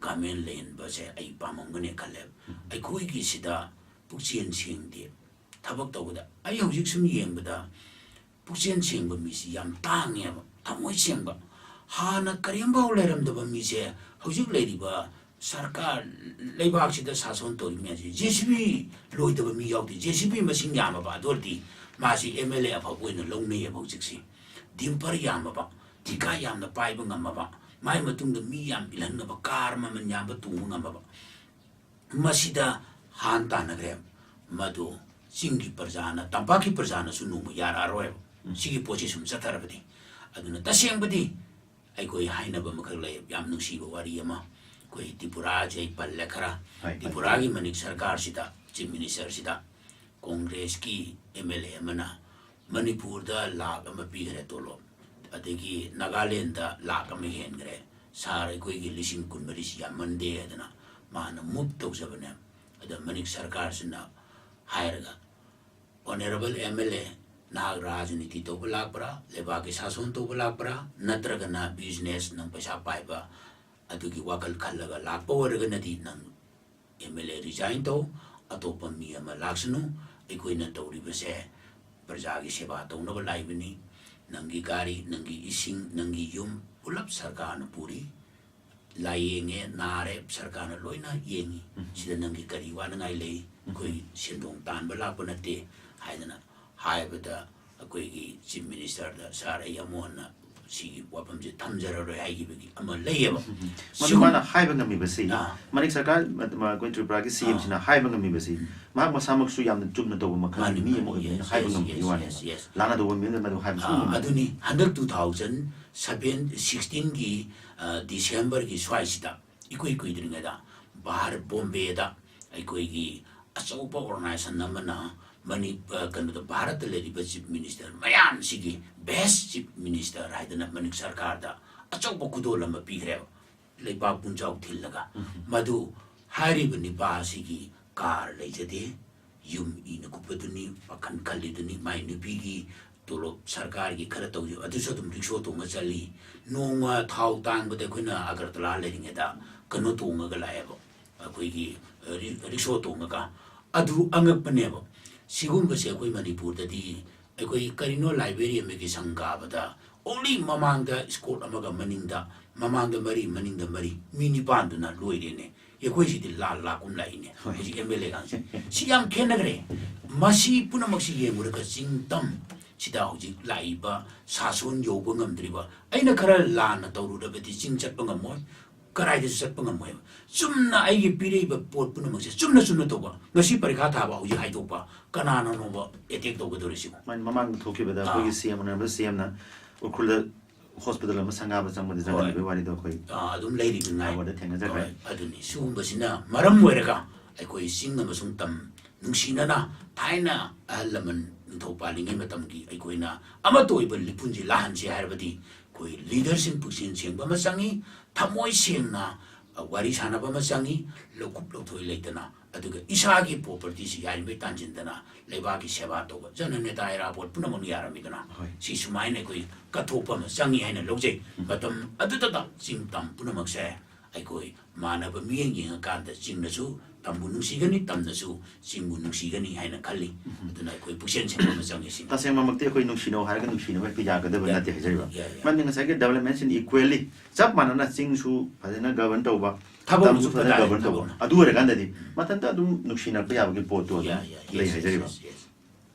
ꯒꯃꯦꯟ ꯂꯩꯍꯟꯕꯁꯦ ꯑꯩ ꯄꯥꯝꯃꯝꯒꯅꯤ ꯈꯜꯂꯦ꯫ ꯑꯩꯈꯣꯏꯒꯤꯁꯤꯗ ꯄꯨꯛꯆꯦꯜ ꯁꯦꯡꯗꯦ꯫ ꯊꯕꯛ ꯇꯧꯕꯗ ꯑꯩ ꯍꯧꯖꯤꯛ ꯁꯨꯝ ꯌꯦꯡꯕꯗ ꯄꯨꯛꯆꯦꯜ ꯁꯦꯡꯕ ꯃꯤꯁꯤ ꯌꯥꯝ ꯇꯥꯡꯉꯦꯕ, ꯊꯃꯣꯏ ꯁꯦꯡꯕ꯫ ꯍꯥꯟꯅ ꯀꯔꯤꯝꯐꯥꯎ ꯂꯩꯔꯝꯗꯕ ꯃꯤꯁꯦ ꯍꯧꯖꯤꯛ ꯂꯩꯔꯤꯕ ꯁꯔꯀꯥꯔ, ꯂꯩꯕꯥꯛꯁꯤꯗ ꯁꯥꯁꯣꯟ ꯇꯧꯔꯤ ꯃꯌꯥꯝꯁꯦ, ꯖꯦ ꯁꯤ ꯕꯤ ꯂꯣꯏꯗꯕ ꯃꯤ ꯌꯥꯎꯗꯦ꯫ ꯖꯦ ꯁꯤ ꯕꯤ ꯃꯁꯤꯡ ꯌꯥꯝꯃꯕ ꯑꯗꯨ ꯑꯣꯏꯔꯗꯤ ꯃꯥꯁꯤ ꯑꯦꯝ ꯑꯦꯜ ꯑꯦ ꯑꯐꯕ ꯑꯣꯏꯅ ꯂꯧꯅꯩꯌꯦꯕ ꯍꯧꯖꯤꯛꯁꯤ꯫ ꯗꯤꯝꯄꯔ ꯌꯥꯝꯃꯕ, ꯊꯤꯀꯥ ꯌꯥꯝꯅ ꯄꯥꯏꯕ ꯉꯝꯃꯕ, ꯃꯥꯏ ꯃꯇꯨꯡꯗ ꯃꯤ ꯌꯥꯝ ꯏꯜꯍꯟꯅꯕ, ꯀꯥꯔ ꯃꯃꯜ ꯌꯥꯝꯕ ꯇꯣꯡꯕ ꯉꯝꯃꯕ, ꯃꯁꯤꯗ ꯍꯥꯟ ꯇꯥꯟꯅꯈ꯭ꯔꯦ꯫ ꯃꯗꯨ ꯆꯤꯡꯒꯤ ꯄ꯭ꯔꯖꯥꯅ, ꯇꯝꯄꯥꯛꯀꯤ ꯄ꯭ꯔꯖꯥꯅꯁꯨ ꯅꯣꯡꯃ ꯌꯥꯔꯛꯑꯔꯣꯏꯕ꯫ ꯎꯝ꯫ ꯁꯤꯒꯤ ꯄꯣꯠꯁꯤ ꯁꯨꯝ ꯆꯠꯊꯔꯕꯗꯤ꯫ ꯑꯗꯨꯅ ꯇꯁꯦꯡꯕꯗꯤ ꯑꯩꯈꯣꯏ ꯍꯥꯏꯅꯕ ꯑꯃꯈꯛ ꯂꯩ, ꯌꯥꯝ ꯅꯨꯡꯁꯤꯕ ꯋꯥꯔꯤ ꯑꯃ꯫ ꯑꯩꯈꯣꯏ ꯇ꯭ꯔꯤꯄꯨꯔꯥꯁꯦ ꯑꯩ ꯄꯜꯂꯦ ꯈꯔ꯫ ꯍꯣꯏ, ꯇ꯭ꯔꯤꯄꯨꯔꯥꯒꯤ ꯃꯅꯤꯛ ꯁꯔꯀꯥꯔꯁꯤꯗ, ꯆꯤꯐ ꯃꯤꯅꯤꯁꯇꯔꯁꯤꯗ ꯀꯣꯡꯒ꯭ꯔꯦꯁꯀꯤ ꯑꯦꯝ ꯑꯦꯜ ꯑꯦ ꯑꯃꯅ ꯃꯅꯤꯄꯨꯔꯗ ꯂꯥꯛ ꯑꯃ ꯄꯤꯈ꯭ꯔꯦ ꯇꯣꯂꯣꯞ, ꯑꯗꯒꯤ ꯅꯥꯒꯥꯂꯦꯟꯗ ꯂꯥꯛ ꯑꯃ ꯍꯦꯟꯈ꯭ꯔꯦ, ꯁꯥꯔ, ꯑꯩꯈꯣꯏꯒꯤ ꯂꯤꯁꯤꯡ ꯀꯨꯟꯃꯔꯤꯁꯤ ꯌꯥꯝꯃꯟꯗꯦ ꯍꯥꯏꯗꯅ ꯃꯥꯅ ꯃꯨꯚ ꯇꯧꯖꯕꯅꯦ꯫ ꯑꯗ ꯃꯅꯤꯛ ꯁꯔꯀꯥꯔꯁꯤꯅ ꯍꯥꯏꯔꯒ, "ꯑꯣꯅꯔꯦꯕꯜ ꯑꯦꯝ ꯑꯦꯜ ꯑꯦ, ꯅꯍꯥꯛ ꯔꯥꯖꯅꯤꯇꯤ ꯇꯧꯕ ꯂꯥꯛꯄ꯭ꯔꯥ, ꯂꯩꯕꯥꯛꯀꯤ ꯁꯥꯁꯣꯟ ꯇꯧꯕ ꯂꯥꯛꯄ꯭ꯔꯥ, ꯅꯠꯇ꯭ꯔꯒꯅ ꯕꯤꯖꯤꯅꯦꯁ, ꯅꯪ ꯄꯩꯁꯥ ꯄꯥꯏꯕ ꯑꯗꯨꯒꯤ ꯋꯥꯈꯜ ꯈꯜꯂꯒ ꯂꯥꯛꯄ ꯑꯣꯏꯔꯒꯅꯗꯤ ꯅꯪ ꯑꯦꯝ ꯑꯦꯜ ꯑꯦ ꯔꯤꯖꯥꯏꯟ ꯇꯧ, ꯑꯇꯣꯞꯄ ꯃꯤ ꯑꯃ ꯂꯥꯛꯁꯅꯨ꯫ ꯑꯩꯈꯣꯏꯅ ꯇꯧꯔꯤꯕꯁꯦ ꯄ꯭ꯔꯖꯥꯒꯤ ꯁꯦꯕꯥ ꯇꯧꯅꯕ ꯂꯥꯛꯏꯕꯅꯤ꯫ ꯅꯪꯒꯤ ꯒꯥꯔꯤ, ꯅꯪꯒꯤ ꯏꯁꯤꯡ, ꯅꯪꯒꯤ ꯌꯨꯝ ꯄꯨꯂꯞ ꯁꯔꯀꯥꯔꯅ ꯄꯨꯔꯤ꯫ ꯂꯥꯏꯌꯦꯡꯉꯦ, ꯅꯥꯔꯦ, ꯁꯔꯀꯥꯔꯅ ꯂꯣꯏꯅ ꯌꯦꯡꯉꯤ꯫ ꯎꯝ꯫ ꯁꯤꯗ ꯅꯪꯒꯤ ꯀꯔꯤ ꯋꯥꯅꯉꯥꯏ ꯂꯩ? ꯎꯝ꯫ ꯑꯩꯈꯣꯏ ꯁꯦꯟꯗꯣꯡ ꯇꯥꯟꯕ ꯂꯥꯛꯄ ꯅꯠꯇꯦ" ꯍꯥꯏꯗꯅ ꯍꯥꯏꯕꯗ, ꯑꯩꯈꯣꯏꯒꯤ ꯆꯤꯐ ꯃꯤꯅꯤꯁꯇꯔꯗ, "ꯁꯥꯔ, ꯑꯩ ꯑꯃꯨꯛ ꯍꯟꯅ ꯁꯤꯒꯤ ꯋꯥꯐꯝꯁꯦ ꯊꯝꯖꯔꯔꯣꯏ" ꯍꯥꯏꯈꯤꯕꯒꯤ ꯑꯃ ꯂꯩꯌꯦꯕ꯫ ꯎꯝ꯫ ꯃꯗꯨ ꯁꯤꯒꯨꯝ- ꯃꯥꯅ ꯍꯥꯏꯕ ꯉꯝꯃꯤꯕꯁꯤ, ꯑꯥ꯫ ꯃꯅꯤꯛ ꯁꯔꯀꯥꯔ, ꯃ-, ꯃ-, ꯑꯩꯈꯣꯏ ꯇ꯭ꯔꯤꯄꯨꯔꯥꯒꯤ ꯁꯤ ꯑꯦꯝꯁꯤꯅ ꯍꯥꯏꯕ ꯉꯝꯃꯤꯕꯁꯤ, ꯃꯍꯥꯛ ꯃꯁꯥꯃꯛꯁꯨ ꯌꯥꯝꯅ ꯆꯨꯝꯅ ꯇꯧꯕ ꯃꯈꯜꯒꯤ ꯃꯥꯅꯤ, ꯃꯤ ꯑꯃ ꯃꯥꯅꯤ, ꯑꯣꯏꯕꯅꯤꯅ yes, ꯍꯥꯏꯕ yes, ꯉꯝꯕꯒꯤ yes, ꯋꯥꯅꯦꯕ꯫ Yes, yes. ꯂꯥꯟꯅ ꯇꯧꯕ ꯃꯤꯑꯣꯏꯅ ꯃꯗꯨ ꯍꯥꯏꯕ ꯁꯨꯡꯉꯝ ꯑꯥ, ꯉꯝꯃꯣꯏ꯫ ꯑꯗꯨꯅꯤ, ꯍꯟꯗꯛ two thousand seven, sixteenꯒꯤ, ꯑ, Decemberꯒꯤ ꯁ꯭ꯋꯥꯏꯁꯤꯗ, ꯏꯀꯨꯏ ꯀꯨꯏꯗ꯭ꯔꯤꯉꯩꯗ ꯚꯥꯔꯠ, ꯕꯣꯝꯕꯦꯗ ꯑꯩꯈꯣꯏꯒꯤ ꯑꯆꯧꯕ organization ꯑꯃꯅ ꯃꯅꯤ-, ꯑ, ꯀꯩꯅꯣꯗ, ꯚꯥꯔꯠꯇ ꯂꯩꯔꯤꯕ ꯆꯤꯐ ꯃꯤꯅꯤꯁꯇꯔ ꯃꯌꯥꯝꯁꯤꯒꯤ best ꯆꯤꯐ ꯃꯤꯅꯤꯁꯇꯔ ꯍꯥꯏꯗꯅ ꯃꯅꯤꯛ ꯁꯔꯀꯥꯔꯗ ꯑꯆꯧꯕ ꯈꯨꯗꯣꯜ ꯑꯃ ꯄꯤꯈ꯭ꯔꯦꯕ, ꯂꯩꯕꯥꯛ ꯄꯨꯝꯖꯥꯎ ꯊꯤꯜꯂꯒ꯫ ꯎꯝ꯫ ꯃꯗꯨ ꯍꯥꯏꯔꯤꯕ ꯅꯤꯄꯥ ꯑꯁꯤꯒꯤ ꯀꯥꯔ ꯂꯩꯖꯗꯦ, ꯌꯨꯝ ꯏꯅ ꯀꯨꯞꯄꯗꯨꯅꯤ, ꯋꯥꯈꯜ ꯈꯜꯂꯤꯗꯨꯅꯤ, ꯃꯥꯏ ꯅꯨꯄꯤꯒꯤ ꯇꯣꯂꯣꯞ ꯁꯔꯀꯥꯔꯒꯤ ꯈꯔ ꯇꯧꯖꯕ ꯑꯗꯨꯁꯨ ꯑꯗꯨꯝ ꯔꯤꯛꯁꯣ ꯇꯣꯡꯉ ꯆꯠꯂꯤ꯫ ꯅꯣꯡꯃ ꯊꯥꯎ ꯇꯥꯡꯕꯗ ꯑꯩꯈꯣꯏꯅ ꯑꯒꯔꯇꯂꯥ ꯂꯩꯔꯤꯉꯩꯗ ꯀꯩꯅꯣ ꯇꯣꯡꯉꯒ ꯂꯥꯛꯑꯦꯕ, ꯑꯩꯈꯣꯏꯒꯤ, ꯑ, ꯔꯤ-, ꯔꯤꯛꯁꯣ ꯇꯣꯡꯉꯒ꯫ ꯑꯗꯨ ꯑꯉꯛꯄꯅꯦꯕ꯫ ꯁꯤꯒꯨꯝꯕꯁꯦ ꯑꯩꯈꯣꯏ ꯃꯅꯤꯄꯨꯔꯗꯗꯤ, ꯑꯩꯈꯣꯏ ꯀꯔꯤꯅꯣ, library ꯑꯃꯒꯤ ꯁꯪ ꯀꯥꯕꯗ only ꯃꯃꯥꯡꯗ escort ꯑꯃꯒ ꯃꯅꯤꯡꯗ, ꯃꯃꯥꯡꯗ ꯃꯔꯤ, ꯃꯅꯤꯡꯗ ꯃꯔꯤ, ꯃꯤ ꯅꯤꯄꯥꯟꯗꯨꯅ ꯂꯣꯏꯔꯦꯅꯦ꯫ ꯑꯩꯈꯣꯏꯁꯤꯗꯤ ꯂꯥꯜ ꯂꯥꯛꯀꯨꯝ ꯂꯥꯛꯏꯅꯦ꯫ ꯍꯣꯏ꯫ ꯍꯧꯖꯤꯛ ꯑꯦꯝ ꯑꯦꯜ ꯑꯦꯒꯥꯡꯁꯦ꯫ ꯁꯤ ꯌꯥꯝ ꯈꯦꯠꯅꯈ꯭ꯔꯦ꯫ ꯃꯁꯤ ꯄꯨꯝꯅꯃꯛꯁꯤ ꯌꯦꯡꯉꯨꯔꯒ ꯆꯤꯡ ꯇꯝ ꯁꯤꯗ ꯍꯧꯖꯤꯛ ꯂꯥꯛꯏꯕ ꯁꯥꯁꯣꯟ ꯌꯧꯕ ꯉꯝꯗ꯭ꯔꯤꯕ, ꯑꯩꯅ ꯈꯔ ꯂꯥꯟꯅ ꯇꯧꯔꯨꯔꯕꯗꯤ ꯆꯤꯡ ꯆꯠꯄ ꯉꯝꯃꯣꯏ, ꯀꯗꯥꯏꯗꯁꯨ ꯆꯠꯄ ꯉꯝꯃꯣꯏꯕ꯫ ꯆꯨꯝꯅ ꯑꯩꯒꯤ ꯄꯤꯔꯛꯏꯕ ꯄꯣꯠ ꯄꯨꯝꯅꯃꯛꯁꯦ ꯆꯨꯝꯅ ꯆꯨꯝꯅ ꯇꯧꯕ꯫ ꯉꯁꯤ ꯄꯔꯤꯈꯥ ꯊꯥꯕ ꯍꯧꯖꯤꯛ ꯍꯥꯏꯗꯣꯛꯄ, ꯀꯅꯥꯅꯅꯣꯕ ꯑꯦꯇꯦꯛ ꯇꯧꯒꯗꯧꯔꯤꯁꯤꯕꯣ? ꯃꯃꯥꯡꯗ ꯊꯣꯛꯈꯤꯕꯗ ꯑꯥ꯫ ꯑꯩꯈꯣꯏꯒꯤ ꯁꯤ ꯑꯦꯝ, ꯑꯣꯅꯔꯦꯕꯜ ꯁꯤ ꯑꯦꯝꯅ ꯎꯈ꯭ꯔꯨꯜꯗ ꯍꯣꯁꯄꯤꯇꯥꯜ ꯑꯃ ꯁꯪꯒꯥꯕ ꯆꯪꯕꯗ ꯍꯣꯏ꯫ ꯆꯪꯒꯗꯧꯔꯤꯕ ꯋꯥꯔꯤꯗꯣ ꯑꯩꯈꯣꯏ ꯑꯗꯨꯝ ꯂꯩꯔꯤꯕ ꯉꯥꯏ꯫ ꯈꯕꯔꯗ ꯊꯦꯡꯅꯖꯈ꯭ꯔꯦ꯫ ꯍꯣꯏ, ꯑꯗꯨꯅꯤ꯫ ꯁꯤꯒꯨꯝꯕꯁꯤꯅ ꯃꯔꯝ ꯑꯣꯏꯔꯒ ꯑꯩꯈꯣꯏ ꯆꯤꯡ ꯑꯃꯁꯨꯡ ꯇꯝ ꯅꯨꯡꯁꯤꯅꯅ, ꯊꯥꯏꯅ ꯑꯍꯜ ꯂꯃꯟ ꯅꯤꯡꯊꯧ ꯄꯥꯜꯂꯤꯉꯩ ꯃꯇꯝꯒꯤ ꯑꯩꯈꯣꯏꯅ ꯑꯃꯠꯇ ꯑꯣꯏꯕ ꯂꯤꯄꯨꯟꯁꯤ ꯂꯥꯛꯍꯟꯁꯤ ꯍꯥꯏꯔꯕꯗꯤ ꯑꯩꯈꯣꯏ ꯂꯤꯗꯔꯁꯤꯡ ꯄꯨꯛꯆꯦꯜ ꯁꯦꯡꯕ ꯑꯃ ꯆꯪꯉꯤ, ꯊꯃꯣꯏ ꯁꯦꯡꯅ, ꯑ, ꯋꯥꯔꯤ ꯁꯥꯟꯅꯕ ꯑꯃ ꯆꯪꯉꯤ, ꯂꯧꯀꯨꯞ ꯂꯧꯊꯣꯏ ꯂꯩꯇꯅ꯫ ꯑꯗꯨꯒ ꯏꯁꯥꯒꯤ ꯄ꯭ꯔꯣꯄꯔꯇꯤꯁꯤ ꯌꯥꯔꯤꯉꯩ ꯇꯥꯟꯁꯤꯟꯗꯅ ꯂꯩꯕꯥꯛꯀꯤ ꯁꯦꯕꯥ ꯇꯧꯕ꯫ ꯖꯅ ꯅꯦꯇꯥ ꯏꯔꯥꯕꯣꯠ ꯄꯨꯝꯅꯃꯛꯅ ꯌꯥꯔꯝꯃꯤꯗꯅ꯫ ꯍꯣꯏ꯫ ꯁꯤ ꯁꯨꯃꯥꯏꯅ ꯑꯩꯈꯣꯏ ꯀꯠꯊꯣꯛꯄ ꯑꯃ ꯆꯪꯉꯤ ꯍꯥꯏꯅ ꯂꯧꯖꯩ꯫ ꯎꯝ꯫ ꯃꯇꯝ ꯑꯗꯨꯗꯇ ꯆꯤꯡ ꯇꯝ ꯄꯨꯝꯅꯃꯛꯁꯦ ꯑꯩꯈꯣꯏ ꯃꯥꯟꯅꯕ ꯃꯤꯠꯌꯦꯡ ꯌꯦꯡꯉꯀꯥꯟꯗ ꯆꯤꯡꯅꯁꯨ ꯇꯝꯕꯨ ꯅꯨꯡꯁꯤꯒꯅꯤ, ꯇꯝꯅꯁꯨ ꯆꯤꯡꯕꯨ ꯅꯨꯡꯁꯤꯒꯅꯤ ꯍꯥꯏꯅ ꯈꯜꯂꯤ꯫ ꯎꯝ꯫ ꯑꯗꯨꯅ ꯑꯩꯈꯣꯏ ꯄꯨꯛꯆꯦꯜ ꯁꯦꯡꯕ ꯑꯃ ꯆꯪꯉꯤ ꯁꯤꯅꯤ꯫ ꯇꯁꯦꯡꯕꯃꯛꯇꯤ ꯑꯩꯈꯣꯏ ꯅꯨꯡꯁꯤꯅꯧ ꯍꯥꯏꯔꯒ ꯅꯨꯡꯁꯤꯅꯕ ꯍꯦꯛꯇ ꯌꯥꯒꯗꯕ ꯌꯥꯏ꯫ ꯅꯠꯇꯦ ꯍꯥꯏꯖꯔꯤꯕ꯫ ꯌꯥꯏ, ꯌꯥꯏ꯫ ꯃꯔꯝꯗꯤ ꯉꯁꯥꯏꯒꯤ development in equally ꯆꯞ ꯃꯥꯟꯅꯅ ꯆꯤꯡꯁꯨ ꯐꯖꯅ govern ꯇꯧꯕ, ꯊꯕꯛ ꯇꯝꯁꯨ ꯑꯃꯁꯨ ꯐꯖꯅ ꯐꯖꯅ govern ꯇꯧꯕ꯫ ꯊꯕꯛ꯫ ꯑꯗꯨ ꯑꯣꯏꯔꯀꯥꯟꯗꯗꯤ ꯎꯝ꯫ ꯃꯊꯟꯇ ꯑꯗꯨꯝ ꯅꯨꯡꯁꯤꯅꯔꯛꯄ ꯌꯥꯕꯒꯤ ꯄꯣꯠꯇꯣ ꯑꯗꯨꯝ ꯌꯥꯏ, ꯌꯥꯏ꯫ ꯂꯩ Yes, yes, ꯍꯥꯏꯖꯔꯤꯕ꯫ Yes, yes꯫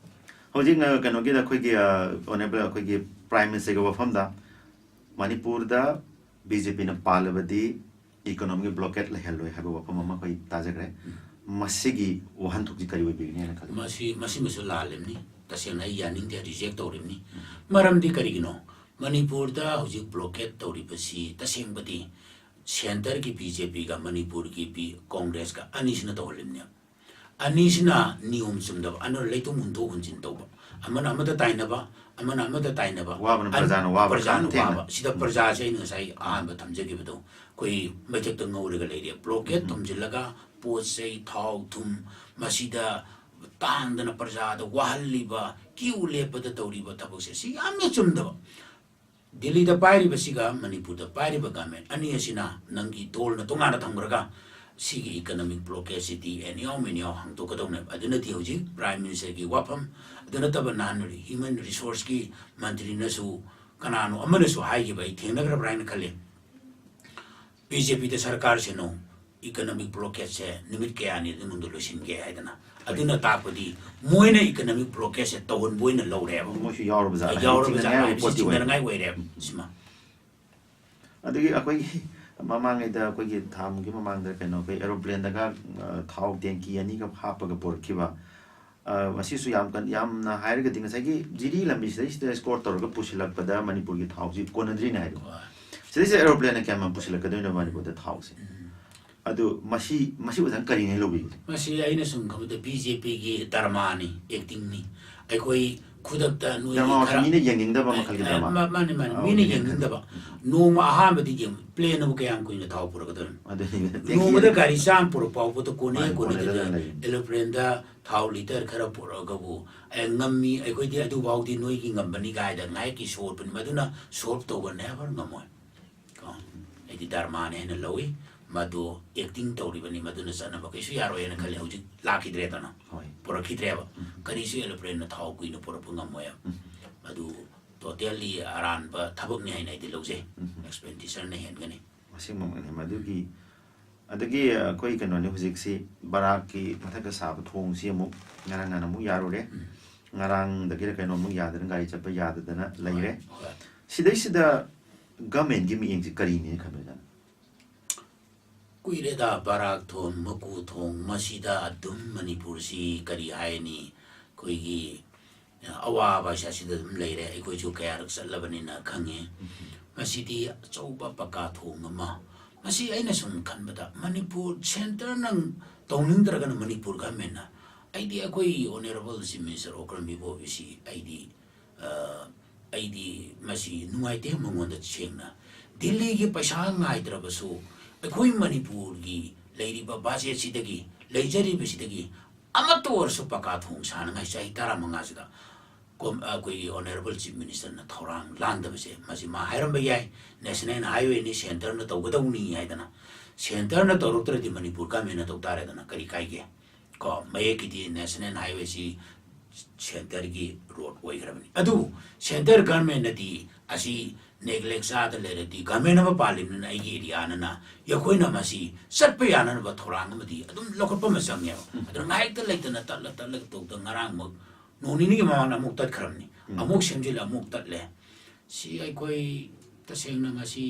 ꯍꯧꯖꯤꯛ, ꯑ, ꯀꯩꯅꯣꯒꯤꯗ ꯑꯩꯈꯣꯏꯒꯤ, ꯑ, honourable ꯑꯩꯈꯣꯏꯒꯤ Prime Ministerꯒꯤ ꯋꯥꯐꯝꯗ ꯃꯅꯤꯄꯨꯔꯗ BJPꯅ ꯄꯥꯜꯂꯕꯗꯤ economic blockade ꯂꯩꯍꯜꯂꯣꯏ ꯍꯥꯏꯕ ꯋꯥꯐꯝ ꯑꯃ ꯑꯩꯈꯣꯏ ꯇꯥꯖꯈ꯭ꯔꯦ꯫ ꯎꯝ꯫ ꯃꯁꯤꯒꯤ ꯋꯥꯍꯟꯊꯣꯛꯁꯤ ꯀꯔꯤ ꯑꯣꯏꯕꯤꯒꯅꯤ ꯍꯥꯏꯅ ꯈꯜꯂꯤ? ꯃꯁꯤ, ꯃꯁꯤꯃꯁꯨ ꯂꯥꯜꯂꯤꯕꯅꯤ꯫ ꯇꯁꯦꯡꯅ ꯑꯩ ꯌꯥꯅꯤꯡꯗꯦ, reject ꯇꯧꯔꯤꯕꯅꯤ꯫ ꯎꯝ꯫ ꯃꯔꯝꯗꯤ ꯀꯔꯤꯒꯤꯅꯣ? ꯃꯅꯤꯄꯨꯔꯗ ꯍꯧꯖꯤꯛ blockade ꯇꯧꯔꯤꯕꯁꯤ ꯇꯁꯦꯡꯕꯗꯤ centreꯒꯤ BJPꯒ ꯃꯅꯤꯄꯨꯔꯒꯤ ꯕꯤ-, ꯀꯣꯡꯒ꯭ꯔꯦꯁꯀ ꯑꯅꯤꯁꯤꯅ ꯇꯧꯍꯜꯂꯤꯕꯅꯦ꯫ ꯑꯅꯤꯁꯤꯅ ꯅꯤꯌꯣꯝ ꯆꯨꯝꯗꯕ, ꯑꯅ ꯂꯩꯇꯨꯝ ꯍꯨꯟꯗꯣꯛ ꯍꯨꯟꯖꯤꯟ ꯇꯧꯕ, ꯑꯃꯅ ꯑꯃꯗ ꯇꯥꯏꯅꯕ, ꯑꯃꯅ ꯑꯃꯗ ꯇꯥꯏꯅꯕ, ꯋꯥꯕꯅ ꯑꯟ-, ꯄ꯭ꯔꯖꯥꯅ ꯋꯥꯕ ꯄ꯭ꯔꯖꯥꯅ ꯈꯥꯡ ꯊꯦꯡꯅ꯫ ꯋꯥꯕ꯫ ꯁꯤꯗ ꯎꯝ꯫ ꯄ꯭ꯔꯖꯥꯁꯦ ꯑꯩꯅ ꯉꯁꯥꯏ ꯑꯍꯥꯟꯕ ꯊꯝꯖꯈꯤꯕꯗꯣ, ꯑꯩꯈꯣꯏ ꯃꯩꯊꯛꯇ ꯉꯧꯔꯒ ꯂꯩꯔꯦ꯫ Blockade ꯎꯝ꯫ ꯊꯝꯖꯤꯜꯂꯒ ꯄꯣꯠ ꯆꯩ, ꯊꯥꯎ, ꯊꯨꯝ, ꯃꯁꯤꯗ ꯇꯥꯡꯗꯅ ꯄ꯭ꯔꯖꯥꯗ ꯋꯥꯍꯜꯂꯤꯕ, queue ꯂꯦꯞꯄꯗ ꯇꯧꯔꯤꯕ ꯊꯕꯛꯁꯦ, ꯁꯤ ꯌꯥꯝꯅ ꯆꯨꯝꯗꯕ꯫ ꯗꯤꯜꯂꯤꯗ ꯄꯥꯏꯔꯤꯕꯁꯤꯒ ꯃꯅꯤꯄꯨꯔꯗ ꯄꯥꯏꯔꯤꯕ government ꯑꯅꯤ ꯑꯁꯤꯅ ꯅꯪꯒꯤ ꯗꯣꯜꯅ ꯇꯣꯉꯥꯟꯅ ꯊꯝꯈ꯭ꯔꯒ ꯁꯤꯒꯤ economic blockadeꯁꯤꯗꯤ anyhow anyhow ꯍꯥꯡꯗꯣꯛꯀꯗꯧꯅꯦꯕ꯫ ꯑꯗꯨꯅꯗꯤ ꯍꯧꯖꯤꯛ Prime Ministerꯒꯤ ꯋꯥꯐꯝ, ꯑꯗꯨ ꯅꯠꯇꯕ ꯅꯍꯥꯟ human resourceꯀꯤ ꯃꯟꯇ꯭ꯔꯤꯅꯁꯨ ꯀꯅꯥꯅꯣ ꯑꯃꯅꯁꯨ ꯍꯥꯏꯈꯤꯕ ꯑꯩ ꯊꯦꯡꯅꯈ꯭ꯔꯕ꯭ꯔꯥ ꯍꯥꯏꯅ ꯈꯜꯂꯤ꯫ BJPꯗ ꯁꯔꯀꯥꯔ ꯁꯤꯅꯣ, economic blockade ꯁꯦ ꯅꯨꯃꯤꯠ ꯀꯌꯥꯅꯤ ꯑꯗꯨꯒꯤ ꯃꯅꯨꯡꯗ ꯂꯣꯏꯁꯤꯟꯒꯦ ꯍꯥꯏꯗꯅ꯫ ꯑꯗꯨꯅ ꯇꯥꯛꯄꯗꯤ ꯃꯣꯏꯅ economic blockade ꯁꯦ ꯇꯧꯍꯟꯕ ꯑꯣꯏꯅ ꯂꯧꯔꯦꯕ꯫ ꯃꯣꯏꯁꯨ ꯌꯥꯎꯔꯕ ꯖꯥꯠꯂ ꯍꯥꯏꯕ ꯌꯥꯎꯔꯕ ꯖꯥꯠꯂ ꯆꯤꯡꯅꯅꯤꯡꯉꯥꯏ ꯍꯥꯏꯕꯁꯤ ꯄꯣꯠꯇꯤ ꯑꯣꯏꯔꯦ꯫ ꯆꯤꯡꯅꯅꯤꯡꯉꯥꯏ ꯑꯣꯏꯔꯦꯕ ꯁꯤꯃ꯫ ꯑꯗꯒꯤ ꯑꯩꯈꯣꯏꯒꯤ ꯃꯃꯥꯡꯉꯩꯗ ꯑꯩꯈꯣꯏꯒꯤ ꯊꯥ ꯃꯨꯛꯀꯤ ꯃꯃꯥꯡꯗ ꯀꯩꯅꯣ ꯑꯩꯈꯣꯏ aeroplane ꯗꯒ ꯑ, ꯊꯥꯎ tanky ꯑꯅꯤꯒ ꯍꯥꯞꯄꯒ ꯄꯨꯔꯛꯈꯤꯕ꯫ ꯑ, ꯃꯁꯤꯁꯨ ꯌꯥꯝ ꯀꯟ ꯌꯥꯝꯅ ꯍꯥꯏꯔꯒꯗꯤ ꯉꯁꯥꯏꯒꯤ ꯖꯤꯔꯤ ꯂꯝꯕꯤꯁꯤꯗꯩꯁꯤꯗ escort ꯇꯧꯔꯒ ꯄꯨꯁꯤꯜꯂꯛꯄꯗ ꯃꯅꯤꯄꯨꯔꯒꯤ ꯊꯥꯎꯁꯤ ꯀꯣꯟꯅꯗ꯭ꯔꯤꯅꯦ ꯍꯥꯏꯗꯣ꯫ ꯍꯣꯏ꯫ ꯁꯤꯗꯩꯁꯤꯗ aeroplane ꯅ ꯀꯌꯥꯝ ꯌꯥꯝ ꯄꯨꯁꯤꯜꯂꯛꯀꯗꯣꯏꯅꯣ ꯃꯅꯤꯄꯨꯔꯗ ꯊꯥꯎꯁꯦ? ꯎꯝ꯫ ꯑꯗꯨ ꯃꯁꯤ ꯃꯁꯤ ꯑꯣꯖꯥꯅ ꯀꯔꯤꯅꯦ ꯂꯧꯕꯤꯒꯦ? ꯃꯁꯤ ꯑꯩꯅ ꯁꯨꯝ ꯈꯪꯕꯗ ꯕꯤ ꯖꯦ ꯄꯤꯒꯤ ꯗ꯭ꯔꯃꯥꯅꯤ, acting ꯅꯤ꯫ ꯑꯩꯈꯣꯏ ꯈꯨꯗꯛꯇ ꯅꯣꯏꯒꯤ ꯗ꯭ꯔꯃꯥ ꯈꯔ ꯃꯤꯅ ꯌꯦꯡꯅꯤꯡꯗꯕ ꯃꯈꯜꯒꯤ ꯑ, ꯗ꯭ꯔꯃꯥ꯫ ꯃꯥ- ꯃꯥꯅꯤ ꯃꯥꯅꯤ ꯑꯧ, ꯃꯤꯅ ꯌꯦꯡꯅꯤꯡꯗꯕ꯫ ꯌꯦꯡꯅꯤꯡꯗꯕ꯫ ꯅꯣꯡꯃ ꯑꯍꯥꯟꯕꯗꯤ ꯌꯦꯡꯉꯨ, plane ꯅꯕꯨ ꯀꯌꯥꯝ ꯀꯨꯏꯅ ꯊꯥꯎ ꯄꯨꯔꯛꯀꯗꯧꯔꯤꯅꯣ? ꯑꯗꯨꯅꯤ꯫ ꯅꯣꯡꯃꯗ ꯒꯥꯔꯤ ꯆꯥꯝ ꯄꯨꯔꯛ ꯐꯥꯎꯕꯗ ꯀꯣꯟꯅꯩ ꯃꯥꯅꯤ, ꯀꯣꯟꯅꯗꯦ꯫ ꯀꯣꯟꯅꯗꯗꯅ ꯂꯩꯔꯤꯅꯤ꯫ Aeroplane ꯗ ꯊꯥꯎ litre ꯈꯔ ꯄꯨꯔꯛꯑꯒꯕꯨ ꯑꯦ, ꯉꯝꯃꯤ, ꯑꯩꯈꯣꯏꯗꯤ ꯑꯗꯨꯐꯥꯎꯗꯤ ꯅꯣꯏꯒꯤ ꯉꯝꯕꯅꯤ ꯀꯥꯏꯗ ꯉꯥꯏꯍꯥꯛꯀꯤ ꯁꯣꯠꯄꯅꯤ, ꯃꯗꯨꯅ solve ꯇꯧꯕ never ꯉꯝꯃꯣꯏ꯫ ꯀꯣ? ꯑꯩꯗꯤ ꯗ꯭ꯔꯃꯥꯅꯦ ꯍꯥꯏꯅ ꯂꯧꯏ꯫ ꯃꯗꯨ acting ꯇꯧꯔꯤꯕꯅꯤ, ꯃꯗꯨꯅ ꯆꯠꯅꯕ ꯀꯩꯁꯨ ꯌꯥꯔꯣꯏ ꯍꯥꯏꯅ ꯈꯜꯂꯤ꯫ ꯍꯧꯖꯤꯛ ꯂꯥꯛꯈꯤꯗ꯭ꯔꯦꯗꯅ, ꯍꯣꯏ꯫ ꯄꯨꯔꯛꯈꯤꯗ꯭ꯔꯦꯕ꯫ ꯎꯝ꯫ ꯀꯔꯤꯁꯨ aeroplane ꯅ ꯊꯥꯎ ꯀꯨꯏꯅ ꯄꯨꯔꯛꯄ ꯉꯝꯃꯣꯏꯕ꯫ ꯎꯝ꯫ ꯃꯗꯨ totally ꯑꯔꯥꯟꯕ ꯊꯕꯛꯅꯤ ꯍꯥꯏꯅ ꯑꯩꯗꯤ ꯂꯧꯖꯩ꯫ ꯎꯝ꯫ Expenditure ꯅ ꯍꯦꯟꯒꯅꯤ꯫ ꯑꯁꯦꯡꯕꯃꯛꯅꯤ꯫ ꯃꯗꯨꯒꯤ ꯑꯗꯒꯤ ꯑꯩꯈꯣꯏ ꯀꯩꯅꯣꯅꯤ, ꯍꯧꯖꯤꯛꯁꯤ ꯕꯔꯥꯛꯀꯤ ꯃꯊꯛꯇ ꯁꯥꯕ ꯊꯣꯡꯁꯤ ꯑꯃꯨꯛ ꯉꯔꯥꯡ ꯅꯍꯥꯟ ꯑꯃꯨꯛ ꯌꯥꯔꯨꯔꯦ꯫ ꯎꯝ꯫ ꯉꯔꯥꯡꯗꯒꯤꯔ ꯀꯩꯅꯣ ꯑꯃꯨꯛ ꯌꯥꯗꯅ ꯒꯥꯔꯤ ꯆꯠꯄ ꯌꯥꯗꯗꯅ ꯂꯩꯔꯦ꯫ ꯍꯣꯏ꯫ ꯁꯤꯗꯩꯁꯤꯗ government ꯀꯤ ꯃꯤꯠꯌꯦꯡꯁꯤ ꯀꯔꯤꯅꯦꯅ ꯈꯟꯕꯖꯥꯠꯅꯣ? ꯀꯨꯏꯔꯦꯗ ꯕꯔꯥꯛ ꯊꯣꯡ, ꯃꯀꯨ ꯊꯣꯡ, ꯃꯁꯤꯗ ꯑꯗꯨꯝ ꯃꯅꯤꯄꯨꯔꯁꯤ ꯀꯔꯤ ꯍꯥꯏꯅꯤ, ꯑꯩꯈꯣꯏꯒꯤ ꯑꯋꯥꯕ ꯍꯥꯏꯁꯦ ꯑꯁꯤꯗ ꯑꯗꯨꯝ ꯂꯩꯔꯦ꯫ ꯑꯩꯈꯣꯏꯁꯨ ꯀꯌꯥꯔꯛ ꯆꯠꯂꯕꯅꯤꯅ ꯈꯪꯉꯦ꯫ ꯃꯁꯤꯗꯤ ꯑꯆꯧꯕ ꯄꯀꯥ ꯊꯣꯡ ꯑꯃ, ꯃꯁꯤ ꯑꯩꯅ ꯁꯨꯝ ꯈꯟꯕꯗ ꯃꯅꯤꯄꯨꯔ centre ꯅ ꯇꯧꯅꯤꯡꯗ꯭ꯔꯒꯅ ꯃꯅꯤꯄꯨꯔ government ꯅ, ꯑꯩꯗꯤ ꯑꯩꯈꯣꯏ Honourable Chief Minister ꯑꯣꯀ꯭ꯔꯝ ꯏꯕꯣꯕꯤꯁꯤ ꯑꯩꯗꯤ ꯑ, ꯑꯩꯗꯤ ꯃꯁꯤ ꯅꯨꯡꯉꯥꯏꯇꯦ ꯃꯉꯣꯟꯗ ꯁꯦꯡꯅ꯫ ꯗꯤꯜꯂꯤꯒꯤ ꯄꯩꯁꯥ ꯉꯥꯏꯗ꯭ꯔꯕꯁꯨ ꯑꯩꯈꯣꯏ ꯃꯅꯤꯄꯨꯔꯒꯤ ꯂꯩꯔꯤꯕ budget ꯁꯤꯗꯒꯤ, ꯂꯩꯖꯔꯤꯕꯁꯤꯗꯒꯤ ꯑꯃꯠꯇ ꯑꯣꯏꯔꯁꯨ ꯄꯀꯥ ꯊꯣꯡ ꯁꯥꯅꯉꯥꯏ ꯆꯍꯤ ꯇꯔꯥꯃꯉꯥꯁꯤꯗ ꯀꯣꯝ-, ꯑꯩꯈꯣꯏꯒꯤ Honourable Chief Minister ꯅ ꯊꯧꯔꯥꯡ ꯂꯥꯡꯗꯕꯁꯦ, ꯃꯁꯤ ꯃꯥ ꯍꯥꯏꯔꯝꯕ ꯌꯥꯏ, National Highway ꯅꯤ, centre ꯅ ꯇꯧꯒꯗꯧꯅꯤ ꯍꯥꯏꯗꯅ꯫ Centre ꯅ ꯇꯧꯔꯛꯇ꯭ꯔꯗꯤ ꯃꯅꯤꯄꯨꯔ government ꯅ ꯇꯧ ꯇꯥꯔꯦꯗꯅ, ꯀꯔꯤ ꯀꯥꯏꯒꯦ? ꯀꯣ, ꯃꯌꯦꯛꯀꯤꯗꯤ National Highway ꯁꯤ centre ꯒꯤ road ꯑꯣꯏꯈ꯭ꯔꯕꯅꯤ꯫ ꯑꯗꯨꯕꯨ centre government ꯅꯗꯤ ꯑꯁꯤ ꯅꯦꯒ꯭ꯂꯦꯛ ꯆꯥꯗ ꯂꯩꯔꯗꯤ ꯒꯃꯦꯟ ꯑꯃ ꯄꯥꯜꯂꯤꯕꯅꯤꯅ ꯑꯩꯒꯤ ꯑꯦꯔꯤꯌꯥꯅꯤꯅ ꯑꯩꯈꯣꯏꯅ ꯃꯁꯤ ꯆꯠꯄ ꯌꯥꯅꯅꯕ ꯊꯧꯔꯥꯡ ꯑꯃꯗꯤ ꯑꯗꯨꯝ ꯂꯧꯈꯠꯄ ꯑꯃ ꯆꯪꯉꯦꯕ꯫ ꯑꯗꯨꯅ ꯉꯥꯏꯍꯥꯛꯇ ꯂꯩꯇꯅ ꯇꯠꯂ ꯇꯠꯂꯒ ꯇꯧꯗ ꯉꯔꯥꯡꯃꯛ ꯅꯣꯡ ꯅꯤꯅꯤꯒꯤ ꯃꯃꯥꯡꯗ ꯑꯃꯨꯛ ꯇꯠꯈ꯭ꯔꯕꯅꯤ꯫ ꯎꯝ꯫ ꯑꯃꯨꯛ ꯁꯦꯝꯖꯤꯜꯂ ꯑꯃꯨꯛ ꯇꯠꯂꯦ꯫ ꯁꯤ ꯑꯩꯈꯣꯏ ꯇꯁꯦꯡꯅ ꯃꯁꯤ,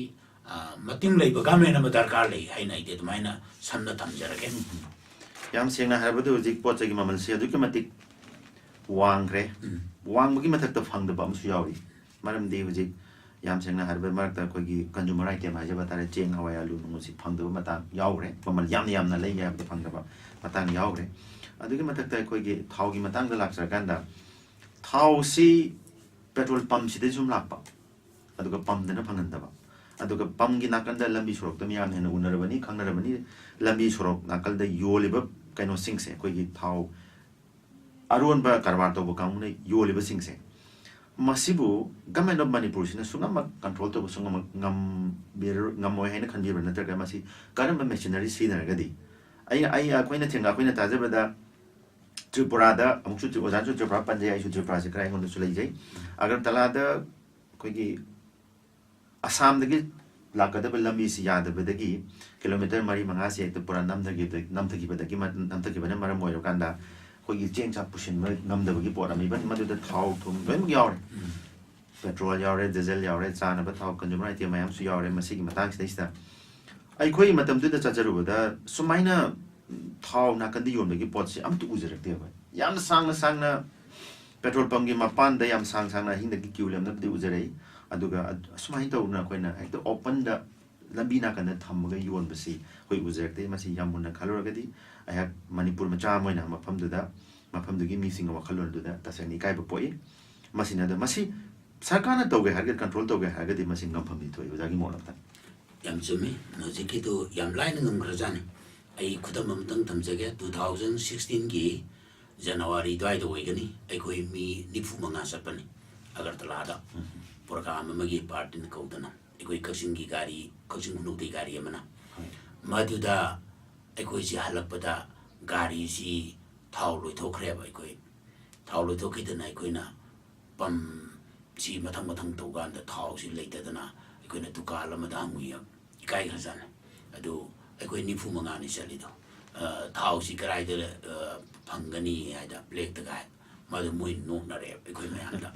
ꯑ, ꯃꯇꯤꯡ ꯂꯩꯕ ꯒꯃꯦꯟ ꯑꯃ ꯗꯔꯀꯥꯔ ꯂꯩ ꯍꯥꯏꯅ ꯑꯩꯗꯤ ꯑꯗꯨꯃꯥꯏꯅ ꯁꯝꯅ ꯊꯝꯖꯔꯒꯦ꯫ ꯎꯝ꯫ ꯌꯥꯝ ꯁꯦꯡꯅ ꯍꯥꯏꯔꯕꯗ ꯍꯧꯖꯤꯛ ꯄꯣꯠ ꯆꯩꯒꯤ ꯃꯃꯜꯁꯦ ꯑꯗꯨꯛꯀꯤ ꯃꯇꯤꯛ ꯋꯥꯡꯈ꯭ꯔꯦ꯫ ꯎꯝ꯫ ꯋꯥꯡꯕꯒꯤ ꯃꯊꯛꯇ ꯐꯪꯗꯕ ꯑꯃꯁꯨ ꯌꯥꯎꯔꯤ꯫ ꯃꯔꯝꯗꯤ ꯍꯧꯖꯤꯛ ꯌꯥꯝ ꯁꯦꯡꯅ ꯍꯥꯏꯔꯕꯗ ꯃꯔꯛꯇ ꯑꯩꯈꯣꯏꯒꯤ consumer item ꯍꯥꯏꯖꯕ ꯇꯥꯔꯦ, ꯆꯦꯡ, ꯍꯋꯥꯏ, ꯑꯂꯨ ꯅꯨꯡꯁꯤ ꯐꯪꯗꯕ ꯃꯇꯥꯡ ꯌꯥꯎꯈ꯭ꯔꯦ꯫ ꯃꯃꯜ ꯌꯥꯝꯅ ꯌꯥꯝꯅ ꯂꯩ ꯍꯥꯏꯕꯗ ꯐꯪꯗꯕ ꯃꯇꯥꯡ ꯌꯥꯎꯈ꯭ꯔꯦ꯫ ꯑꯗꯨꯒꯤ ꯃꯊꯛꯇ ꯑꯩꯈꯣꯏꯒꯤ ꯊꯥꯎꯒꯤ ꯃꯇꯥꯡꯗ ꯂꯥꯛꯆꯔꯀꯥꯟꯗ, ꯊꯥꯎꯁꯤ petrol pumpꯁꯤꯗꯩ ꯁꯨꯝ ꯂꯥꯛꯄ, ꯑꯗꯨꯒ pumpꯇꯅ ꯐꯪꯍꯟꯗꯕ, ꯑꯗꯨꯒ pumpꯀꯤ ꯅꯥꯀꯟꯗ ꯂꯝꯕꯤ ꯁꯣꯔꯣꯛꯇ ꯃꯤꯌꯥꯝꯅ ꯍꯦꯟꯅ ꯎꯅꯔꯕꯅꯤ, ꯈꯪꯅꯔꯕꯅꯤ, ꯂꯝꯕꯤ ꯁꯣꯔꯣꯛ ꯅꯥꯀꯟꯗ ꯌꯣꯜꯂꯤꯕ ꯀꯩꯅꯣꯁꯤꯡꯁꯦ, ꯑꯩꯈꯣꯏꯒꯤ ꯊꯥꯎ ꯑꯔꯣꯟꯕ ꯀꯔꯕꯥꯔ ꯇꯧꯕ ꯀꯥꯡꯕꯨꯅ ꯌꯣꯜꯂꯤꯕꯁꯤꯡꯁꯦ, ꯃꯁꯤꯕꯨ Government of ꯃꯅꯤꯄꯨꯔꯁꯤꯅ ꯁꯨꯡꯉꯝꯃꯛ control ꯇꯧꯕ ꯁꯨꯡꯉꯝꯃꯛ ꯉꯝꯕꯤꯔ-, ꯉꯝꯃꯣꯏ ꯍꯥꯏꯅ ꯈꯟꯕꯤꯕ꯭ꯔꯥ? ꯅꯠꯇ꯭ꯔꯒ ꯃꯁꯤ ꯀꯔꯝꯕ machinery ꯁꯤꯖꯤꯟꯅꯔꯒꯗꯤ? ꯑꯩ, ꯑꯩ, ꯑꯩꯈꯣꯏꯅ ꯊꯦꯡꯅ-, ꯑꯩꯈꯣꯏꯅ ꯇꯥꯖꯕꯗ ꯇ꯭ꯔꯤꯄꯨꯔꯥꯗ ꯑꯃꯨꯛꯁꯨ ꯇ꯭ꯔꯤ-, ꯑꯣꯖꯥꯅꯁꯨ ꯇ꯭ꯔꯤꯄꯨꯔꯥ ꯄꯟꯖꯩ, ꯑꯩꯁꯨ ꯇ꯭ꯔꯤꯄꯨꯔꯥꯁꯦ ꯈꯔ ꯑꯩꯉꯣꯟꯗꯁꯨ ꯂꯩꯖꯩ꯫ ꯑꯒꯔꯇꯂꯥꯗ ꯑꯩꯈꯣꯏꯒꯤ ꯑꯁꯥꯝꯗꯒꯤ ꯂꯥꯛꯀꯗꯕ ꯂꯝꯕꯤꯁꯤ ꯌꯥꯗꯕꯗꯒꯤ kilometre ꯃꯔꯤ ꯃꯉꯥꯁꯦ ꯍꯦꯛꯇ ꯄꯨꯔꯥ ꯅꯝꯊꯈꯤꯕꯗ-, ꯅꯝꯊꯈꯤꯕꯗꯒꯤ ꯃ-, ꯅꯝꯊꯈꯤꯕꯅ ꯃꯔꯝ ꯑꯣꯏꯔꯀꯥꯟꯗ ꯑꯩꯈꯣꯏꯒꯤ ꯆꯦꯡ ꯆꯥꯛ ꯄꯨꯁꯤꯟꯕ ꯉꯝꯗꯕꯒꯤ ꯄꯣꯠ ꯑꯃ, even ꯃꯗꯨꯗ ꯊꯥꯎ ꯊꯨꯝ ꯂꯣꯏꯅꯃꯛ ꯌꯥꯎꯔꯦ꯫ ꯎꯝ꯫ Petrol ꯌꯥꯎꯔꯦ, diesel ꯌꯥꯎꯔꯦ, ꯆꯥꯅꯕ ꯊꯥꯎ, consumer item ꯃꯌꯥꯝꯁꯨ ꯌꯥꯎꯔꯦ꯫ ꯃꯁꯤꯒꯤ ꯃꯇꯥꯡꯁꯤꯗꯩꯁꯤꯗ ꯑꯩꯈꯣꯏ ꯃꯇꯝꯗꯨꯗ ꯆꯠꯆꯔꯨꯕꯗ ꯁꯨꯃꯥꯏꯅ ꯊꯥꯎ ꯅꯥꯀꯟꯗ ꯌꯣꯟꯕꯒꯤ ꯄꯣꯠꯁꯤ ꯑꯝꯇ ꯎꯖꯔꯛꯇꯦ ꯑꯩꯈꯣꯏ꯫ ꯌꯥꯝꯅ ꯁꯥꯡꯅ ꯁꯥꯡꯅ petrol pumpꯀꯤ ꯃꯄꯥꯟꯗ ꯌꯥꯝ ꯁꯥꯡ ꯁꯥꯡꯅ ꯑꯍꯤꯡꯗꯒꯤ queue ꯂꯦꯞꯅꯕꯗꯤ ꯎꯖꯔꯛꯏ꯫ ꯑꯗꯨꯒ ꯑꯗ-, ꯑꯁꯨꯃꯥꯏꯅ ꯇꯧꯗꯅ ꯑꯩꯈꯣꯏꯅ ꯍꯦꯛꯇ openꯗ ꯂꯝꯕꯤ ꯅꯥꯀꯟꯗ ꯊꯝꯃꯒ ꯌꯣꯟꯕꯁꯤ ꯑꯩꯈꯣꯏ ꯎꯖꯔꯛꯇꯦ꯫ ꯃꯁꯤ ꯌꯥꯝ ꯃꯨꯟꯅ ꯈꯜꯂꯨꯔꯒꯗꯤ ꯑꯩꯍꯥꯛ ꯃꯅꯤꯄꯨꯔ ꯃꯆꯥ ꯑꯃ ꯑꯣꯏꯅ ꯃꯐꯝꯗꯨꯗ, ꯃꯐꯝꯗꯨꯒꯤ ꯃꯤꯁꯤꯡꯒꯤ ꯋꯥꯈꯜꯂꯣꯟꯗꯨꯗ ꯇꯁꯦꯡꯅ ꯏꯀꯥꯏꯕ ꯄꯣꯛꯏ꯫ ꯃꯁꯤꯅ ꯑꯗ ꯃꯁꯤ ꯁꯔꯀꯥꯔꯅ ꯇꯧꯒꯦ ꯍꯥꯏꯔꯒꯗꯤ, control ꯇꯧꯒꯦ ꯍꯥꯏꯔꯒꯗꯤ ꯃꯁꯤ ꯉꯝꯐꯝꯗꯤ ꯊꯣꯛꯏ꯫ ꯑꯣꯖꯥꯒꯤ ꯃꯣꯠ ꯑꯝꯇꯪ꯫ ꯌꯥꯝ ꯆꯨꯝꯃꯤ꯫ ꯍꯧꯖꯤꯛꯀꯤꯗꯨ ꯌꯥꯝ ꯂꯥꯏꯅ ꯉꯝꯈ꯭ꯔꯖꯥꯠꯅꯤ꯫ ꯑꯩ ꯈꯨꯗꯝ ꯑꯃꯇꯪ ꯊꯝꯖꯒꯦ꯫ Two thousand sixteenꯒꯤ January ꯑꯗꯨꯋꯥꯏꯗ ꯑꯣꯏꯒꯅꯤ꯫ ꯑꯩꯈꯣꯏ ꯃꯤ ꯅꯤꯐꯨ ꯃꯉꯥ ꯆꯠꯄꯅꯤ ꯑꯒꯔꯇꯂꯥꯗ꯫ ꯎꯝ꯫ Program ꯑꯃꯒꯤ partꯅ ꯀꯧꯗꯅ꯫ ꯑꯩꯈꯣꯏ ꯀꯛꯆꯤꯡꯒꯤ ꯒꯥꯔꯤ, ꯀꯛꯆꯤꯡ ꯈꯨꯅꯧꯗꯩ ꯒꯥꯔꯤ ꯑꯃꯅ꯫ ꯍꯣꯏ꯫ ꯃꯗꯨꯗ ꯑꯩꯈꯣꯏꯁꯤ ꯍꯜꯂꯛꯄꯗ ꯒꯥꯔꯤꯁꯤ ꯊꯥꯎ ꯂꯣꯏꯊꯣꯛꯈ꯭ꯔꯦꯕ꯫ ꯑꯩꯈꯣꯏ ꯊꯥꯎ ꯂꯣꯏꯊꯣꯛꯈꯤꯗꯅ ꯑꯩꯈꯣꯏꯅ pump ꯁꯤ ꯃꯊꯪ ꯃꯊꯪ ꯇꯧꯀꯥꯟꯗ ꯊꯥꯎꯁꯤ ꯂꯩꯇꯗꯅ ꯑꯩꯈꯣꯏꯅ ꯗꯨꯀꯥꯟ ꯑꯃꯗ ꯍꯪꯉꯨꯏ, ꯏꯀꯥꯏꯈ꯭ꯔꯖꯥꯠꯅꯤ꯫ ꯑꯗꯨ ꯑꯩꯈꯣꯏ ꯅꯤꯐꯨ ꯃꯉꯥꯅꯤ ꯆꯠꯂꯤꯗꯣ꯫ ꯑ, ꯊꯥꯎꯁꯤ ꯀꯗꯥꯏꯗ, ꯑ, ꯐꯪꯒꯅꯤ ꯍꯥꯏꯗ ꯕ꯭ꯂꯦꯛꯇꯒ ꯍꯥꯏ꯫ ꯃꯗꯨ ꯃꯣꯏ ꯅꯣꯛꯅꯔꯦꯕ ꯑꯩꯈꯣꯏ ꯃꯌꯥꯝꯗ꯫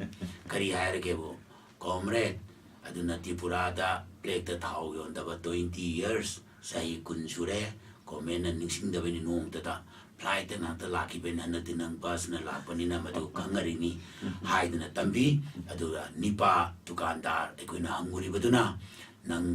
ꯀꯔꯤ ꯍꯥꯏꯔꯒꯦꯕꯨ, "ꯀꯣꯝꯔꯦꯗ, ꯑꯗꯨꯅ ꯇ꯭ꯔꯤꯄꯨꯔꯥꯗ ꯕ꯭ꯂꯦꯛꯇ ꯊꯥꯎ ꯌꯣꯟꯗꯕ twenty years, ꯆꯍꯤ ꯀꯨꯟ ꯁꯨꯔꯦ, ꯒꯣꯔꯃꯦꯟꯅ ꯅꯤꯡꯁꯤꯡꯗꯕꯅꯤ ꯅꯣꯡꯃꯇꯗ꯫ ꯐ꯭ꯂꯥꯏꯠꯇ ꯉꯥꯛꯇ ꯂꯥꯛꯈꯤꯕꯅꯤ, ꯍꯟꯗꯛꯇꯤ ꯅꯪ ꯕꯁꯅ ꯂꯥꯛꯄꯅꯤꯅ ꯃꯗꯨ ꯈꯪꯉꯔꯤꯅꯤ" ꯍꯥꯏꯗꯅ ꯇꯝꯕꯤ꯫ ꯑꯗꯨꯒ ꯅꯤꯄꯥ ꯗꯨꯀꯥꯟꯗꯥꯔ ꯑꯩꯈꯣꯏꯅ ꯍꯪꯉꯨꯔꯤꯕꯗꯨꯅ, "ꯅꯪ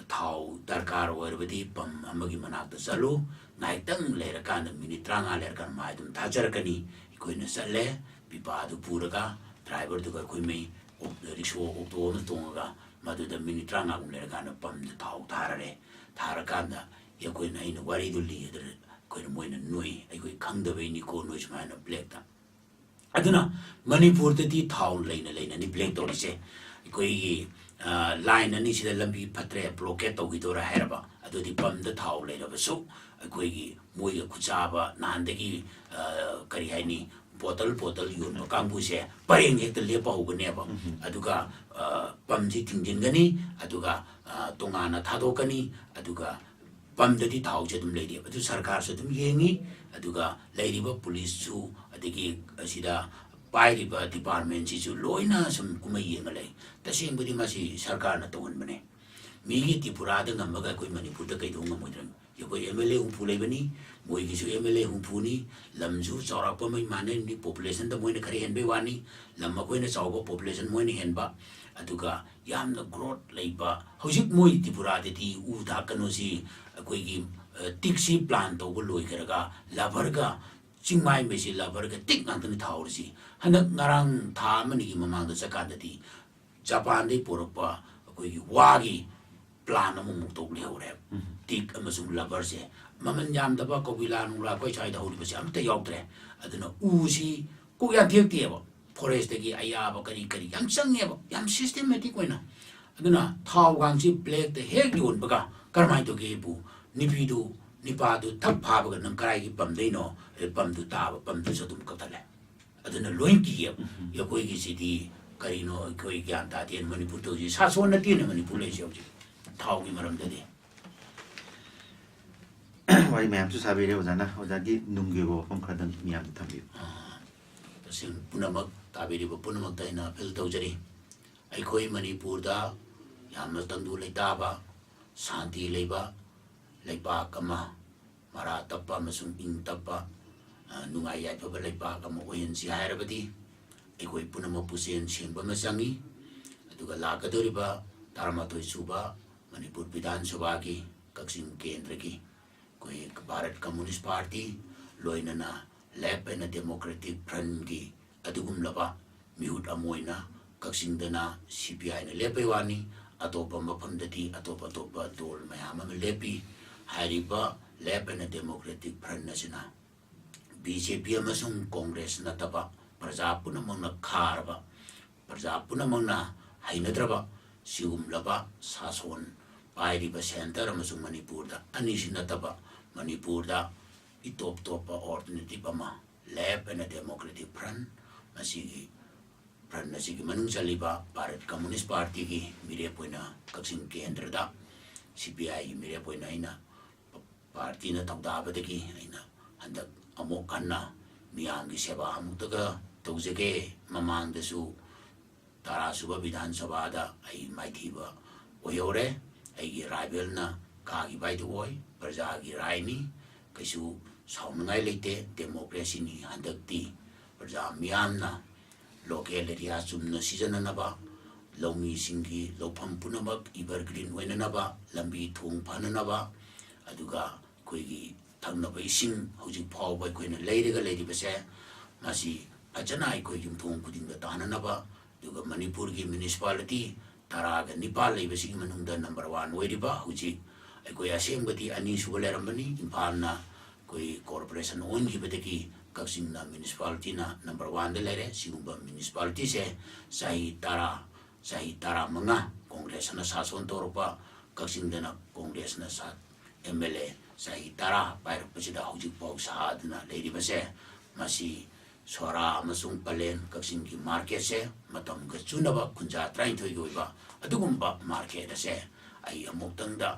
ꯊꯥꯎ ꯗꯔꯀꯥꯔ ꯑꯣꯏꯔꯕꯗꯤ ꯄꯝ ꯑꯃꯒꯤ ꯃꯅꯥꯛꯇ ꯆꯠꯂꯨ, ꯉꯥꯏꯍꯥꯛꯇꯪ ꯂꯩꯔꯀꯥꯟꯗ, ꯃꯤꯅꯤꯠ ꯇꯔꯥꯃꯉꯥ ꯂꯩꯔꯀꯥꯟꯗ ꯃꯥ ꯑꯗꯨꯝ ꯊꯥꯖꯔꯛꯀꯅꯤ"꯫ ꯑꯩꯈꯣꯏꯅ ꯆꯠꯂꯦ, ꯄꯤꯄꯥꯗꯨ ꯄꯨꯔꯒ, ꯗ꯭ꯔꯥꯏꯚꯔꯗꯨꯒ ꯑꯩꯈꯣꯏ ꯃꯩ ꯑꯣꯛ-, ꯔꯤꯛꯁꯣ ꯑꯣꯛꯇꯣ ꯑꯃ ꯇꯣꯡꯉꯒ, ꯃꯗꯨꯗ ꯃꯤꯅꯤꯠ ꯇꯔꯥꯃꯉꯥꯒꯨꯝ ꯂꯩꯔꯀꯥꯟꯗ ꯄꯝꯗ ꯊꯥꯎ ꯊꯥꯔꯔꯦ꯫ ꯊꯥꯔꯀꯥꯟꯗ ꯑꯩꯈꯣꯏꯅ, ꯑꯩꯅ ꯋꯥꯔꯤꯗꯨ ꯂꯤꯕꯗ ꯑꯩꯈꯣꯏꯅ, ꯃꯣꯏꯅ ꯅꯣꯛꯏ, "ꯑꯩꯈꯣꯏ ꯈꯪꯗꯕꯩꯅꯤꯀꯣ ꯅꯣꯏ ꯁꯨꯃꯥꯏꯅ ꯕ꯭ꯂꯦꯛꯇ"꯫ ꯑꯗꯨꯅ ꯃꯅꯤꯄꯨꯔꯗꯗꯤ ꯊꯥꯎ ꯂꯩꯅ ꯂꯩꯅꯅꯤ ꯕ꯭ꯂꯦꯛ ꯇꯧꯔꯤꯁꯦ꯫ ꯑꯩꯈꯣꯏꯒꯤ, ꯑ, ꯂꯥꯏꯟ ꯑꯅꯤꯁꯤꯗ ꯂꯝꯕꯤ ꯐꯠꯇ꯭ꯔꯦ, ꯕ꯭ꯂꯣꯀꯦꯠ ꯇꯧꯈꯤꯗꯣꯔꯦ ꯍꯥꯏꯔꯕ, ꯑꯗꯨꯗꯤ ꯄꯝꯗ ꯊꯥꯎ ꯂꯩꯔꯕꯁꯨ ꯑꯩꯈꯣꯏꯒꯤ ꯃꯣꯏꯒ ꯈꯨꯆꯥꯕ ꯅꯍꯥꯟꯗꯒꯤ, ꯑ, ꯀꯔꯤ ꯍꯥꯏꯅꯤ, ꯕꯣꯇꯜ ꯕꯣꯇꯜ ꯌꯣꯟꯕ ꯀꯥꯡꯕꯨꯁꯦ ꯄꯔꯦꯡ ꯍꯦꯛꯇ ꯂꯦꯞꯄ ꯍꯧꯒꯅꯦꯕ꯫ ꯎꯝ꯫ ꯑꯗꯨꯒ, ꯑ, ꯄꯝꯁꯤ ꯊꯤꯡꯖꯤꯟꯒꯅꯤ, ꯑꯗꯨꯒ, ꯑ, ꯇꯣꯉꯥꯟꯅ ꯊꯥꯗꯣꯛꯀꯅꯤ, ꯑꯗꯨꯒ ꯄꯝꯗꯗꯤ ꯊꯥꯎꯁꯦ ꯑꯗꯨꯝ ꯂꯩꯔꯤꯑꯕ꯫ ꯑꯗꯨ ꯁꯔꯀꯥꯔꯁꯨ ꯑꯗꯨꯝ ꯌꯦꯡꯉꯤ, ꯑꯗꯨꯒ ꯂꯩꯔꯤꯕ ꯄꯨꯂꯤꯁꯁꯨ, ꯑꯗꯒꯤ ꯑꯁꯤꯗ ꯄꯥꯏꯔꯤꯕ ꯗꯤꯄꯥꯔꯠꯃꯦꯟꯁꯤꯁꯨ ꯂꯣꯏꯅ ꯁꯨꯝ ꯀꯨꯝꯍꯩ ꯌꯦꯡꯉ ꯂꯩ꯫ ꯇꯁꯦꯡꯕꯗꯤ ꯃꯁꯤ ꯁꯔꯀꯥꯔꯅ ꯇꯧꯍꯟꯕꯅꯦ꯫ ꯃꯤꯒꯤ ꯇ꯭ꯔꯤꯄꯨꯔꯥꯗ ꯉꯝꯃꯒ ꯑꯩꯈꯣꯏ ꯃꯅꯤꯄꯨꯔꯗ ꯀꯩꯗꯧ ꯉꯝꯃꯣꯏꯗ꯭ꯔꯤꯅꯣ? ꯑꯩꯈꯣꯏ ꯑꯦꯝ ꯑꯦꯜ ꯑꯦ ꯍꯨꯝꯐꯨ ꯂꯩꯕꯅꯤ, ꯃꯣꯏꯒꯤꯁꯨ ꯑꯦꯝ ꯑꯦꯜ ꯑꯦ ꯍꯨꯝꯐꯨꯅꯤ, ꯂꯝꯁꯨ ꯆꯥꯎꯔꯥꯛꯄ ꯑꯃ ꯃꯥꯟꯅꯔꯤꯕꯅꯤ, ꯄꯣꯄꯨꯂꯦꯁꯟꯗ ꯃꯣꯏꯅ ꯈꯔ ꯍꯦꯟꯕꯩ ꯋꯥꯅꯤ, ꯂꯝ ꯑꯩꯈꯣꯏꯅ ꯆꯥꯎꯕ, ꯄꯣꯄꯨꯂꯦꯁꯟ ꯃꯣꯏꯅ ꯍꯦꯟꯕ, ꯑꯗꯨꯒ ꯌꯥꯝꯅ ꯒ꯭ꯔꯣꯠ ꯂꯩꯕ꯫ ꯍꯧꯖꯤꯛ ꯃꯣꯏ ꯇ꯭ꯔꯤꯄꯨꯔꯥꯗꯗꯤ ꯎ ꯊꯥꯛꯀꯅꯨꯁꯤ, ꯑꯩꯈꯣꯏꯒꯤ, ꯑ, ꯇꯤꯛꯁꯤ ꯄ꯭ꯂꯥꯟ ꯇꯧꯕ ꯂꯣꯏꯈ꯭ꯔꯒ ꯂꯕꯔꯒ, ꯆꯤꯡꯃꯥꯏ ꯃꯩꯁꯤ ꯂꯕꯔꯒ ꯇꯤꯛ ꯉꯥꯛꯇꯅꯤ ꯊꯥꯍꯧꯔꯤꯁꯤ꯫ ꯍꯟꯗꯛ ꯉꯔꯥꯡ ꯊꯥ ꯑꯃ ꯑꯅꯤꯒꯤ ꯃꯃꯥꯡꯗ ꯆꯠꯀꯥꯟꯗꯗꯤ ꯖꯄꯥꯟꯗꯒꯤ ꯄꯨꯔꯛꯄ ꯑꯩꯈꯣꯏꯒꯤ ꯋꯥꯒꯤ ꯄ꯭ꯂꯥꯟ ꯑꯃꯃꯨꯛ ꯇꯧ ꯂꯩꯍꯧꯔꯦ꯫ ꯎꯝ꯫ ꯇꯤꯛ ꯑꯃꯁꯨꯡ ꯂꯕꯔꯁꯦ ꯃꯃꯜ ꯌꯥꯝꯗꯕ, ꯀꯧꯕꯤꯂꯥ ꯅꯨꯡꯂꯥ ꯑꯩꯈꯣꯏ ꯁ꯭ꯋꯥꯏꯗ ꯍꯧꯔꯤꯕꯁꯦ ꯑꯝꯇ ꯌꯥꯎꯗ꯭ꯔꯦ꯫ ꯑꯗꯨꯅ ꯎꯁꯤ ꯀꯣꯛ ꯌꯥꯟꯊꯦꯛꯇꯦꯕ꯫ ꯐꯣꯔꯦꯁꯇꯒꯤ ꯑꯌꯥꯕ ꯀꯔꯤ ꯀꯔꯤ ꯌꯥꯝ ꯆꯪꯉꯦꯕ, ꯌꯥꯝ ꯁꯤꯁꯇꯦꯃꯦꯇꯤꯛ ꯑꯣꯏꯅ꯫ ꯑꯗꯨꯅ ꯊꯥꯎꯒꯁꯤ ꯕ꯭ꯂꯦꯛꯇ ꯍꯦꯛ ꯌꯣꯟꯕꯒ ꯀꯔꯝꯍꯥꯏꯅ ꯇꯧꯒꯦꯕꯨ, ꯅꯨꯄꯤꯗꯨ, ꯅꯤꯄꯥꯗꯨ ꯊꯛ ꯐꯥꯕꯒ ꯅꯪ ꯀꯗꯥꯏꯒꯤ ꯄꯝꯗꯩꯅꯣ? ꯑꯦ, ꯄꯝꯗꯨ ꯇꯥꯕ, ꯄꯝꯗꯨꯁꯨ ꯑꯗꯨꯝ ꯀꯛꯊꯠꯂꯦ꯫ ꯑꯗꯨꯅ ꯂꯣꯏ ꯀꯤꯌꯦꯕ꯫ ꯎꯝ꯫ ꯑꯩꯈꯣꯏꯒꯤꯁꯤꯗꯤ ꯀꯔꯤꯅꯣ ꯑꯩꯈꯣꯏ ꯒ꯭ꯌꯥꯟ ꯇꯥꯗꯦ꯫ ꯃꯅꯤꯄꯨꯔ ꯇꯧꯔꯤꯁꯤ ꯁꯥꯁꯣꯟ ꯅꯠꯇꯦꯅ ꯃꯅꯤꯄꯨꯔ ꯂꯩꯔꯤꯁꯦ ꯍꯧꯖꯤꯛ, ꯊꯥꯎꯒꯤ ꯃꯔꯝꯗꯗꯤ꯫ ꯋꯥꯔꯤ ꯃꯌꯥꯝꯁꯨ ꯁꯥꯕꯤꯔꯦ ꯑꯣꯖꯥꯅ꯫ ꯑꯣꯖꯥꯒꯤ ꯅꯨꯡꯒꯤ ꯑꯣꯏꯕ ꯋꯥꯐꯝ ꯈꯔꯗꯪ ꯃꯤꯌꯥꯝꯗ ꯊꯝꯕꯤꯌꯨ꯫ ꯇꯁꯦꯡ ꯄꯨꯝꯅꯃꯛ ꯇꯥꯕꯤꯔꯤꯕ ꯄꯨꯝꯅꯃꯛꯇ ꯑꯩꯅ ꯑꯄꯤꯜ ꯇꯧꯖꯔꯤ꯫ ꯑꯩꯈꯣꯏ ꯃꯅꯤꯄꯨꯔꯗ ꯌꯥꯝꯅ ꯇꯪꯗꯨ ꯂꯩꯇꯥꯕ, ꯁꯥꯟꯇꯤ ꯂꯩꯕ ꯂꯩꯕꯥꯛ ꯑꯃ, ꯃꯔꯥ ꯇꯞꯄ ꯑꯃꯁꯨꯡ ꯏꯪ ꯇꯞꯄ, ꯑ, ꯅꯨꯡꯉꯥꯏ ꯌꯥꯏꯐꯕ ꯂꯩꯕꯥꯛ ꯑꯃ ꯑꯣꯏꯍꯟꯁꯤ ꯍꯥꯏꯔꯕꯗꯤ, ꯑꯩꯈꯣꯏ ꯄꯨꯝꯅꯃꯛ ꯄꯨꯛꯆꯦꯜ ꯁꯦꯡꯕ ꯑꯃ ꯆꯪꯏ꯫ ꯑꯗꯨꯒ ꯂꯥꯛꯀꯗꯧꯔꯤꯕ ꯇꯔꯥꯃꯥꯊꯣꯏ ꯁꯨꯕ ꯃꯅꯤꯄꯨꯔ ꯕꯤꯙꯥꯟ ꯁꯚꯥꯒꯤ ꯀꯛꯆꯤꯡ ꯀꯦꯟꯗ꯭ꯔꯒꯤ ꯑꯩꯈꯣꯏ ꯚꯥꯔꯠ ꯀꯝꯃꯨꯅꯤꯁ ꯄꯥꯔꯇꯤ, ꯂꯣꯏꯅꯅ Left and Democratic Front ꯀꯤ ꯑꯗꯨꯒꯨꯝꯂꯕ ꯃꯤꯍꯨꯠ ꯑꯃ ꯑꯣꯏꯅ ꯀꯛꯆꯤꯡꯗꯅ ꯁꯤ ꯄꯤ ꯑꯥꯏꯅ ꯂꯦꯞꯄꯩ ꯋꯥꯅꯤ꯫ ꯑꯇꯣꯞꯄ ꯃꯐꯝꯗꯗꯤ ꯑꯇꯣꯞ ꯑꯇꯣꯞꯄ ꯗꯣꯜ ꯃꯌꯥꯝ ꯑꯃ ꯂꯦꯞꯄꯤ꯫ ꯍꯥꯏꯔꯤꯕ Left and Democratic Front ꯑꯁꯤꯅ ꯕꯤ ꯖꯦ ꯄꯤ ꯑꯃꯁꯨꯡ ꯀꯣꯡꯒ꯭ꯔꯦꯁ ꯅꯠꯇꯕ, ꯄ꯭ꯔꯖꯥ ꯄꯨꯝꯅꯃꯛꯅ ꯈꯥꯔꯕ, ꯄ꯭ꯔꯖꯥ ꯄꯨꯝꯅꯃꯛꯅ ꯍꯩꯅꯗ꯭ꯔꯕ ꯁꯤꯒꯨꯝꯂꯕ ꯁꯥꯁꯣꯟ ꯄꯥꯏꯔꯤꯕ ꯁꯦꯟꯇꯔ ꯑꯃꯁꯨꯡ ꯃꯅꯤꯄꯨꯔꯗ ꯑꯅꯤꯁꯤ ꯅꯠꯇꯕ, ꯃꯅꯤꯄꯨꯔꯗ ꯏꯇꯣꯞ ꯇꯣꯞꯄ alternative ꯑꯃ, Left and Democratic Front, ꯃꯁꯤꯒꯤ front ꯑꯁꯤꯒꯤ ꯃꯅꯨꯡ ꯆꯜꯂꯤꯕ ꯚꯥꯔꯠ ꯀꯝꯃꯨꯅꯤꯁ ꯄꯥꯔꯇꯤꯒꯤ ꯃꯤꯔꯦꯞ ꯑꯣꯏꯅ ꯀꯛꯆꯤꯡ ꯀꯦꯟꯗ꯭ꯔꯗ ꯁꯤ ꯄꯤ ꯑꯥꯏꯒꯤ ꯃꯤꯔꯦꯞ ꯑꯣꯏꯅ ꯑꯩꯅ ꯄꯥꯔꯇꯤꯅ ꯊꯧꯗꯥꯕꯗꯒꯤ ꯑꯩꯅ ꯍꯟꯗꯛ ꯑꯃꯨꯛ ꯍꯟꯅ ꯃꯤꯌꯥꯝꯒꯤ ꯁꯦꯕꯥ ꯑꯃꯨꯛꯇꯒ ꯇꯧꯖꯒꯦ꯫ ꯃꯃꯥꯡꯗꯁꯨ ꯇꯔꯥ ꯁꯨꯕ ꯕꯤꯙꯥꯟ ꯁꯚꯥꯗ ꯑꯩ ꯃꯥꯏꯊꯤꯕ ꯑꯣꯏꯍꯧꯔꯦ꯫ ꯑꯩꯒꯤ rivalꯅ ꯀꯥꯈꯤꯕ ꯍꯥꯏꯗꯨ ꯑꯣꯏ꯫ ꯄ꯭ꯔꯖꯥꯒꯤ ꯔꯥꯏꯅꯤ, ꯀꯩꯁꯨ ꯁꯥꯎꯅꯤꯡꯉꯥꯏ ꯂꯩꯇꯦ꯫ Democracyꯅꯤ꯫ ꯍꯟꯗꯛꯇꯤ ꯄ꯭ꯔꯖꯥ ꯃꯤꯌꯥꯝꯅ local area ꯆꯨꯝꯅ ꯁꯤꯖꯤꯟꯅꯅꯕ, ꯂꯧꯃꯤꯁꯤꯡꯒꯤ ꯂꯧꯐꯝ ꯄꯨꯝꯅꯃꯛ evergreen ꯑꯣꯏꯅꯅꯕ, ꯂꯝꯕꯤ ꯊꯣꯡ ꯐꯅꯅꯕ, ꯑꯗꯨꯒ ꯑꯩꯈꯣꯏꯒꯤ ꯊꯛꯅꯕ ꯏꯁꯤꯡ ꯍꯧꯖꯤꯛ ꯐꯥꯎꯕ ꯑꯩꯈꯣꯏꯅ ꯂꯩꯔꯒ ꯂꯩꯔꯤꯕꯁꯦ, ꯃꯁꯤ ꯐꯖꯅ ꯑꯩꯈꯣꯏ ꯌꯨꯝꯊꯣꯡ ꯈꯨꯗꯤꯡꯗ ꯇꯥꯅꯅꯕ, ꯑꯗꯨꯒ ꯃꯅꯤꯄꯨꯔꯒꯤ municipality ꯇꯔꯥꯒ ꯅꯤꯄꯥꯜ ꯂꯩꯕꯁꯤꯒꯤ ꯃꯅꯨꯡꯗ number one ꯑꯣꯏꯔꯤꯕ, ꯍꯧꯖꯤꯛ ꯑꯩꯈꯣꯏ ꯑꯁꯦꯡꯕꯗꯤ ꯑꯅꯤꯁꯨꯕ ꯂꯩꯔꯝꯕꯅꯤ, ꯏꯝꯐꯥꯜꯅ ꯑꯩꯈꯣꯏ corporation ꯑꯣꯟꯈꯤꯕꯗꯒꯤ ꯀꯛꯆꯤꯡꯅ municipalityꯅ number oneꯗ ꯂꯩꯔꯦ꯫ ꯁꯤꯒꯨꯝꯕ municipalityꯁꯦ ꯆꯍꯤ ꯇꯔꯥ, ꯆꯍꯤ ꯇꯔꯥꯃꯉꯥ ꯀꯣꯡꯒ꯭ꯔꯦꯁꯅ ꯁꯥꯁꯣꯟ ꯇꯧꯔꯛꯄ, ꯀꯛꯆꯤꯡꯗꯅ ꯀꯣꯡꯒ꯭ꯔꯦꯁꯅ ꯁꯥ-, M L A ꯆꯍꯤ ꯇꯔꯥ ꯄꯥꯏꯔꯛꯄꯁꯤꯗ ꯍꯧꯖꯤꯛꯐꯥꯎ ꯁꯥꯗꯨꯅ ꯂꯩꯔꯤꯕꯁꯦ, ꯃꯁꯤ ꯁꯣꯔꯥ ꯑꯃꯁꯨꯡ ꯄꯂꯦꯟ ꯀꯛꯆꯤꯡꯒꯤ ꯃꯥꯔꯀꯦꯠꯁꯦ ꯃꯇꯝꯒ ꯆꯨꯅꯕ ꯀꯨꯟꯖꯥ ꯇꯔꯥꯅꯤꯊꯣꯏꯒꯤ ꯑꯣꯏꯕ ꯑꯗꯨꯒꯨꯝꯕ ꯃꯥꯔꯀꯦꯠ ꯑꯁꯦ ꯑꯩ ꯑꯃꯨꯛꯇꯪꯗ,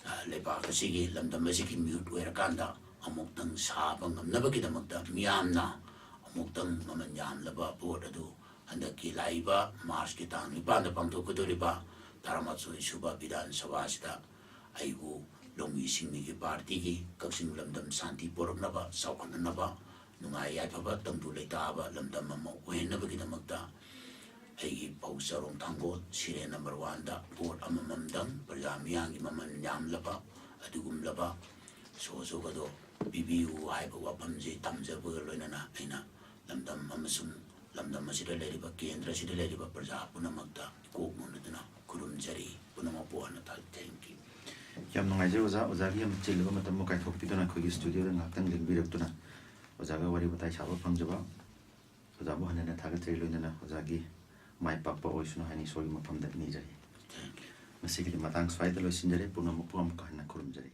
ꯑ, ꯂꯩꯕꯥꯛ ꯑꯁꯤꯒꯤ, ꯂꯝꯗꯝ ꯑꯁꯤꯒꯤ ꯃꯤꯍꯨꯠ ꯑꯣꯏꯔꯀꯥꯟꯗ ꯑꯃꯨꯛꯇꯪ ꯁꯥꯕ ꯉꯝꯅꯕꯒꯤꯗꯃꯛꯇ ꯃꯤꯌꯥꯝꯅ ꯑꯃꯨꯛꯇꯪ ꯃꯃꯜ ꯌꯥꯝꯂꯕ ꯚꯣꯠ ꯑꯗꯨ ꯍꯟꯗꯛꯀꯤ ꯂꯥꯛꯏꯕ ꯃꯥꯔꯆꯀꯤ ꯇꯥꯡ ꯅꯤꯄꯥꯟꯗ ꯄꯥꯡꯊꯣꯛꯀꯗꯧꯔꯤꯕ ꯇꯔꯥꯃꯥꯊꯣꯏ ꯁꯨꯕ ꯕꯤꯙꯥꯟ ꯁꯚꯥ ꯑꯁꯤꯗ ꯑꯩꯕꯨ ꯂꯧꯃꯤ ꯁꯤꯡꯃꯤꯒꯤ ꯄꯥꯔꯇꯤꯒꯤ ꯀꯛꯆꯤꯡ ꯂꯝꯗꯝ ꯁꯥꯟꯇꯤ ꯄꯣꯔꯛꯅꯕ, ꯆꯥꯎꯈꯠꯅꯅꯕ, ꯅꯨꯡꯉꯥꯏ ꯌꯥꯏꯐꯕ ꯇꯪꯗꯨ ꯂꯩꯇꯥꯕ ꯂꯝꯗꯝ ꯑꯃ ꯑꯣꯏꯍꯟꯅꯕꯒꯤꯗꯃꯛꯇ ꯑꯩꯒꯤ ꯐꯧ ꯆꯔꯣꯡ ꯊꯥꯡꯒꯣꯜ ꯁꯤꯔꯦ ꯅꯝꯕꯔ ꯋꯥꯟꯗ ꯚꯣꯠ ꯑꯃꯃꯝꯗꯪ ꯄ꯭ꯔꯖꯥ ꯃꯤꯌꯥꯝꯒꯤ ꯃꯃꯜ ꯌꯥꯝꯂꯕ ꯑꯗꯨꯒꯨꯝꯂꯕ ꯁꯣꯁꯨꯒꯗꯣ ꯄꯤꯕꯤꯌꯨ ꯍꯥꯏꯕ ꯋꯥꯐꯝꯁꯤ ꯊꯝꯖꯕꯒ ꯂꯣꯏꯅꯅ ꯑꯩꯅ ꯂꯝꯗꯝ ꯑꯃꯁꯨꯡ ꯂꯝꯗꯝ ꯑꯁꯤꯗ ꯂꯩꯔꯤꯕ, ꯀꯦꯟꯗ꯭ꯔ ꯑꯁꯤꯗ ꯂꯩꯔꯤꯕ ꯄ꯭ꯔꯖꯥ ꯄꯨꯝꯅꯃꯛꯇ ꯏꯀꯣꯛ ꯃꯣꯟꯅꯗꯨꯅ ꯈꯨꯔꯨꯝꯖꯔꯤ꯫ ꯄꯨꯝꯅꯃꯛꯄꯨ ꯍꯟꯅ ꯊꯥ-, thank you꯫ ꯌꯥꯝ ꯅꯨꯡꯉꯥꯏꯖꯩ ꯑꯣꯖꯥ, ꯑꯣꯖꯥꯒꯤ ꯌꯥꯝ ꯆꯤꯜꯂꯕ ꯃꯇꯝꯕꯨ ꯀꯥꯏꯊꯣꯛꯄꯤꯗꯨꯅ ꯑꯩꯈꯣꯏꯒꯤ ꯁ꯭ꯇꯨꯗꯤꯑꯣꯗ ꯉꯥꯏꯍꯥꯛꯇꯪ ꯂꯦꯡꯕꯤꯔꯛꯇꯨꯅ ꯑꯣꯖꯥꯒ ꯋꯥꯔꯤ ꯋꯥꯇꯥꯏ ꯁꯥꯕ ꯐꯪꯖꯕ꯫ ꯑꯣꯖꯥꯕꯨ ꯍꯟꯅ ꯍꯟꯅ ꯊꯥꯒꯠꯆꯔꯤ, ꯂꯣꯏꯅꯅ ꯑꯣꯖꯥꯒꯤ ꯃꯥꯏ ꯄꯥꯛꯄ ꯑꯣꯏꯁꯅꯨ ꯍꯥꯏꯅ ꯏꯁꯣꯔꯒꯤ ꯃꯐꯝꯗ ꯅꯤꯖꯔꯤ꯫ Thank you꯫ ꯉꯁꯤꯒꯤꯗꯤ ꯃꯇꯥꯡ ꯁ꯭ꯋꯥꯏꯗ ꯂꯣꯏꯁꯤꯟꯖꯔꯦ꯫ ꯄꯨꯝꯅꯃꯛꯄꯨ ꯑꯃꯨꯛꯀ ꯍꯟꯅ ꯈꯨꯔꯨꯝꯖꯔꯤ꯫